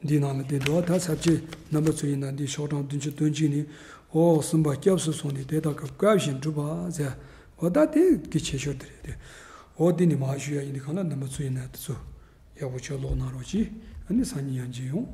འདིའི་ནང་ལ་དེ་འགྲོ་བ་ད་ས་བཅད་རྣམ་པ་ཚོ་ཡིན་ན་འདི་ཤོག་གྲངས་བདུན་ཅུ་དོན་གཅིག་ནས་འོ་གསུམ་པ་སྐྱབས་སུ་སོང་ནས་དེ་དག་གི་བཀའ་བཞིན་སྒྲུབ་པ་ཟེར། འོ་ད་དེ་གི་ཆེ་ཤོས་དེ་རེད་དེ། འོ་དེ་ནི་མ་ཞུ་ཡ་ཡིན་དེ་གང་ལ་རྣམ་པ་ཚོ་ཡིན་ན་དེ་ཚོ་ཡག་པོ་ཆོས་ཀློག་གནང་རོགས་གྱིས། ཨ་ནི་སང་ཉིན་ཡང་མཇལ་ཡོང་།